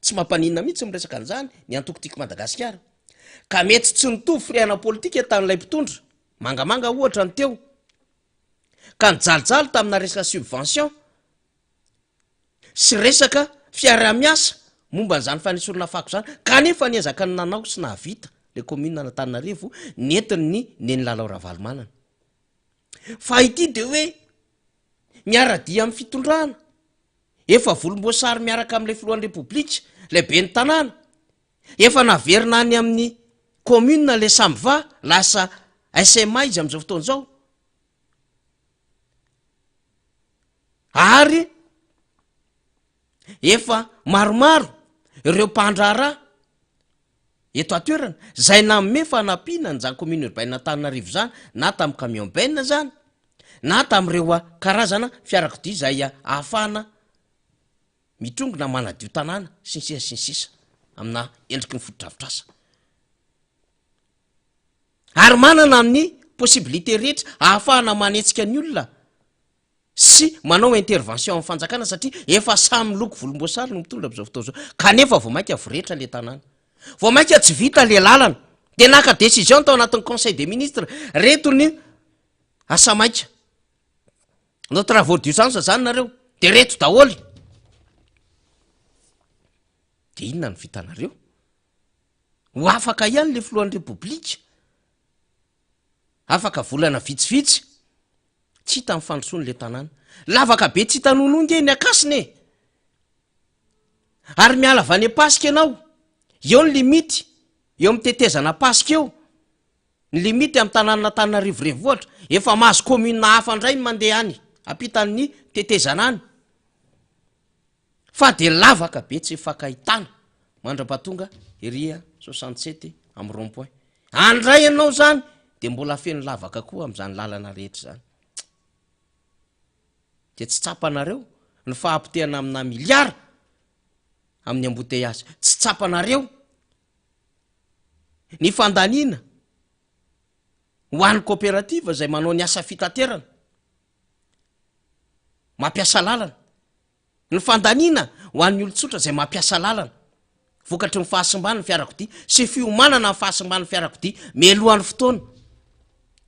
Tsy mampaninona mihitsy ny miresaka an'izany ny antoko Tiako Madagasikara. Ka mety tsy nitovy firehana politika tamin'ilay mpitondra. Mangamanga ohatra ny teo. Ka nijalijaly tamina resaka subvention sy resaka. fiaraha-miasa momba an'izany fanesorana fako izany kanefa niezaka ny nanao sy nahavita le commune an'Antananarivo nentin'ny Neny Lalao Ravalomanana. Fa ity de hoe miara-dia amin'ny fitondrana, efa volomboasary miaraka amin'ilay filohan'ny Repoblika, ilay ben'ny tanàna, efa naverina any amin'ny commune ilay Samva, lasa SMA izy amin'izao fotoana izao. Ary efa maromaro ireo mpandraharaha eto an-toerana izay nanome fanampiana an'izany commune urbaine Antananarivo izany na tamin'ny camion benne izany na tamin'ireo karazana fiarakodia izay ahafahana mitrongy na manadio tanàna sy ny sisa sy ny sisa amina endriky ny fotodrafitrasa. Ary manana ny possibilité rehetra ahafahana manetsika ny olona sy manao intervention amin'ny fanjakana satria efa samy miloko volomboasary no mitondra amin'izao fotoana izao kanefa vao mainka voretra le tanàna, vao mainka tsy vita le lalana, de naka décision tao anatin'ny conseil des ministres reto ny asa maika, hanao travaux d'urgence zany nareo de reto daholo, de inona no vitanareo? Ho afaka ihany le filohan'ny repoblika afaka volana vitsivitsy, tsy hita ny fandrosoany le tanàna. Lavaka be tsy hita nonoa nge ny Ankasina e! Ary miala avy any Ampasika ianao, eo ny limite, eo amin'ny tetezana Ampasika eo, ny limite amin'ny tanànan'Antananarivo renivohitra, efa mahazo commune hafa indray ny mandeha any ampitan'ny tetezana any. Fa dia lavaka be tsy ifankahitana mandra-pahatonga ery 67 amin'ny rond point. Any indray ianao izany dia mbola feno lavaka koa amin'izany lalana rehetra izany. Dia tsy tsapanareo ny fahapotehana amina miliara amin'ny embouteillage. Tsy tsapanareo ny fandaniana ho an'ny coopérative izay manao ny asa fitaterana, mampiasa lalana. Ny fandaniana ho an'ny olon-tsotra izay mampiasa lalana, vokatry ny fahasimban'ny fiarakodia sy fiomanana amin'ny fahasimban'ny fiarakodia mialohan'ny fotoana,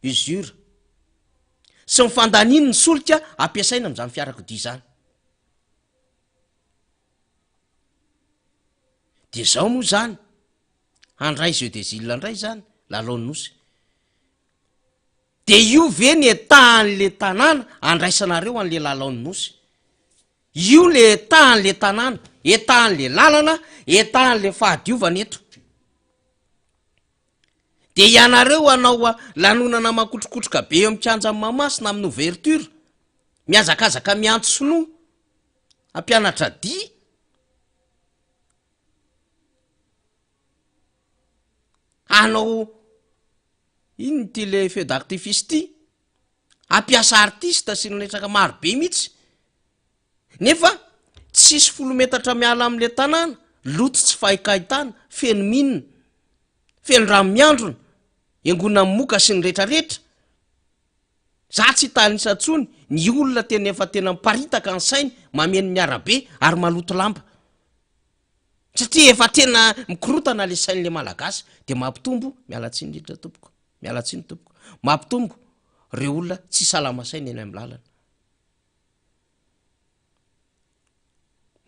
usure, sy ny fandaniany ny solika ampiasaina amin'izany fiarakodia izany. Dia izao moa izany, handray jeu des îles indray izany, lalaon'ny nosy. De io ve ny état an'le tanàna andraisanareo an'le lalaon'ny nosy? Io le état an'le tanàna, état an'le lalana, état an'le fahadiovana eto. De ianareo hanao lanonana makotrokotroka be eo amin'ny kianjan'i Mahamasina amin'ny ouverture, mihazakazaka miantso sinoa hampianatra dihy, hanao Inona ity le feu d'artifice ity? Hampiasa artiste sy ny resaka maro be mihitsy. Nefa tsisy folo metatra miala amin'le tanàna, loto tsy fahinkahitana, feno mine, feno rano miandrona, engonan'ny moka sy ny retraretra. Za tsy hitanisa intsony ny olona tena efa tena miparitaka ny sainy, mameno ny arabe ary maloto lamba. Satria efa tena mikorotana le sain'le malagasy de mampitombo, miala tsiny indrindra tompoko, miala tsiny tompoko, mampitombo reo olona tsy salama saina eny amin'ny lalana.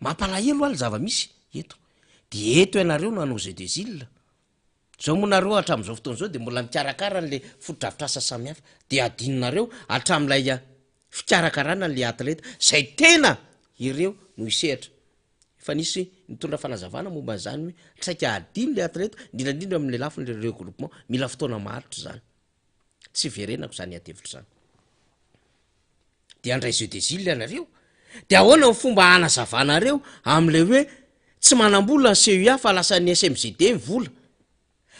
Mampalahelo hoa ny zava-misy eto. De eto ianareo no hanao jeu des îles. Zao moa nareo hatramin'izao fotoana izao de mbola mikarakara an'le fotodrafitrasa samihafa de adinonareo hatramin'ilay fikarakarana an'le atleta zay tena ireo no hisehatra. Efa nisy nitondra fanazavana momba an'izany hoe saika hadino ilay atleta, indrindra indrindra amin'ny lafiny le regroupement, mila fotoana maharitra izany. Tsy hiverenako izany adihevitra izany. Dia handray jeu des îles ianareo? Dia ahoana ny fomba hanazavanareo amin'ilay hoe tsy manam-bola ny CUA fa lasan'ny SMGD ny vola?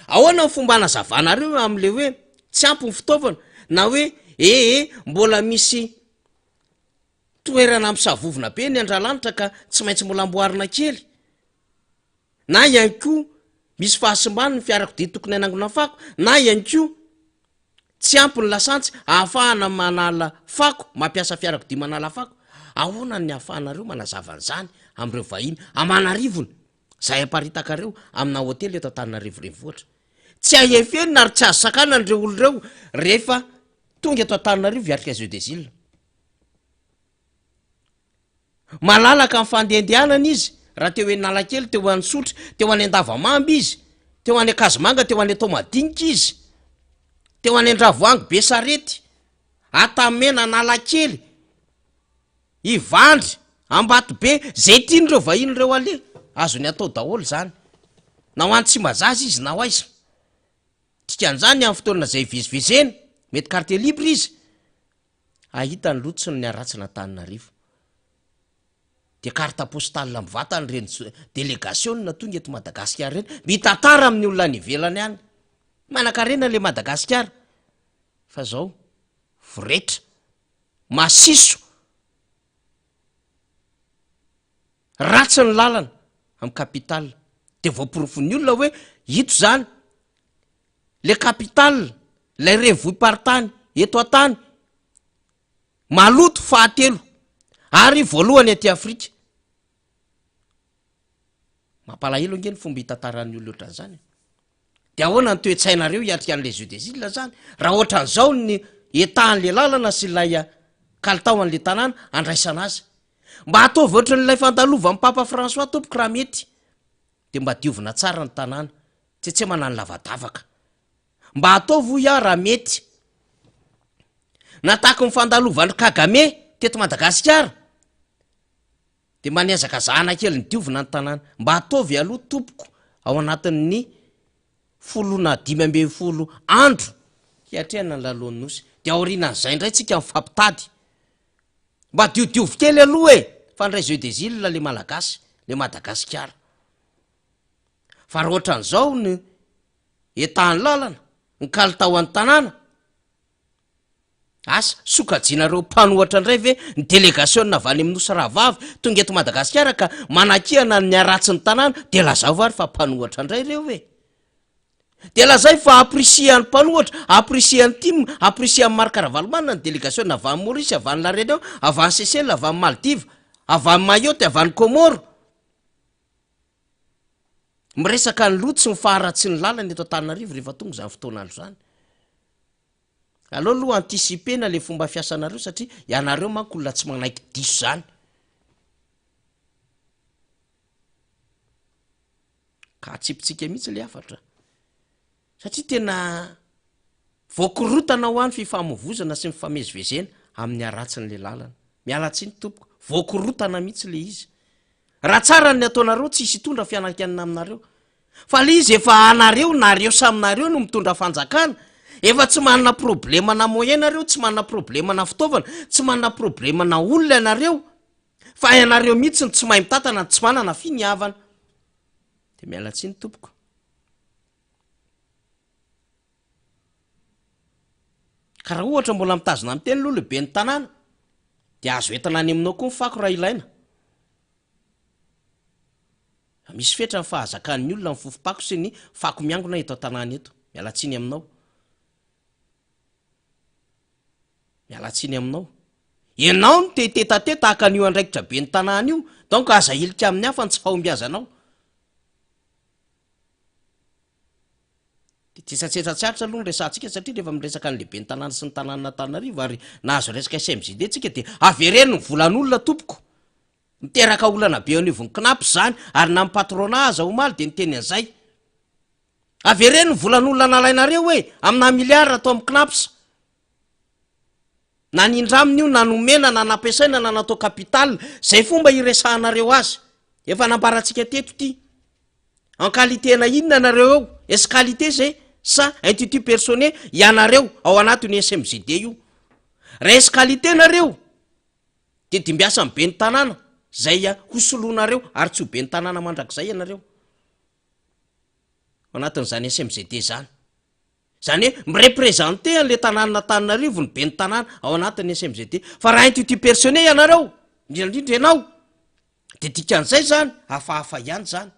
Ahoana ny fomba hanazavanareo amin'ilay hoe tsy ampy ny fitaovana na hoe ee mbola misy Toerana misavovona be ny Andralanitra ka tsy maintsy mbola amboarina kely. Na ihany koa misy fahasimbany ny fiarakodia tokony hanangona fako na ihany koa tsy ampy ny lasantsy ahafahana manala fako, mampiasa fiarakodia manala fako. Ahoana ny ahafahanareo manazava an'izany amin'ireo vahiny aman'arivony izay aparitakareo amina hotely eto Antananarivo renivohitra? Tsy hay efenina ary tsy azo sakanana ireo olona ireo rehefa tonga eto Antananarivo hiatrika Jeux des Îles. Malalaka amin'ny fandehandehanana izy. Raha teo Analakely, teo Anosotry, teo any Andavamamba izy, teo any Ankazomanga, teo any Antohomadinika izy, teo any Andravoahangy, Besarety, Antamena, Analakely, Ivandry, Ambatobe, zay tian'ireo vahiny ireo aleha, azony atao daholo izany. Na ho any Tsimbazaza izy na ho aiza. Dikan'izany amin'ny fotoana izay hivezivezeny, mety quartier libre izy, hahita ny loto sy ny haratsin'Antananarivo. Dia carte postale mivantana ireny delegasionina tonga eto Madagasikara ireny, mitantara amin'ny olona any ivelany any. Manankarena ilay Madagasikara. Fa zao, voretra, masiso, ratsy ny lalana amin'ny capitale. Dia voaporofon'ny olona hoe ito izany, le capitale, ilay renivohi-paritany eto an-tany, maloto fahatelo ary voalohany aty Afrika. Mampalahelo ange ny fomba hitantaran'ny olona ohatran'izany e. Dia ahoana ny toe-tsainareo hiatrika an'ilay jeux des îles zany? Raha ohatran'izao ny état an'ilay lalana sy ilay kalitao an'ilay tanàna andraisana azy. Mba ataovy ohatran'ilay fandalovan'i Papa François tompoko raha mety. Dia mba diovina tsara ny tanàna. Tsetsemana ny lavadavaka. Mba ataovy hoy aho raha mety. Na tahaky ny fandalovan'i Kagame teto Madagasikara. Dia mba nihazakazahana kely nidiovina ny tanàna. Mba ataovy aloha tompoko ao anatin'ny folo na 15 andro hiatrehana ny lalaon'ny Nosy. Dia aorianan'izay indray tsika mifampitady. Mba diodiovy kely aloha e! Fa ndray jeux des îles le Malagasy, le Madagasikara. Fa raha ohatran'izao ny état ny lalana, ny kalitao an'ny tanàna, Asa, sokajianareo mpanohatra indray ve ny delegasiona avy any amin'ny Nosy Rahavavy tonga eto Madagasikara ka manakihana ny haratsin'ny tanàna dia lazao ary fa mpanohatra indray ireo e! Dia lazay fa apprécier-n'ny mpanohatra, apprécier-n'ny tim, apprécier-n'i Marc Ravalomanana ny delegasiona avy any Maurice, avy any La Réunion, avy any Seychelles, avy any Maldives, avy any Mayotte, avy any Comores. Miresaka ny loto sy ny faharatsian'ny lalana eto Antananarivo rehefa tonga izany fotoan'andro izany. Aleo aloha anticiper-na le fomba fiasanareo satria ianareo manko olona tsy manaiky diso zany. Ka atsipitsika mihitsy le hafatra. Satria tena voakorotana ho any fifamoivozana sy mifamezivezena amin'ny haratsin'le lalana. Miala tsiny tompoko, voakorotana mihitsy le izy. Raha tsara ny ataonareo tsisy hitondra fianankianana aminareo. Fa le izy efa anareo, nareo samy nareo no mitondra fanjakana, efa tsy manana problema na moyen nareo, tsy manana problema na fitaovana, tsy manana problema na olona ianareo, fa ianareo mihitsy no tsy mahay mitantana no tsy manana finiavana. De miala tsiny tompoko. Ka raha ohatra mbola mitazona ny teny aloha le ben'ny tanàna, de azo entina any aminao koa ny fako raha ilaina. Misy fetra ny fahazakan'ny olona ny fofom-pako sy ny fako miangona eto an-tanàna eto. Miala tsiny aminao. Miala tsiny aminao. Ianao no te tete à tete tahaka an'io andraikitra ben'ny tanàna io, donc aza ahilika amin'ny hafa ny tsy fahombiazanao. Dia tsetsatsetsa tsy aritra aloha ny resahantsika satria rehefa miresaka ny lehiben'ny tanàna sy ny tanànan'Antananarivo ary nahazo resaka SMJD tsika dia avereno ny volan'olona tompoko. Miteraka olana be eo anivon'ny Cnaps izany ary na ny patronat aza omaly dia niteny an'izay. Avereno ny volan'olona nalainareo e! Amina milliards ato amin'ny Cnaps. Na nindramina io na nomena na nampiasaina na natao capital, izay fomba iresahanareo azy. Efa nambarantsika teto ity. En qualité-na inona nareo eo? Est-ce qualité zay sa intitut personne ianareo ao anatin'io SMGD io? Raha est-ce qualité nareo dia dimbiasan'ny ben'ny tanàna zay ho soloinareo ary tsy ho ben'ny tanàna mandrakizay ianareo ao anatin'izany SMGD zany. Zany hoe mi-representer an'le tanànan'Antananarivo ny ben'ny tanàna ao anatin'ny SMGD. Fa raha intitut personne ianareo, indrindra indrindra ianao, de dikan'izay zany hafahafa ihany zany.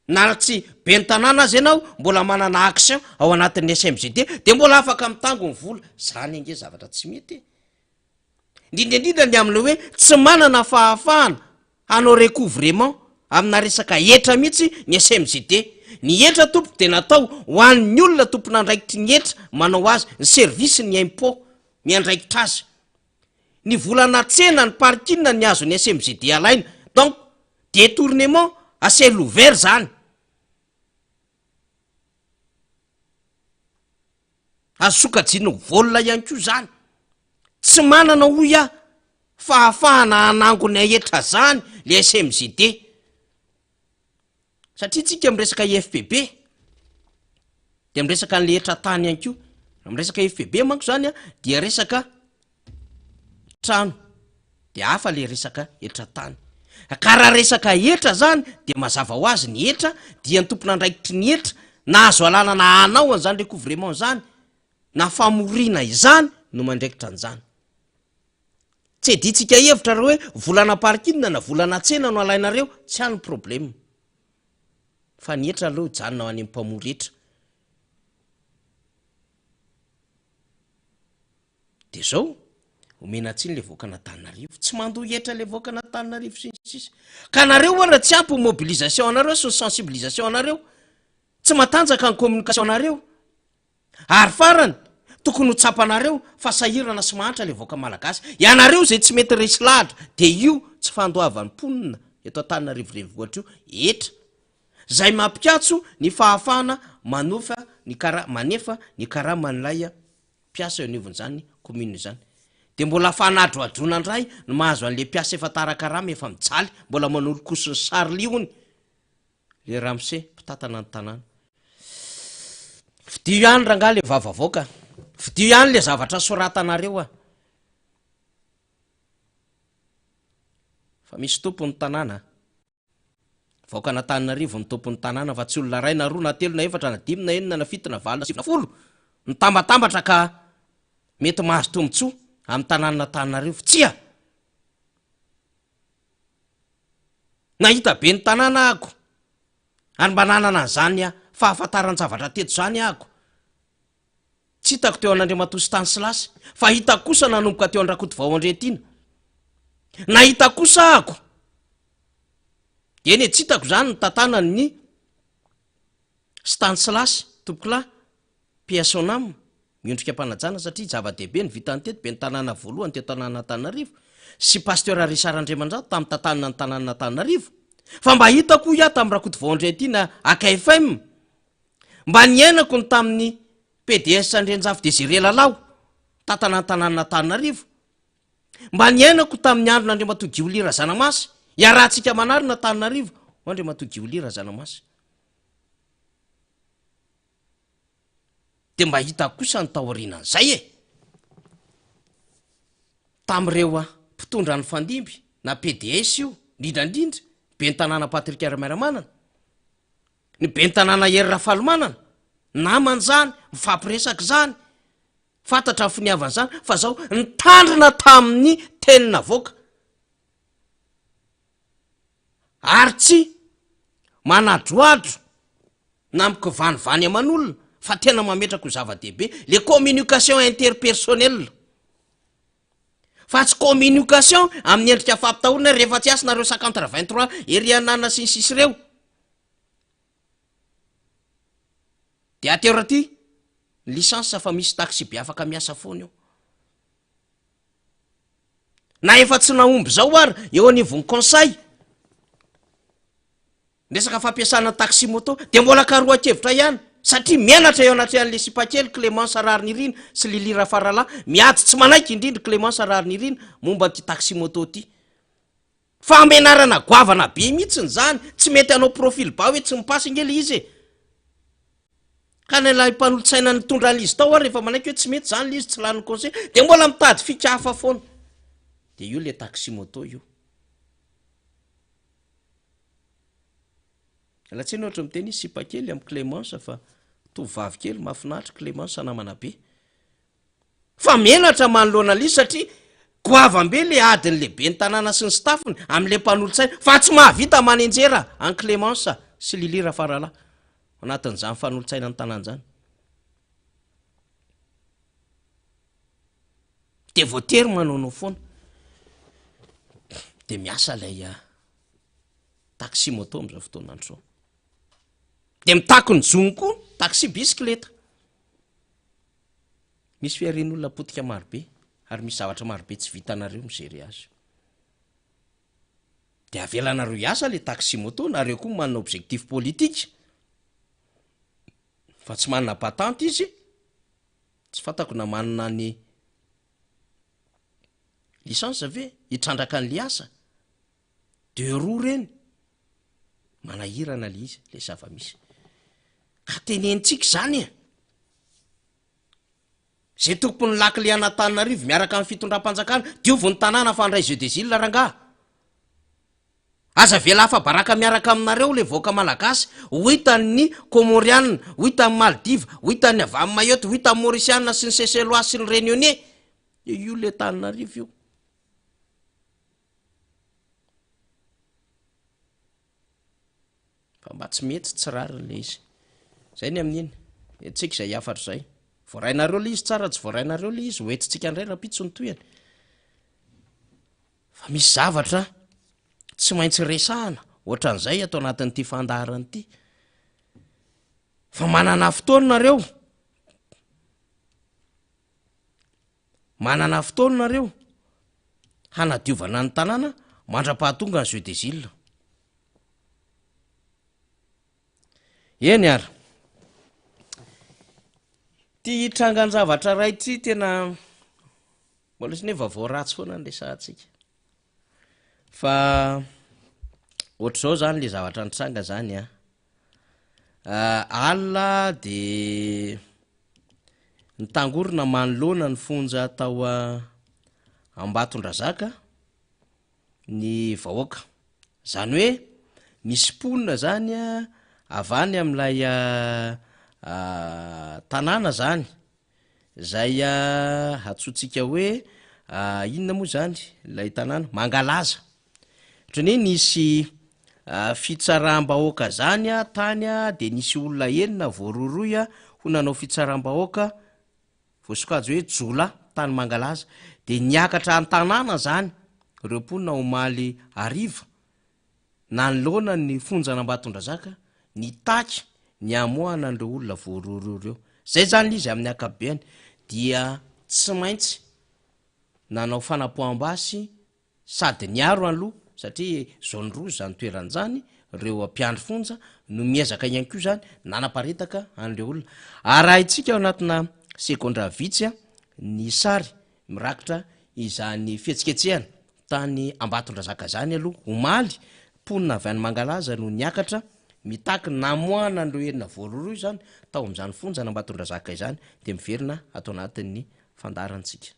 Na tsy ben'ny tanàna aza ianao mbola manana action ao anatin'ny SMGD de mbola afaka mitango ny vola. Zany ange zavatra tsy mety e. Indrindra indrindra ny amin'ilay hoe tsy manana fahafahana hanao recouvrement amina resaka hetra mihitsy ny SMGD. Ny hetra tompoko dia natao ho an'ny olona tompon'andraikitry ny hetra manao azy, ny service ny impot miandraikitra azy. Ny volana tsena, ny parking ny azon'ny SMGD alaina. Donc. Détournement à ciel ouvert zany. Azo sokajiana ho vol ihany koa zany. Tsy manana hoy aho fahafahana hanangona hetra zany le SMGD. Satria tsika miresaka IFPB de miresaka an'le hetra tany ihany koa. Raha miresaka IFPB manko zany a dia resaka trano de hafa le resaka hetra tany. Ka raha resaka hetra zany de mazava ho azy ny hetra dia ny tompon'andraikitry ny hetra nahazo alalana hanao an'izany recouvrement zany na famoriana izany no mandraikitra an'izany. Tsy edintsika hevitra raha hoe volana parking na volana tsena no alainareo, tsy any ny problème. Fa ny hetra aleo hijanona any amin'ny mpamory hetra. Dia zao, omena tsiny le vahoakan'Antananarivo, tsy mandoa hetra le vahoakan'Antananarivo sy ny sisa. Ka nareo ara tsy ampy ny mobilisation anareo sy ny sensibilisation anareo, tsy matanjaka ny communication anareo. Ary farany, tokony ho tsapanareo fa sahirana sy mahantra le vahoaka malagasy. Ianareo izay tsy mety resy lahatra dia io tsy fandoavan'ny mponina eto Antananarivo renivohitra io hetra izay mampikatso ny fahafahana manofa ny kara manefa ny karaman'ilay mpiasa eo anivon'izany commune izany. Dia mbola fanadrohadroana indray no mahazo an'le mpiasa efa tara karama efa mijaly mbola manolokoso ny sary liony Le ramose mpitantana ny tanàna. Fidio ihany rangahy le vava avoaka. Fidio ihany le zavatra soratanareo a. Fa misy tompony ny tanàna a. Vahoakan'Antananarivo ny tompon'ny tanàna fa tsy olona iray na roa na telo na efatra na dimy na enina na fito na valo na sivy na folo mitambatambatra ka mety mahazo tombontsoa amin'ny tanànan'Antananarivo. Tsia! Nahita ben'ny tanàna ahako ary mba nanana an'izany fahafantaran-javatra teto izany ahako. Tsy hitako teo an'Andriamatoa Stanislas, fa hitako kosa nanomboka teo an-dRakotovao Andriantiana. Nahita kosa ahako, eny e, tsy hitako izany ny tantanan'ny Stanislas, tompokolahy, paix à son âme. Miondrika am-panajana satria zava-dehibe ny vitan'ny teto, ben'ny tanàna voalohany teto an'Antananarivo sy Pasteur Richard Andriamanjato tamin'ny tantanana ny tanànan'Antananarivo. Fa mba hitako hoy aho tamin'i Rakotovao Andriantiana akfm, mba niainako ny tamin'ny pds Andrianjafy Désiré Lalao, tantana ny tanànan'Antananarivo. Mba niainako tamin'ny andron'Andriamatoa Giholy Razanamasy, iarahantsika manarina Antananarivo, hoy Andriamatoa Giholy Razanamasy. Dia mba hitako kosa ny taorianan'izay e! Tamin'ireo mpitondra nifandimby, na pds io, indrindra indrindra, ny ben'ny tanàna Patrick Ramiaramanana, ny ben'ny tanàna Hery Rafalimanana, namana izany, mifampiresaka izany, fantatra ny finiavana izany, fa zao nitandrina tamin'ny teny navoaka. Ary tsy manadroadro na mikivanivany aman'olona fa tena mametraka ho zava-dehibe le communication interpersonnelle fa tsy communication amin'ny endrika fampitahorana rehefa tsy asy nareo cent quatre vingt trois ery anana sy ny sisa ireo de atero aty ny licence fa misy taxi be afaka miasa foana eo. Na efa tsy nahomby izao ary eo anivon'ny conseil ny resaka fampiasana ny taxi moto dia mbola karohan-kevitra ihany satria menatra eo anatrehan'le sipakely Clémence Raharinirina sy Lily Rafaralahy miady tsy manaiky indrindra Clémence Raharinirina momba ity taxi moto ity. Fahamenarana goavana be mihitsiny izany, tsy mety hanao profil bas hoe tsy mi-passe ange le izy e! Ka na ilay mpanolotsaina nitondra an'izy tao ary efa manaiky hoe tsy mety izany ilay izy, tsy lanin'ny conseil, dia mbola mitady fika hafa foana. Dia io ilay taxi moto io. Miala tsiny ohatra miteny sipa kely amin'i Clémence fa tovovavy kely mahafinaritra Clémence namana be. Fa menatra manoloana an'ilay izy satria goavam-be ilay adin'ny lehiben'ny tanàna sy ny staff-ny amin'ilay mpanolotsaina fa tsy mahavita manenjera an'i Clémence sy Lily Rafaralahy ao anatin'izany fanolotsaina ny tanàna izany. Dia voatery manaonao foana. Dia miasa ilay ah, taxi moto amin'izao fotoana andro izao. Dia mitaky ny zony koa taxi bisikileta. Misy fiharian'olona potika marobe ary misy zavatra marobe tsy vitanareo mi-gérer azy. De avelanareo hiasa le taxi moto, nareo koa manana objectif politique fa tsy manana patente izy, tsy fantako na manana ny licence ve hitrandraka an'le asa, deux roues reny, manahirana le izy, le zava-misy. Ka tenenintsika izany e! Zay tompon'ny lakile an'Antananarivo miaraka amin'ny fitondram-panjakana, diovy ny tanàna fa handray jeu des îles rangaha. Aza avela afa-baraka miaraka aminareo le vahoaka malagasy, ho hitan'ny Comoriana, ho hitan'ny Maldives, ho hitan'ny avy any Mayotte, ho hitan'ny Mauriciana sy ny Seychellois sy ny Réunionnais. Io le Antananarivo io. Fa mba tsy mety, tsy rariny le izy. Zay ny amin'iny. Entintsika izay hafatra izay. Voarainareo le izy tsara, tsy voarainareo le izy, ho entintsika indray rahampitso ny tohiny. Fa misy zavatra tsy maintsy resahana ohatran'izay ato anatin'ity fandaharana ity. Fa manana fotoana nareo. Manana fotoana nareo hanadiovana ny tanàna mandra-pahatonga ny jeu des îles. Eny ary. Ty trangan-javatra iray ity tena mbola izy ne vaovao ratsy foana ny resahantsika. Fa ohatr'izao zany le zavatra nitranga zany an. Alina de nitangorona manoloana ny fonja tao Ambatondrazaka ny vahoaka. Zany hoe misy mponina zany avy any amin'ilay tanàna zany Izay antsointsika hoe inona moa izany ilay tanàna? Mangalaza. Ohatran'ny hoe nisy fitsaram-bahoaka izany tany dia nisy olona enina voarohirohy ho nanao fitsaram-bahoaka voasokajy hoe jiolahy tany Mangalaza. Dia niakatra an-tanàna izany ireo mponina omaly hariva nanoloana ny fonjan'Ambatondrazaka nitaky ny hamoahana an'ireo olona voarohirohy ireo. Izay izany ilay izy amin'ny ankapobeny dia tsy maintsy nanao fanapoaham-basy sady niaro aloha satria zone rouge izany toerana izany, ireo mpiandry fonja no miezaka ihany koa izany nanaparitaka an'ireo olona. Arahintsika ao anatina segondra vitsy ny sary mirakitra izany fihetsiketsehana Tany Ambatondrazaka izany aloha, omaly, mponina avy any Mangalaza no niakatra mitaky ny namoahana an'ireo enina voarohirohy izany tao amin'izany fonjan'Ambatondrazaka izany, dia miverina ato anatin'ny fandaharantsika.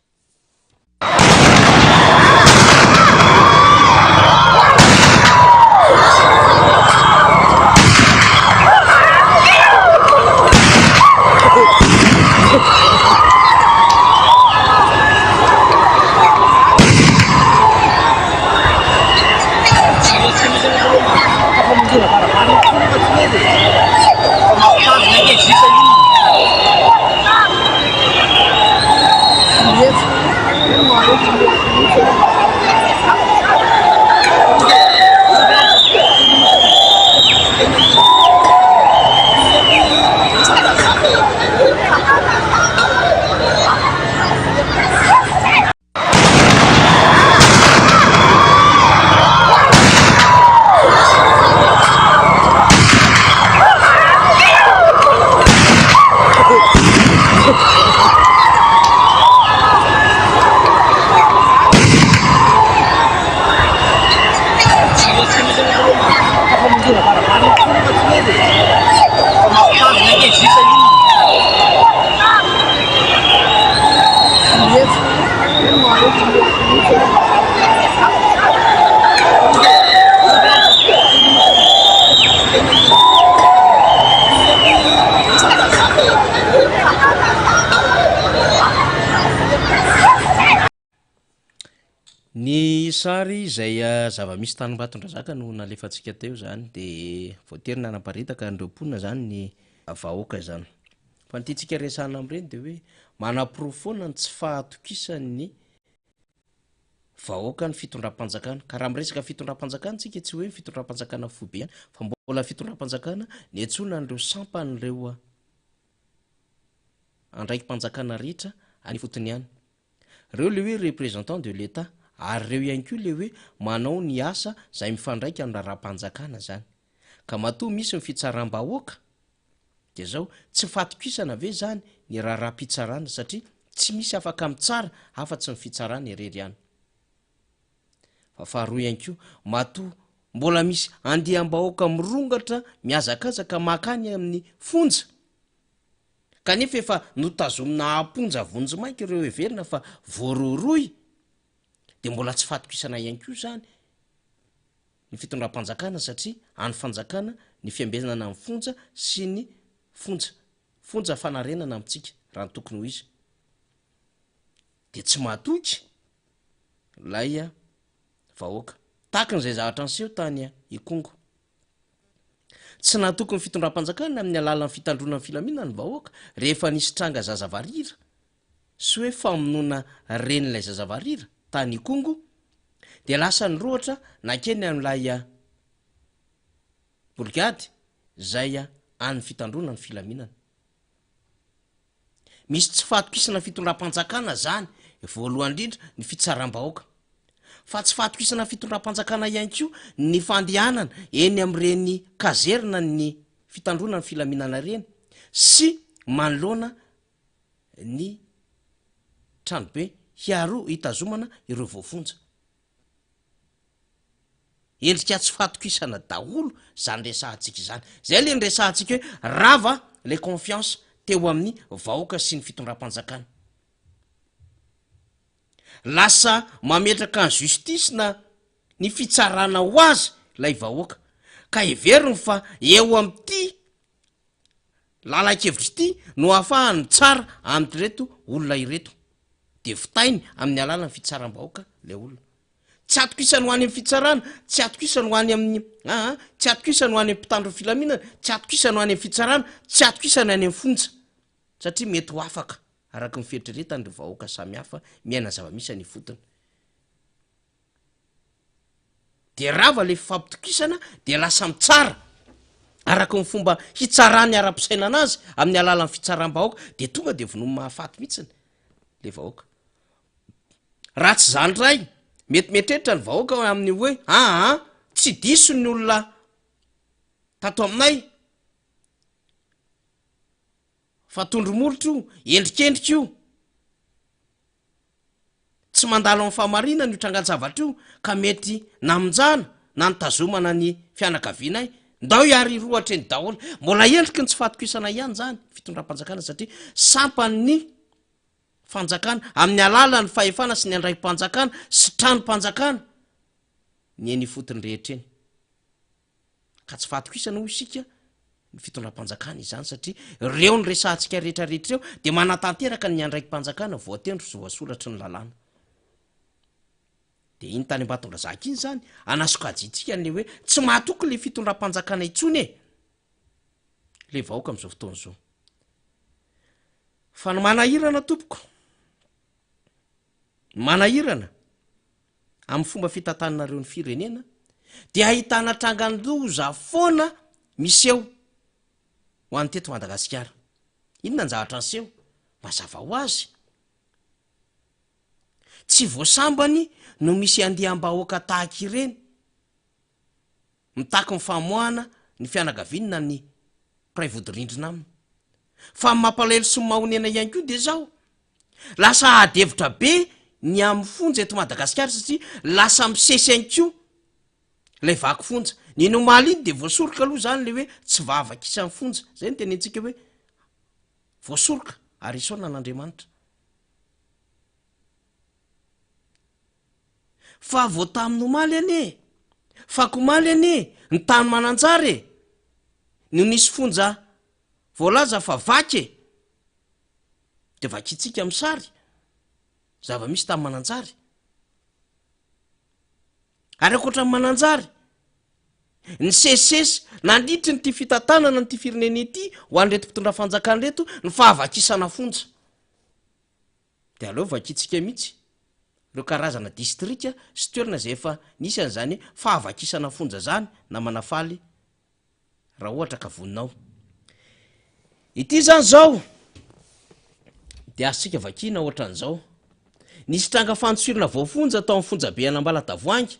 Ny sary izay zava-misy tany Ambatondrazaka no nalefantsika teo izany dia voatery nanaparitaka an'ireo mponina izany ny vahoaka izany. Fa ny tiantsika resahana amin'ireny dia hoe manaporofo foana ny tsy fahatokisan'ny vahoaka ny fitondram-panjakana. Ka raha miresaka fitondram-panjakana isika tsy hoe ny fitondram-panjakana foibe ihany fa mbola fitondram-panjakana niantsoana an'ireo sampan'ireo andraiki-panjakana rehetra any ifotony ihany. Reo le hoe représentant de l'Etat. Ary ireo ihany koa le hoe manao ny asa izay mifandraika amin'ny raharaham-panjakana zany. Ka matoa misy ny fitsaram-bahoaka dia zao, tsy fatokisana ve zany ny raharaham-pitsarana satria tsy misy afaka mitsara afa-tsy ny fitsarana irery ihany. Fa faharoa ihany koa, matoa mbola misy andiam-bahoaka mirongatra mihazakazaka mankany amin'ny fonja, kanefa efa notazomina am-ponja vonjimaika ireo heverina fa voarohirohy, dia mbola tsy fatokisana ihany koa izany ny fitondram-panjakana satria an'ny fanjakana ny fiambenana ny fonja sy ny fonja, fonja fanarenana amintsika raha ny tokony ho izy, dia tsy mahatoky ilay vahoaka. Takin'izay zavatra niseho tany Ikongo. Tsy nahatoky ny fitondram-panjakana amin'ny alalan'ny fitandroana ny filaminana ny vahoaka rehefa nisy tranga zaza varira sy hoe famonoana renin'ilay zaza varira tany Ikongo dia lasa nirohotra nankeny amin'ilay borigady izay an'ny fitandroana ny filaminana. Misy tsy fahatokisana fitondram-panjakana zany, voalohany indrindra ny fitsaram-bahoaka. Fa tsy fahatokisana fitondram-panjakana ihany koa ny fandehanana eny amin'ireny kazerina ny fitandroana ny filaminana ireny sy manoloana ny tranobe hiaro hitazomana ireo voafonja. Endrika tsy fatokisana daholo zany resahantsika izany. Zay le niresahantsika hoe rava le confiance teo amin'ny vahoaka sy ny fitondram-panjakana. Lasa mametraka ny justice na ny fitsarana ho azy ilay vahoaka ka heveriny fa eo amin'ity lalan-kevitra ity no ahafahany mitsara amin'ireto olona ireto. De vitainy amin'ny alalan'ny fitsaram-bahoaka le olona. Tsy atokisany ho any amin'ny fitsarana, tsy atokisany ho any amin'ny aa, tsy atokisany ho any amin'ny mpitandro ny filaminana, tsy atokisany ho any amin'ny fitsarana, tsy atokisany any amin'ny fonja. Satria mety ho afaka, araka ny fieritreretany ry vahoaka samihafa miaina zava-misy any ifotony. Dia rava ilay fifampitokisana dia lasa mitsara araka ny fomba hitsarany ara-pisainana azy amin'ny alalan'ny fitsaram-bahoaka dia tonga dia vonoiny mahafaty mihitsiny ilay vahoaka. Raha tsy izany indray, mety mieritreritra ny vahoaka amin'ny hoe aa tsy diso ny olona tato aminay fa tondro-molotra io, endrikendrika io, tsy mandalo amin'ny fahamarinana io trangan-javatra io ka mety namonjana na nitazomana ny fianakavianay, ndao hiary hirohatra eny daholo. Mbola endriky ny tsy fahatokisana ihany izany fitondram-panjakana satria sampan'ny fanjakana, amin'ny alalan'ny fahefana sy ny andraiki-panjakana sy tranom-panjakana ny eny ifotony rehetra eny. Ka tsy fahatokisana hoy isika ny fitondram-panjakana izany satria ireo niresahantsika rehetra rehetra ireo dia manatanteraka ny andraiki-panjakana voatendry sy voasoratry ny lalàna. Dia iny tany Ambatondrazaka iny izany anasokajintsika an'ilay hoe tsy mahatoky ilay fitondram-panjakana intsony e! Ilay vahoaka amin'izao fotoana izao. Fa ny manahirana tompoko, ny manahirana amin'ny fomba fitantananareo ny firenena dia ahitana trangan-doza foana miseho ho an'ny teto Madagasikara. Inona ny zavatra niseho? Mazava ho azy. Tsy vao sambany no misy andiam-bahoaka tahaka ireny. Mitaky ny famoahana ny fianakaviany na ny mpiray vodirindrina aminy. Fa ny mampalahelo sy ny mahonena ihany koa dia izao, lasa ady hevitra be ny amin'ny fonja eto Madagasikara satria lasa misesy ihany koa ilay vaky fonja. Ny eny omaly iny dia voasoroka aloha izany ilay hoe tsy vavakisan'ny fonja, izay no tenentsika hoe voasoroka ary isaorana an'Andriamanitra. Fa vao tamin'ny omaly anie e! Fakomaly anie ny tany Mananjary e! No nisy fonja voalaza fa vaky e! Dia vakintsika amin'ny sary zava-misy tany Mananjary. Ary ankoatra an'i Mananjary, nisesisesy nandritry ny ity fitantanana an'ity firenena ity ho an'ireto mpitondra fanjakana ireto ny fahavakisana fonja. Dia aleo vakintsika mihitsy ireo karazana distrika sy toerana izay efa nisy an'izany fahavakisana fonja izany namana Faly raha ohatra ka voninao. Ity izany izao dia azontsika vakiana ohatran'izao. Nisy tranga fandosirana voafonja tao amin'ny fonjabe an'Ambalatavoahangy,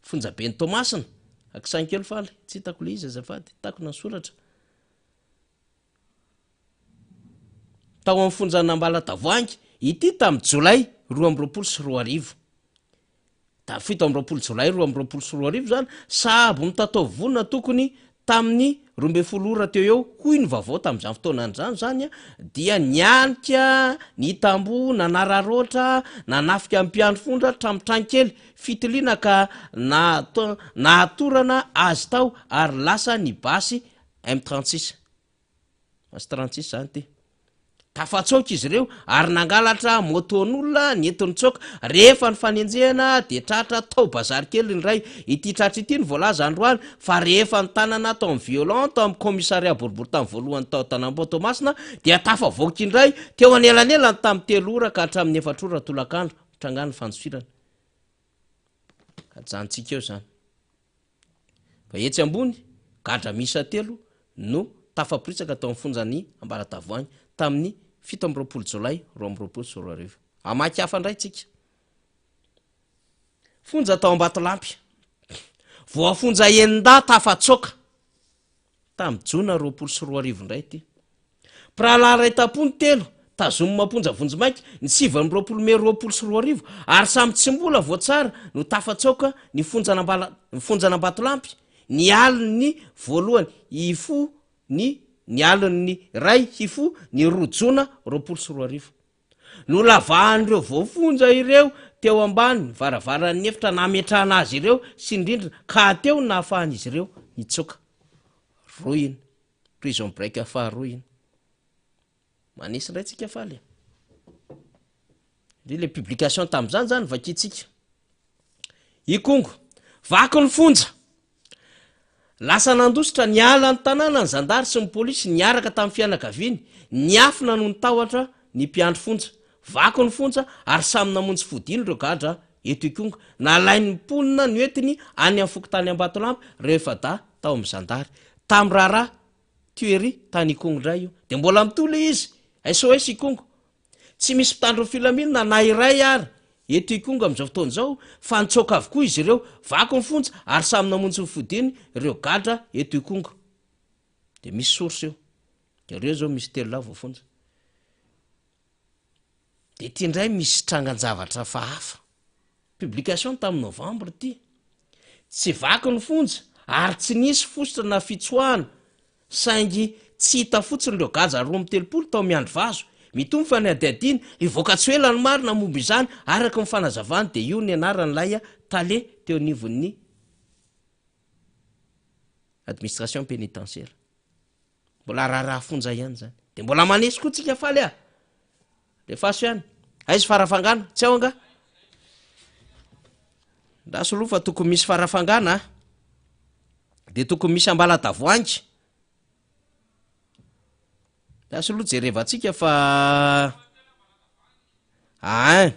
fonjaben'i Toamasina. Akisainy kely faly, tsy hitako ilay izy azafady, takona ny soratra. Tao amin'ny fonjan'Ambalatavoahangy, ity tamin'ny jolay 2022. Tamin'ny 27 jolay 2022 izany, sahabo mitatao vonona tokony tamin'ny 12 ora teo eo, hoy ny vaovao tamin'izany fotoana izany izany, dia nianika ny tamboho, nanararaotra, nanafika ny mpiandry fonja hatramin'ny tranon-kely fitiliana ka nahatorana azy tao ary lasa ny basy M 36. Basy 36 izany ity. Tafatsoaka izy ireo ary nangalatra moto-n'olona nenti-nitsoaka. Rehefa nifanenjehana dia tratra tao bazary kely ny iray. Ity tratra ity no voalaza androany fa rehefa notanana tao amin'ny violon tao amin'ny commissariat boriborintany voalohany tao Tanambao Toamasina dia tafavoaka indray teo anelanelany tamin'ny telo ora ka hatramin'ny efatra ora tolakandro. Nitrangan'ny fandosirana. Ajanontsika eo izany. Fa etsy ambony, gadra miisa telo no tafaporitsaka tao amin'ny fonjan'i Ambalatavoahangy tamin'ny 27 jolay 2022. Hamaky hafa indray tsika. Fonja tao Ambatolampy. Voafonja enin-dahy tafatsoaka tamin'ny jona 2020 indray ity. Mpirahalahy iray tam-po ny telo, tazomina am-ponja vonjimaika, ny 29 mey 2020 ary samy tsy mbola voatsara no tafatsaoka ny fonjan'Ambala, ny fonjan'Ambatolampy, ny alin'ny voalohany hifoha ny ny alin'ny iray hifoha ny roa jona 2020. Nolavahan'ireo voafonja ireo teo ambany varavaran'ny efitra nametrahana azy ireo sy ny rindrina ka teo no nahafahan'izy ireo nitsoaka. Rohiny. Prison break faharoa iny. Manesy indray tsika faly e. Ry le publication tamin'izany zany vakintsika. Ikongo, vaky ny fonja. Lasa nandositra niala ny tanàna ny zandary sy ny polisy niaraka tamin'ny fianakaviany, niafina noho ny tahotra ny mpiandry fonja. Vaky ny fonja ary samy namonjy fodiana ireo gadra eto Ikongo. Nalain'ny mponina noentiny any amin'ny fokontany Ambatolampy ireo efa-dahy tao amin'ny zandary. Tamin'ny raharaha tuerie tany Ikongo indray io. Dia mbola mitohy ilay izy, SOS Ikongo. Tsy misy mpitandro ny filaminana na iray ary eto Ikongo amin'izao fotoana izao fa nitsoaka avokoa izy ireo. Vaky ny fonja ary samy namonjy ny fodiany ireo gadra eto Ikongo. Dia misy source io. Dia ireo izao misy telo lahy voafonja. Dia ity indray misy trangan-javatra hafahafa. Publication tamin'ny novembre ity. Tsy vaky ny fonja ary tsy nisy fositra na fitsoahana saingy tsy hita fotsiny ireo gadra 32 tao Miandrivazo. Mitohy ny fanadihadiana, hivoaka tsy ho ela ny marina momba izany araka ny fanazavany dia io ny anaran'ilay tale teo anivon'ny administration pénitentiaire. Mbola raharaha fonja ihany zany. De mbola manesy koa tsika faly ah. Lefaso ihany. Aiza farafangana? Tsy ao angaha? Ndraso aloha fa tokony misy farafangana ah. De tokony misy ambalatavoahangy. Ndraso aloha jerevantsika fa ain.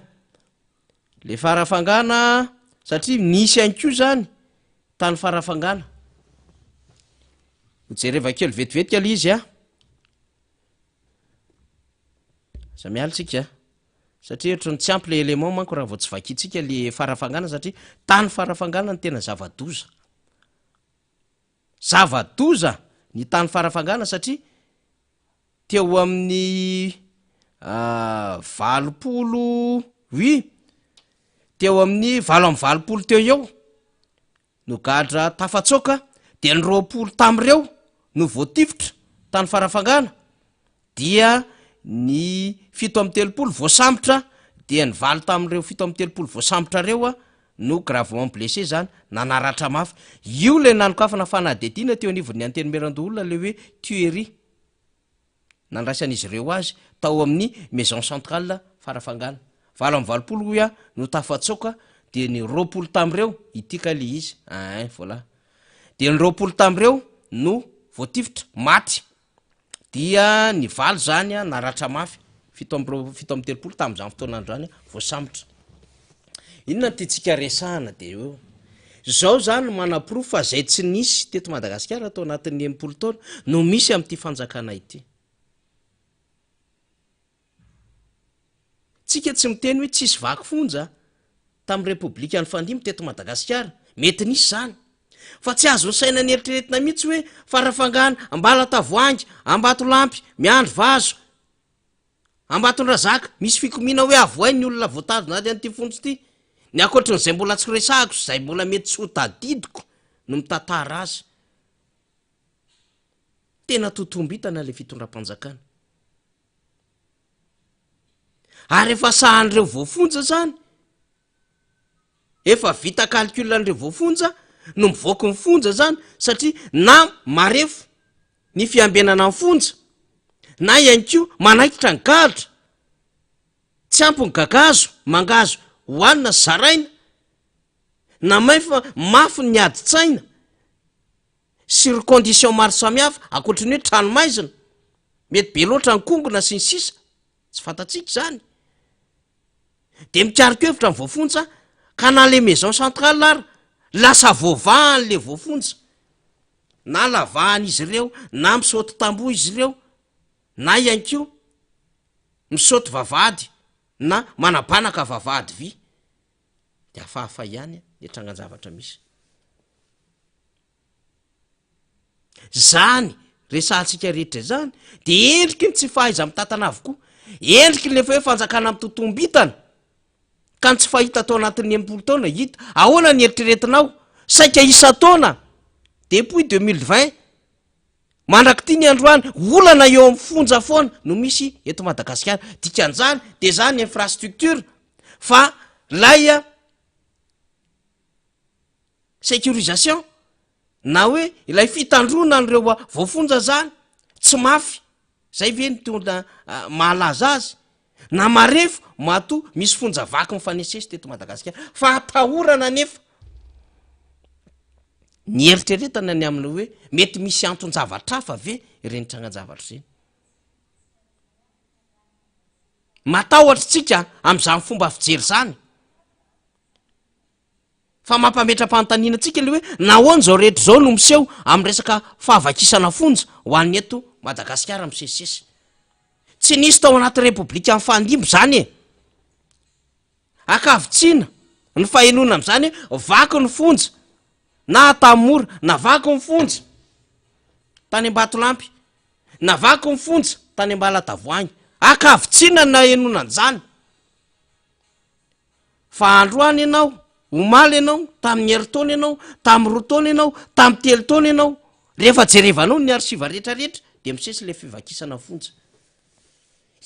Le farafangana satria nisy ihany koa zany tany farafangana. Ho jereva kely vetivetika le izy a. Aza miala tsika satria ohatran'ny tsy ampy le élément manko raha vao tsy vakintsika le farafangana satria tany farafangana no tena zava-doza. Zava-doza ny tany farafangana satria teo amin'ny 80 oui, teo amin'ny 88 teo eo no gadra tafatsoaka dia ny 20 tamin'ireo no voatifitra tany Farafangana dia ny 37 voasambotra dia ny valo tamin'ireo 37 voasambotra ireo no gravement blessé zany na naratra mafy. Io ilay nanokafana fanadihadiana teo anivon'ny Antenimierandoholona ilay hoe tuerie nandraisan'izy ireo azy tao amin'ny maison centrale Farafangana. 88 hoy aho no tafatsoaka dia ny 20 tamin'ireo, ity kay ilay izy, ein voilà, dia ny 20 tamin'ireo no voatifitra, maty. Dia ny valo izany naratra mafy, fito amby roa, 37 tamin'izany fotoana androany voasambotra. Inona no tiantsika resahana dia eo. Izao izany no manaporofo fa izay tsy nisy teto Madagasikara tao anatin'ny 60 taona no misy amin'ity fanjakana ity. Tsika tsy miteny hoe tsisy vaky fonja tamin'ny Repoblika nifandimby teto Madagasikara. Mety nisy izany. Fa tsy azon'ny saina neritreretina mihitsy hoe Farafangana, Ambalatavoahangy, Ambatolampy, Miandrivazo, Ambatondrazaka, misy fikomiana hoe avohay ny olona voatazona aty an'ity fonja ity. Ny ankoatrin'izay mbola tsy resahako sy izay mbola mety tsy ho tadidiko no mitantara azy. Tena totombintana ilay fitondram-panjakana. Ary efa sahan'ireo voafonja izany, efa vita calcul an'ireo voafonja no mivoaky ny fonja izany satria na marefo ny fiambenana ny fonja na ihany koa manaikitra ny gadra, tsy ampy ny gagazo, mangahazo hohanina sy zaraina, na maifa mafy ny adin-tsaina sy ireo conditions maro samihafa ankoatry ny hoe tranomaizina, mety be loatra ny kongona sy ny sisa, tsy fantatsika izany. Dia mikaroka hevitra ny voafonja ka na le maison centrale ary lasa voavahany le voafonja, na lavahan'izy ireo na misaoty tamboho izy ireo na ihany koa misaoty vavahady na manabanaka vavahady vy, de hafahafa ihany le trangan-javatra misy. Zany resahantsika rehetra izany de endriky ny tsy fahaiza-mitantana avokoa, endriky ny efa hoe fanjakana mitotombintana ka ny tsy fahita tao anatin'ny 60 taona hita. Ahoana ny eritreretinao? Saika isan-taona depuis 2020 mandrak'ity ny androany, olana eo amin'ny fonja foana no misy eto Madagasikara. Dikan'izany de zany infrastructure fa lay Sécurisation na hoe ilay fitandroana an'ireo voafonja zany tsy mafy, zay ve no tena mahalaza azy? Na marefo matoa misy fonja vaky mifanesesy teto Madagasikara fa atahorana anefa ny eritreretana ny amin'ilay hoe mety misy anton-javatra hafa ve ireny trangan-javatra ireny? Matahotra tsika amin'izany fomba fijery zany. Fa mampametra-panontaniana antsika ilay hoe nahoana izao rehetra izao no miseho amin'ny resaka fahavakisana fonja ho an'ny eto Madagasikara misesisesy. Tsy nisy tao anaty Repoblika nifandimby izany e! Ankavitsiana ny fahenoana amin'izany hoe vaky ny fonja na Antanimora, na vaky ny fonja tany Ambatolampy, na vaky ny fonja tany Ambalatavoahangy. Ankavitsiana ny nahenoana an'izany. Fa androany ianao, omaly ianao, tamin'ny herintaona ianao, tamin'ny roa taona ianao, tamin'ny telo taona ianao, rehefa jerevanao ny archive rehetrarehetra dia misesy ilay fivakisana fonja.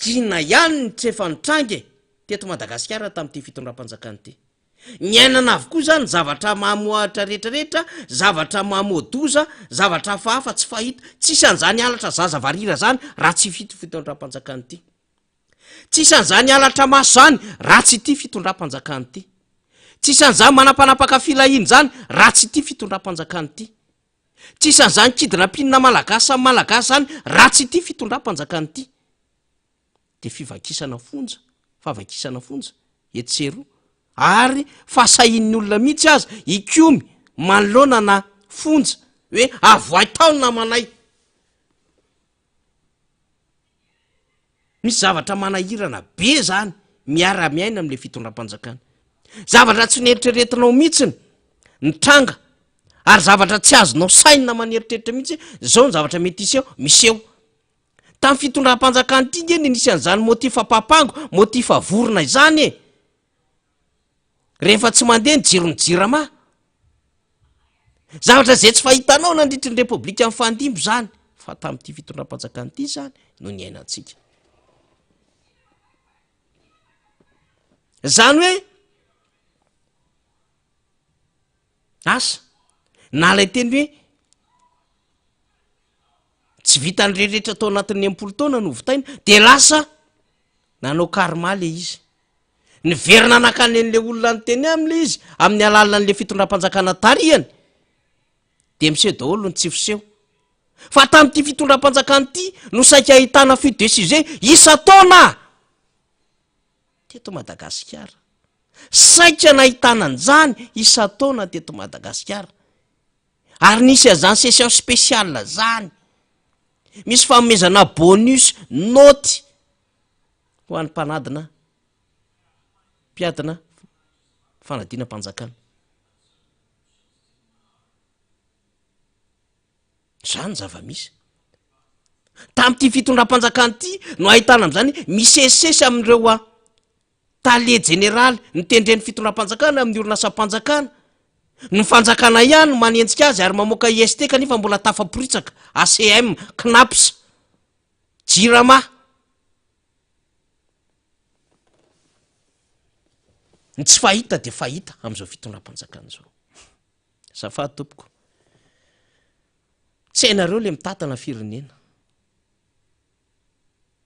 Inona ihany ny tsy efa nitranga e, teto Madagasikara tamin'ity fitondram-panjakana ity. Niainana avokoa izany zavatra mamoahatra rehetrarehetra, zavatra mamoa-doza, zavatra hafahafa tsy fahita. Tsisy an'izany halatra zaza varira izany raha tsy ity fitondram-panjakana ity. Tsisy an'izany halatra maso izany raha tsy ity fitondram-panjakana ity. Tsisy an'izany manampanapaka filahiana izany raha tsy ity fitondram-panjakana ity. Tsisy an'izany kidnapping malagasy samy malagasy izany raha tsy ity fitondram-panjakana ity. Dia fivakisana fonja, fahavakisana fonja etsy sy eroa ary fahasahian'ny olona mihitsy aza hikomy manoloana na fonja hoe avoay tao ny namanay. Misy zavatra manahirana be zany miara-miaina am'le fitondram-panjakana. Zavatra tsy neritreretinao mihitsiny nitranga ary zavatra tsy azonao sainina maneritreritra mihitsy hoe zao ny zavatra mety hiseho, miseho. Tamin'ny fitondram-panjakana ity nge ny nisy an'izany motif papango, motif vorona izany e! Rehefa tsy mandeha ny jiron'ny jirama. Zavatra izay tsy fahitanao nandritry ny repoblika nifandimby izany, fa tamin'ity fitondram-panjakana ity izany no niainantsika. Izany hoe asa na ilay teny hoe tsy vitan'ny rehetra tao anatin'ny 60 taona no vitaina dia lasa nanao karma le izy. Niverina nankany an'ilay olona niteny aminy ilay izy amin'ny alalan'ilay fitondram-panjakana tarihany dia miseho daholo ny tsy fiseho. Fa tamin'ity fitondram-panjakana ity no saika ahitana fuite de sujet isan-taona teto Madagasikara. Saika nahitana an'izany isan-taona teto Madagasikara. Ary nisy an'izany session spéciale zany. Misy fanomezana bonus, naoty ho an'ny mpanadina. Mpiadina fanadinam-panjakana. Izany ny zava-misy. Tamin'ity fitondram-panjakana ity no ahitana amin'izany misesisesy amin'ireo a tale jeneraly notendren'ny fitondram-panjakana amin'ny orinasam-panjakana. Ny fanjakana ihany no manenjika azy ary mamoaka IST kanefa mbola tafaporitsaka, ACM, Cnaps, Jirama. Ny tsy fahita dia fahita amin'izao fitondram-panjakana izao. Azafady tompoko. Tsy hainareo le mitantana firenena.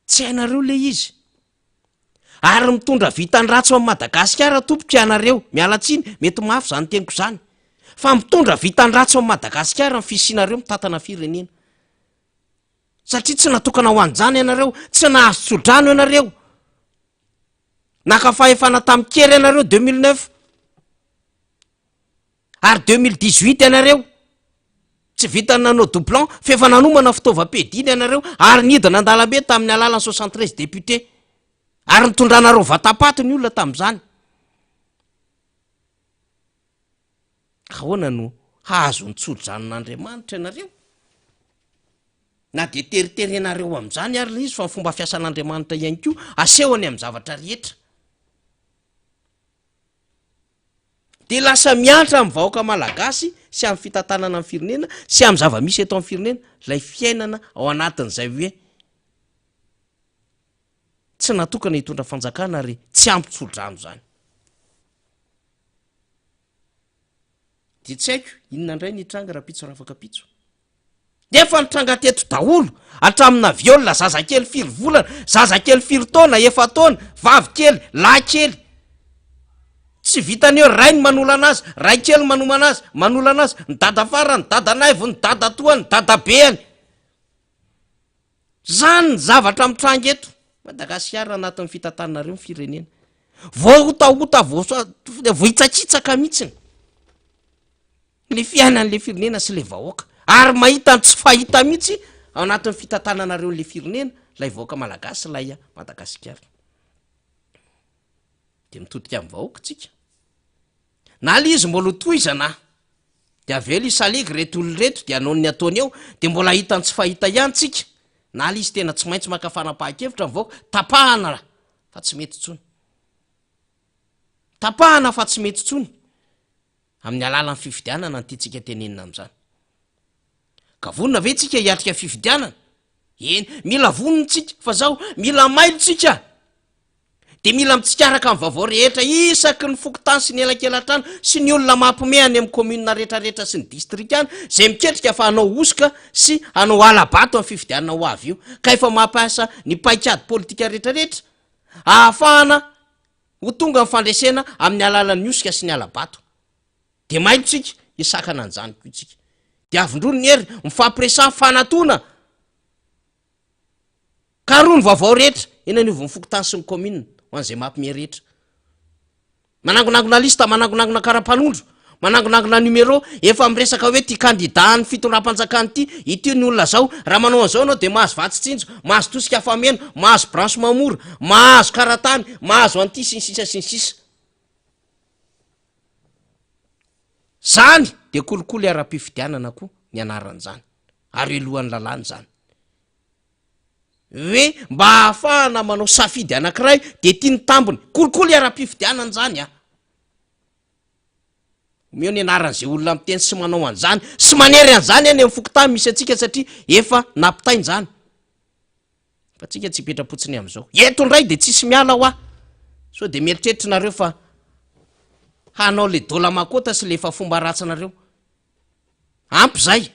Tsy hainareo le izy. Ary mitondra vitan-dratsy ho an'i Madagasikara tompoko ianareo. Miala tsiny, mety mafy izany teniko izany. Fa mitondra vitan-dratsy ho an'i Madagasikara ny fisianareo mitantana firenena. Satria tsy natokana ho an'izany ianareo, tsy nahazo tsodrano ianareo. Naka fahefana tamin-kery ianareo 2009. Ary 2018 ianareo. Tsy vitan'ny nanao doublon fa efa nanomana fitaovam-piadiana ianareo ary nidina an-dalambe tamin'ny alalan'ny 73 députés. Ary nitondranareo vatapaty ny olona tamin'izany. Ahoana no hahazo ny tso-dranon'Andriamanitra ianareo? Na dia teriterenareo amin'izany ary ilay izy fa ny fomba fiasan'Andriamanitra ihany koa asehony amin'ny zavatra rehetra. Dia lasa miantra amin'ny vahoaka malagasy sy amin'ny fitantanana ny firenena sy amin'ny zava-misy eto amin'ny firenena ilay fiainana ao anatin'izay hoe tsy natokana hitondra fanjakana ary tsy ampy tso-drano izany. Dia tsy haiko inona indray ny hitranga rahampitso rafakapitso. Nefa nitranga teto daholo, hatramina viol, zazakely firy volana, zazakely firy taona, efa-taona, vavy kely, lahy kely. Tsy vitan'ny hoe rainy manolana azy, raikely manomana azy, manolana azy, ny dadafara, ny dadanaivo, ny dadatoany, ny dadabeany. Zany ny zavatra mitranga eto Madagasikara anatin'ny fitantananareo ny firenena. Voahotahota, voahitsakitsaka mihitsiny. Le fiainan'le firenena sy le vahoaka ary mahita ny tsy fahita mihitsy ao anatin'ny fitantananareo an'le firenena lay vahoaka malagasy lay Madagasikara. De mitodika amin'ny vahoaka tsika. Na le izy mbola ho tohizana de avela hisalegy reto olona reto de hanao ny ataony eo de mbola hahita ny tsy fahita ihany tsika. Na le izy tena tsy maintsy maka fanapahan-kevitra ny vahoaka, tapahana fa tsy mety intsony. Tapahana fa tsy mety intsony. Amin'ny alalan'ny fifidianana no tiantsika tenenina amin'izany. Ka vonona ve tsika hiatrika fifidianana? Eny, mila vonona tsika, fa zao, mila mailo tsika. Dia mila mitsikaraka ny vaovao rehetra isaky ny fokontany sy ny elakelan-trano sy ny olona mampime any amin'ny commune rehetrarehetra sy ny distrika any izay miketrika fa hanao hosoka sy hanao hala-bato amin'ny fifidianana ho avy io. Ka efa mampiasa ny paikady politika rehetrarehetra ahafahana Ho tonga ny fandresena amin'ny alalan'ny hosika sy ny hala-bato. Dia mailo tsika, hisakana an'izany koa tsika. Dia avondrony ny hery, mifampiresaha, mifanatona. Karoho ny vaovao rehetra eny anivon'ny fokontany sy ny commune ho an'izay mampime rehetra. Manangonangona liste, manangonangona kara-panondro, Manangonangona numéro, efa miresaka hoe ty candidat an'ny fitondram-panjakana ity, ity ny olona zao, raha manao an'izao ianao dia mahazo vatsy tsinjo, mahazo tosika fameno, mahazo branchement mora, mahazo karatany, mahazo an'ity sy ny sisa sy ny sisa. Zany dia kolikoly ara-pifidianana koa ny anaran'izany, ary helohan'ny lalàna izany. Hoe mba ahafahana manao safidy anankiray dia ity ny tambiny, kolikoly ara-pifidianana izany an! Omeo ny anaran'izay olona miteny sy manao an'izany sy manery an'izany any amin'ny fokontany misy antsika satria efa nampitaina izany. Fa tsika tsy hipetra-potsiny amin'izao. Eto indray dia tsisy miala hoa. Sao dia mieritreritra nareo fa hanao le dola makota sy le efa fomba ratsinareo. Ampy izay.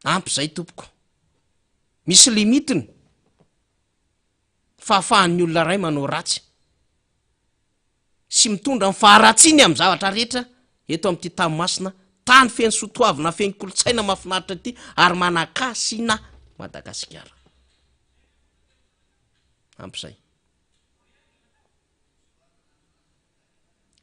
Ampy izay tompoko. Misy limitiny. Fahafahan'ny olona iray manao ratsy. sy mitondra ny faharatsiany amin'ny zavatra rehetra eto amin'ity tany masina, tany feno soatoavina feno kolontsaina mahafinaritra ity ary manakasina Madagasikara. Ampy izay.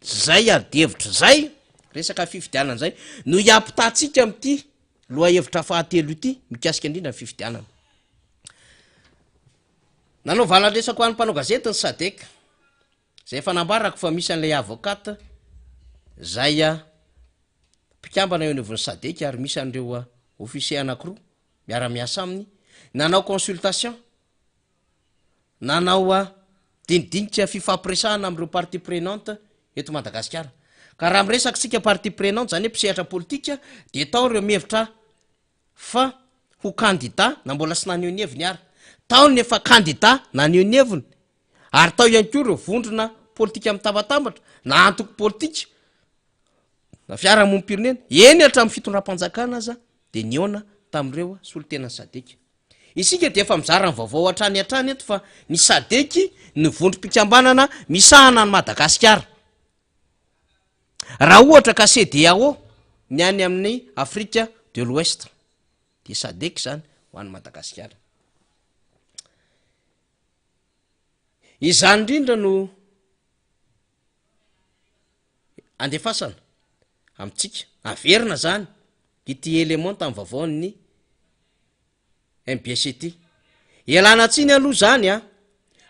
Zay adihevitra zay, resaka fifidianana zay no hiampitantsika amin'ity lohahevitra fahatelo ity mikasika indrindra ny fifidianana. Nanao valan-dresaka ho an'ny mpanao gazety ny Sadec. Izay efa nambarako fa misy an'ilay avocate izay mpikambana eo anivon'ny Sadec ary misy an'ireo officier anankiroa miara-miasa aminy, nanao consultation, nanao dinidinika fifampiresahana amin'ireo partie prenante eto Madagasikara. Ka raha miresaka isika partie prenante, izany hoe mpisehatra politika, dia tao ireo mihevitra fa ho kandida na mbola tsy naneho ny heviny ary. Tao ny efa kandida naneho ny heviny ary tao ihany koa ireo vondrona politika mitambatambatra na antoko politika na fiarahamonim-pirenena, eny hatramin'ny fitondram-panjakana aza dia nihaona tamin'ireo solontenan'ny Sadec. Isika dia efa mizara ny vaovao hatrany hatrany eto fa ny Sadec no vondrom-pikambanana misahana an'i Madagasikara. Raha ohatra ka CEDEAO ny any amin'ny Afrique de l'Ouest dia Sadec izany ho an'i Madagasikara. Izany indrindra no andefasana amintsika, averina izany ity élément tamin'ny vaovaon'ny MBS ity. Ialana tsiny aloha izany an,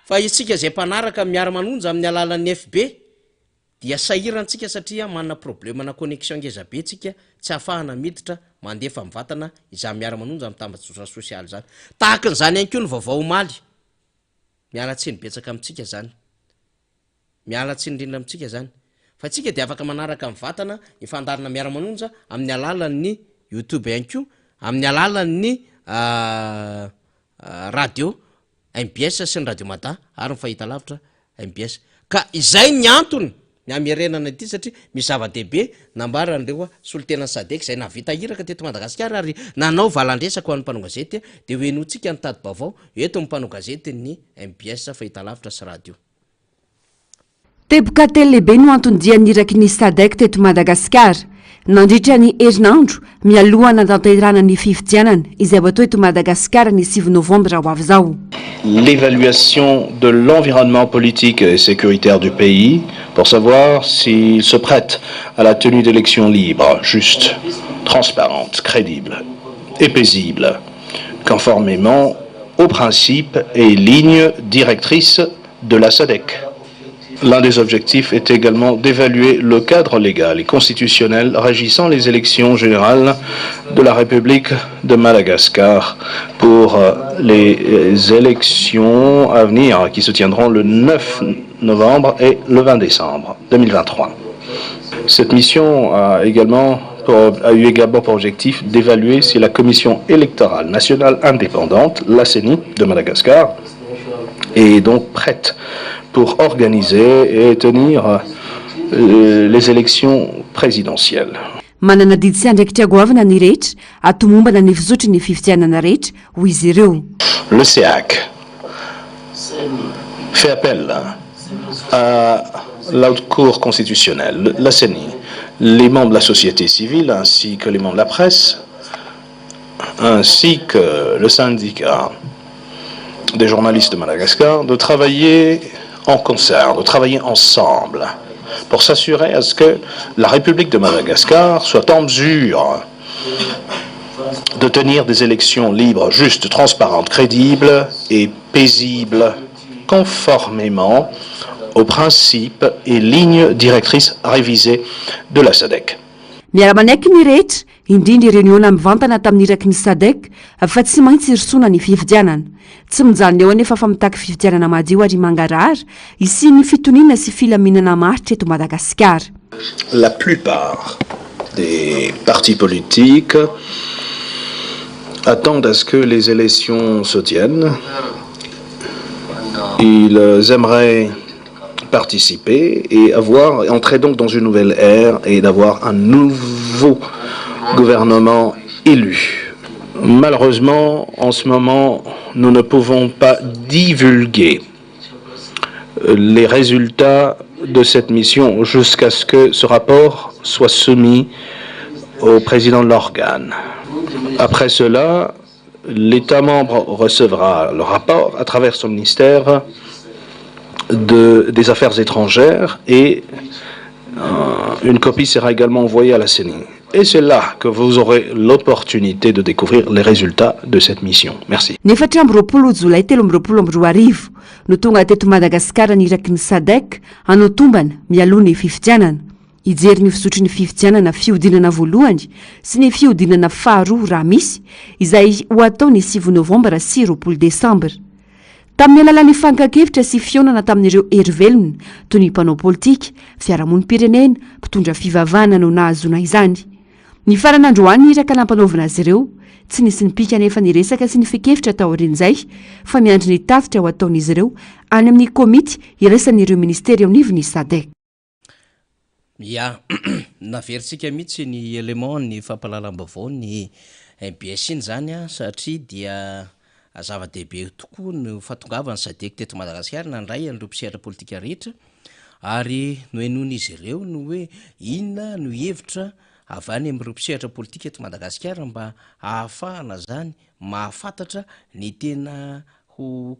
fa isika izay mpanaraka miara-manonja amin'ny alalan'ny FB dia sahirana tsika satria manana problème-na connexion ngeza be tsika tsy ahafahana miditra mandefa mivantana izany miara-manonja amin'ny tambajotra sosialy izany. Tahaka an'izany ihany koa ny vaovao omaly. Miala tsiny betsaka amintsika izany. Miala tsiny indrindra amintsika izany. Fa tsika dia afaka manaraka mivantana ny fandaharana miara-manonja amin'ny alalan'ny youtube ihany koa, amin'ny alalan'ny radio mbs sy ny radio mada ary ny fahitalavitra mbs. Ka izay ny antony ny hamerenana ity satria misy zava-dehibe nambaran'ireo solontenan'ny Sadec izay nahavita iraka teto Madagasikara ary nanao valan-dresaka ho an'ny mpanao gazety dia ho henointsika ny tati-baovao eto ny mpanao gazetin'ny mbs fahitalavitra sy radio. Teboka telo lehibe no anton-dian'ny iraky ny Sadec teto Madagasikara. Nandritra ny herinandro, mialoha hanatanterahana ny fifidianana izay ho atao eto Madagasikara ny sivy novambra ho avy izao. L'évaluation de l'environnement politique et sécuritaire du pays pour savoir s'il se prête à la tenue d'élections libres, justes, transparentes, crédibles et paisibles, conformément aux principes et lignes directrices de la SADC. L'un des objectifs est également d'évaluer le cadre légal et constitutionnel régissant les élections générales de la République de Madagascar pour euh, les élections à venir qui se tiendront le 9 novembre et le 20 décembre 2023. Cette mission a également a eu également pour objectif d'évaluer si la Commission électorale nationale indépendante, la CENI de Madagascar, est donc prête pour organiser et tenir euh, les élections présidentielles. Manana adidy sy andraikitra goavana ny rehetra hahatomombana ny fizotry ny fifidianana rehetra, hoy izy ireo. Le CEAC fait appel à la Haute Cour constitutionnelle, la CENI, les membres de la société civile ainsi que les membres de la presse, ainsi que le syndicat des journalistes de Madagascar, de travailler en concert, de travailler ensemble pour s'assurer à ce que la République de Madagascar soit en mesure de tenir des élections libres, justes, transparentes, crédibles et paisibles, conformément aux principes et lignes directrices révisées de la SADC. Miara-manaiky ny rehetra, indrindra ireo nihaona mivantana tamin'ny iraky ny Sadec, fa tsy maintsy hirosoana ny fifidianana. Tsy mijanona eo anefa fa mitaky fifidianana madio ary mangarahara, hisian'ny fitoniana sy filaminana maharitra eto Madagasikara. La plupart des partis politiques attendent à ce que les élections se tiennent. Ils aimeraient participer et avoir entrer donc dans une nouvelle ère et d'avoir un nouveau gouvernement élu. Malheureusement, en ce moment, nous ne pouvons pas divulguer les résultats de cette mission jusqu'à ce que ce rapport soit soumis au président de l'organe. Après cela, l'État membre recevra le rapport à travers son ministère de, des Affaires étrangères et euh, une copie sera également envoyée à la CENI. Et c'est là que vous aurez l'opportunité de découvrir les résultats de cette mission. Merci. Ny 24 jolay 2023 no tonga teto Madagasikara ny iraky ny SADC hanao tombana mialoha ny fifidianana. Hijery ny fizotry ny fifidianana fihodinana voalohany sy ny fihodinana faharoa raha misy, izay ho atao ny 9 novambra sy 20 desambra. Tamin'ny alalan'ny fankan-kevitra sy fihaonana tamin'ireo hery velona toy ny mpanao politika, fiarahamonim-pirenena, mpitondra fivavahana no nahazoana izany. Nifarana androany ny iraka nampanaovina azy ireo. Tsy nisy nipika anefa ny resaka sy ny fikevitra taorian'izay fa miandry ny tatitra ho ataon'izy ireo any amin'ny komity iraisan'ireo minisitera eo anivon'ny Sadec. Ya, naverintsika mihitsy ny élément ny fampahalalam-baovao ny mbs iny izany an, satria dia zava-dehibe tokoa ny fahatongavan'ny Sadec teto Madagasikara nandray an'ireo mpisehatra politika rehetra ary nohenoin'izy ireo ny hoe inona no hevitra avy any amin'ireo mpisehatra politika eto Madagasikara mba hahafahana izany mahafantatra ny tena ho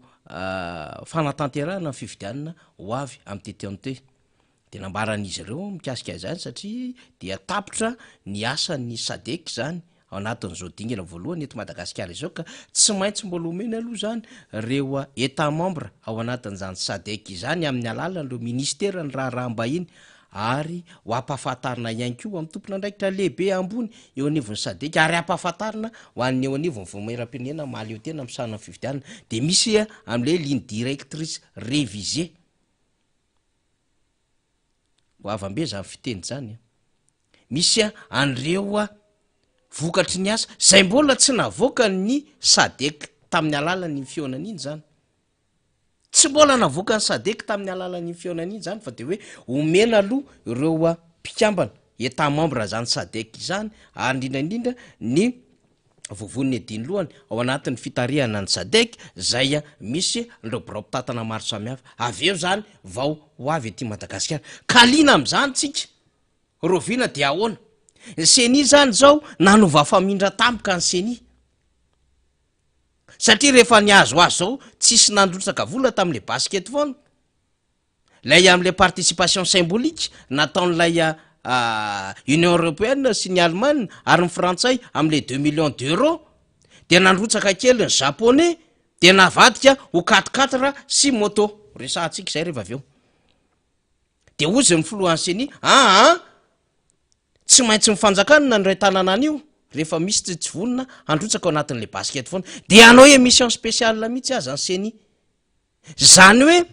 fanatanterahana ny fifidianana ho avy amin'ity taona ity. Dia nambaran'izy ireo mikasika izany satria dia tapitra ny asan'ny Sadec izany ao anatin'izao dingana voalohany eto Madagasikara izao ka tsy maintsy mbola omena aloha izany ireo Etat membre ao anatin'izany Sadec izany amin'ny alalan'ireo ministeran'ny raharaham-bahiny ary ho ampahafantarina ihany koa amin'ny tompon'andraikitra lehibe ambony eo anivon'ny Sadec ary ampahafantarina ho an'ny eo anivon'ny Vaomieram-pirenena mahaleo tena misahana ny fifidianana dia misy amin'ilay ligne directrice révisée. Goavam-be izany fiteny izany an. Misy an'ireo vokatry ny asa izay mbola tsy navoakan'ny Sadec tamin'ny alalan'iny fihaonana iny izany. Tsy mbola navoakan'ny Sadec tamin'ny alalan'iny fihaonana iny izany fa dia hoe omena aloha ireo mpikambana, Etat membre izany Sadec izany ary indrindra indrindra ny Vovon'ny Ediny Lohany ao anatin'ny fitarihana ny Sadec izay misy an'ireo birao mpitantana maro samihafa. Avy eo izany vao ho avy aty Madagasikara. Ka liana amin'izany tsika. Rahoviana dia ahoana? Ny Ceni izany izao nanova famindra tampoka ny Ceni. Satria rehefa nihazohazo izao tsisy nandrotsaka vola tamin'ilay basket foana. Ilay amin'ilay participation symbolique nataon'ilay Union Européenne sy ny Allemagne ary ny Frantsay amin'ilay deux millions d'euros dia nandrotsaka kely ny Japonais dia navadika ho quatre quatre sy moto. Resahantsika izay rehefa avy eo. Dia hozy ny filohan'ny Ceni, aa tsy maintsy ny fanjakana no nandray tanana an'io rehefa misy tsy tsy vonona handrotsaka ao anatin'ilay basket foana. Dia hanao émission spéciale mihitsy aza ny Ceni. Izany hoe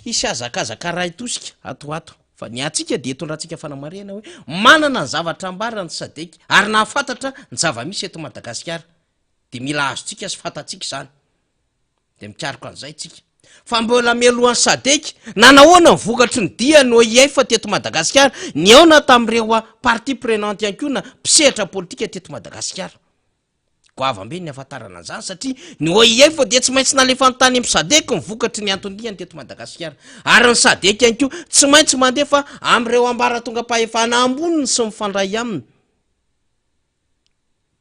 hisy hazakazaka ray tosika ato ho ato. Fa ny antsika dia itondrantsika fanamarihana hoe manana ny zavatra ambara ny Sadec ary nahafantatra ny zava-misy eto Madagasikara. Dia mila azontsika sy fantatsika izany. Dia mikaroka an'izay tsika. Fa mbola mialohan'ny Sadec, nanahoana ny vokatry ny dian'ny OIF teto Madagasikara, nihaona tamin'ireo parties prenantes ihany koa na mpisehatra politika teto Madagasikara. Goavam-be ny hahafantarana an'izany satria ny OIF dia tsy maintsy nalefany tany amin'ny Sadec ny vokatry ny anton-diany teto Madagasikara. Ary ny Sadec ihany koa tsy maintsy mandefa amin'ireo ambaratongam-pahefana amboniny sy mifandray aminy.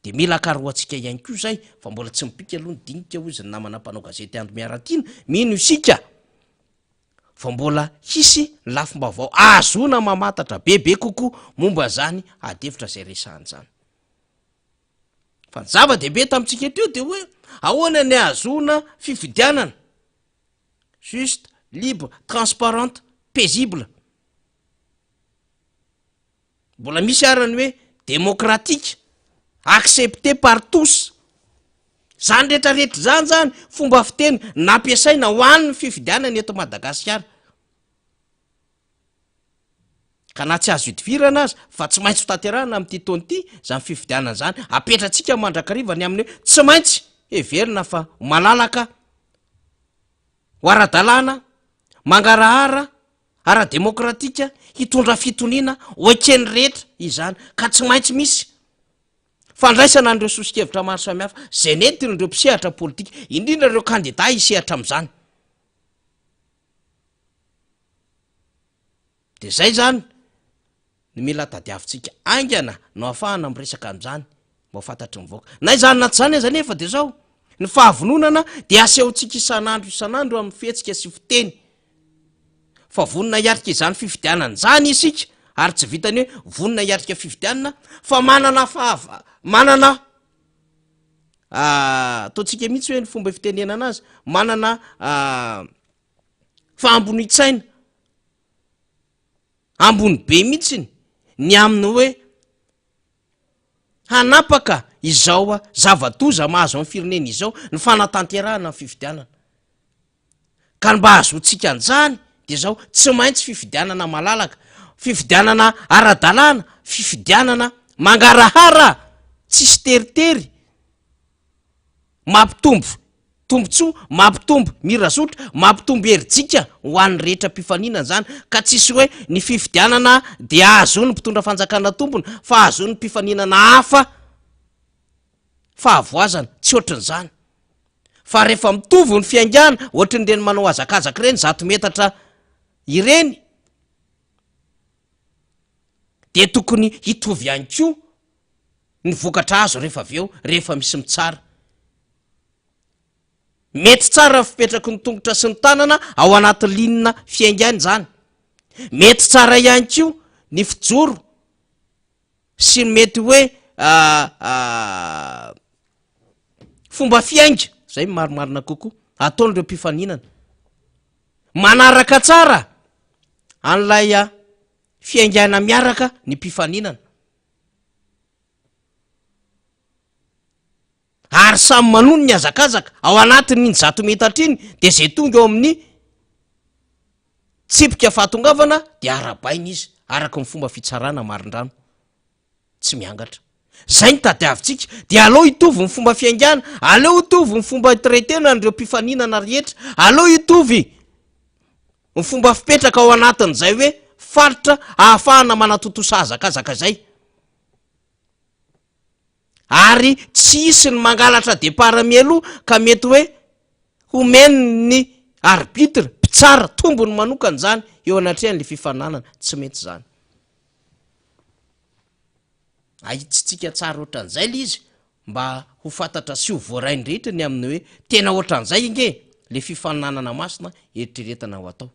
Dia mila karohantsika ihany koa izay fa mbola tsy mipika aloha ny dinika hoy izy ny namana mpanao gazety Andro Miaratiana. Mino isika fa mbola hisy ny lafim-baovao ahazoana mamantatra bebe kokoa momba izany adihevitra izay resahana izany. Fa ny zava-dehibe tamintsika teo dia hoe ahoana ny ahazoana fifidianana juste, libre, transparente, paisible. Mbola misy ara ny hoe démocratique, accepté par tous. Zany rehetrarehetra zany zany fomba fiteny nampiasaina ho an'ny fifidianana eto Madagasikara. Ka na tsy azo idivirana aza fa tsy maintsy ho tanterahina amin'ity taona ity izany fifidianana izany. Apetratsika mandrakariva ny amin'ny hoe tsy maintsy heverina fa ho malalaka, ho ara-dalàna, mangarahara, ara-demokratika, hitondra fitoniana ho eken'ny rehetra izany ka tsy maintsy misy fandraisana an'ireo soso-kevitra maro samihafa izay nentin'ireo mpisehatra politika, indrindra ireo kandida hisehatra amin'izany. De zay zany no mila tadiavintsika haingana no ahafahana miresaka an'izany mba ho fantatry ny vahoaka. Na izany na tsy izany aza anefa de zao, ny fahavononana de asehontsika isan'andro isan'andro amin'ny fihetsika sy fiteny fa vonona hiatrika izany fifidianana izany isika. Ary tsy vitan'ny hoe vonona hiatrika fifidianana fa manana fahav manana ataontsika mihitsy hoe ny fomba fitenenana azy, manana fahambonian-tsaina ambony be mihitsiny ny amin'ny hoe hanapaka izao zava-doza mahazo amin'ny firenena izao ny fanatanterahana ny fifidianana. Ka ny mba hahazoantsika an'izany dia izao, tsy maintsy fifidianana malalaka, fifidianana ara-dalàna, fifidianana mangarahara, tsisy teritery, mampitombo tombontsoa, mampitombo mirazotra, mampitombo herijika ho an'ny rehetra mpifaninana izany, ka tsisy hoe ny fifidianana dia ahazoan'ny mpitondra fanjakana tombony fa ahazoan'ny mpifaninana hafa fahavoazana, tsy ohatran'izany. Fa rehefa mitovy ny fiaingàna, ohatran'ireny manao hazakazaka ireny, zato metatra ireny, dia tokony hitovy ihany koa ny vokatra azo rehefa avy eo, rehefa misy mitsara. Mety tsara ny fipetraky ny tongotra sy ny tanana ao anaty ligne fiaingàna izany. Mety tsara ihany koa ny fijoro sy ny mety hoe fomba fiainga, zay no marimarina kokoa, ataon'ireo mpifaninana. Manaraka tsara an'ilay fiaingàna miaraka ny mpifaninana. Ary samy manohy ny mihazakazaka ao anatin'iny 100 metatra iny, dia izay tonga eo amin'ny tsipika fahatongavana dia arahabaina izy araka ny fomba fitsarana marindrano tsy miangatra. Izay no tadiavintsika, dia aleo hitovy ny fomba fiaingàna, aleo hitovy ny fomba hi-traiter-na an'ireo mpifaninana rehetra, aleo hitovy ny fomba fipetraka ao anatin'izay hoe faritra ahafahana manatontosa hazakazaka izay. Ary tsy hisy ny mangalatra départ mialoha ka mety hoe homen'ny arbitre, mpitsara, tombony manokana izany eo anatrehan'ilay fifaninanana. Tsy mety izany. Ahitsitsika tsara ohatran'izay ilay izy mba ho fantatra sy ho voarain'ny rehetra ny amin'ny hoe tena ohatran'izay ange ilay fifaninanana masina eritreretana ho atao.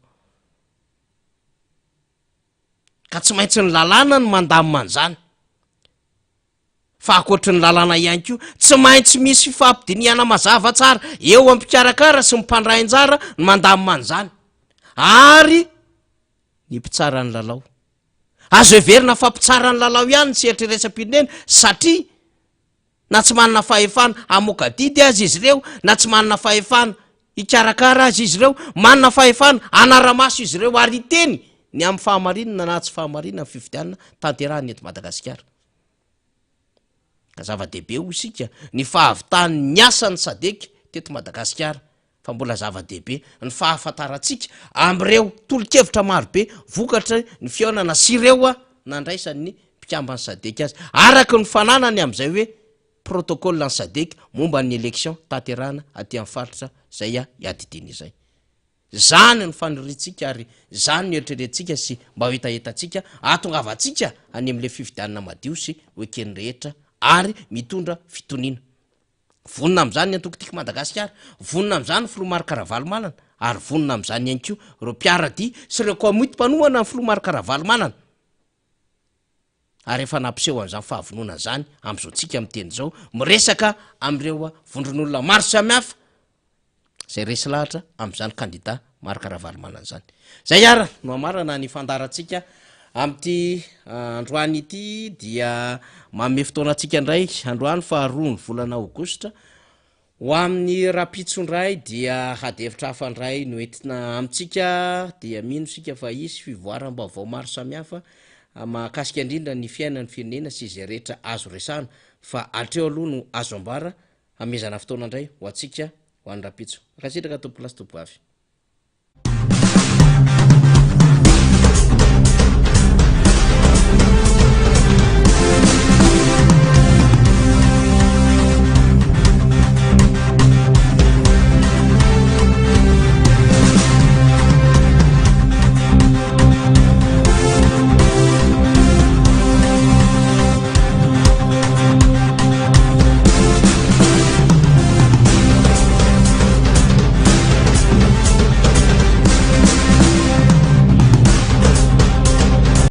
Ka tsy maintsy ny lalàna no mandamina an'izany. Fa ankoatry ny lalàna ihany koa, tsy maintsy misy fifampidinihana mazava tsara eo amin'ny mpikarakara sy ny mpandray anjara ny mandamina an'izany. Ary ny mpitsara ny lalao. Azo heverina fa mpitsara ny lalao ihany ny sehatra iraisam-pirenena satria na tsy manana fahefana hamoaka didy aza izy ireo, na tsy manana fahefana hikarakara aza izy ireo, manana fahefana hanara-maso izy ireo ary hiteny ny amin'ny fahamarinana na tsy fahamarinana ny fifidianana tanterahina eto Madagasikara. Ka zava-dehibe hoy isika ny fahavitan'ny asan'ny Sadec teto Madagasikara fa mbola zava-dehibe ny fahafantarantsika amin'ireo tolo-kevitra marobe vokatry ny fihaonana sy ireo nandraisan'ny mpikamban'ny Sadec azy araka ny fananany amin'izay hoe protocole ny Sadec momba ny élection tanterahana aty amin'ny faritra izay iadidiana izay. Izany no faniriantsika ary izany no eritreretintsika sy mba ho hetahetantsika hahatongavantsika any amin'ilay fifidianana madio sy ho eken'ny rehetra ary mitondra fitoniana. Vonona amin'izany ny antoko Tiako Madagasikara, vonona amin'izany ny filoha Marc Ravalomanana ary vonona amin'izany ihany koa ireo mpiara-dia sy ireo komity mpanohana ny filoha Marc Ravalomanana ary efa nampiseho an'izany fahavononana izany amin'izao tsika miteny izao miresaka amin'ireo vondron'olona maro samihafa izay resy lahatra amin'izany kandida Marc Ravalomanana izany. Izay ara no hamarana ny fandaharantsika amin'ity androany ity dia manome fotoana antsika indray androany faharoa ny volana aogositra ho amin'ny rahampitso indray dia ady hevitra hafa indray no entina amintsika dia mino isika fa hisy fivoaram-baovao maro samihafa mahakasika indrindra ny fiainan'ny firenena sy izay rehetra azo resahana fa hatreo aloha no azo ambara Hamehezana fotoana indray ho antsika ho an'ny rahampitso. Mankasitraka tompokolahy sy tompokovavy.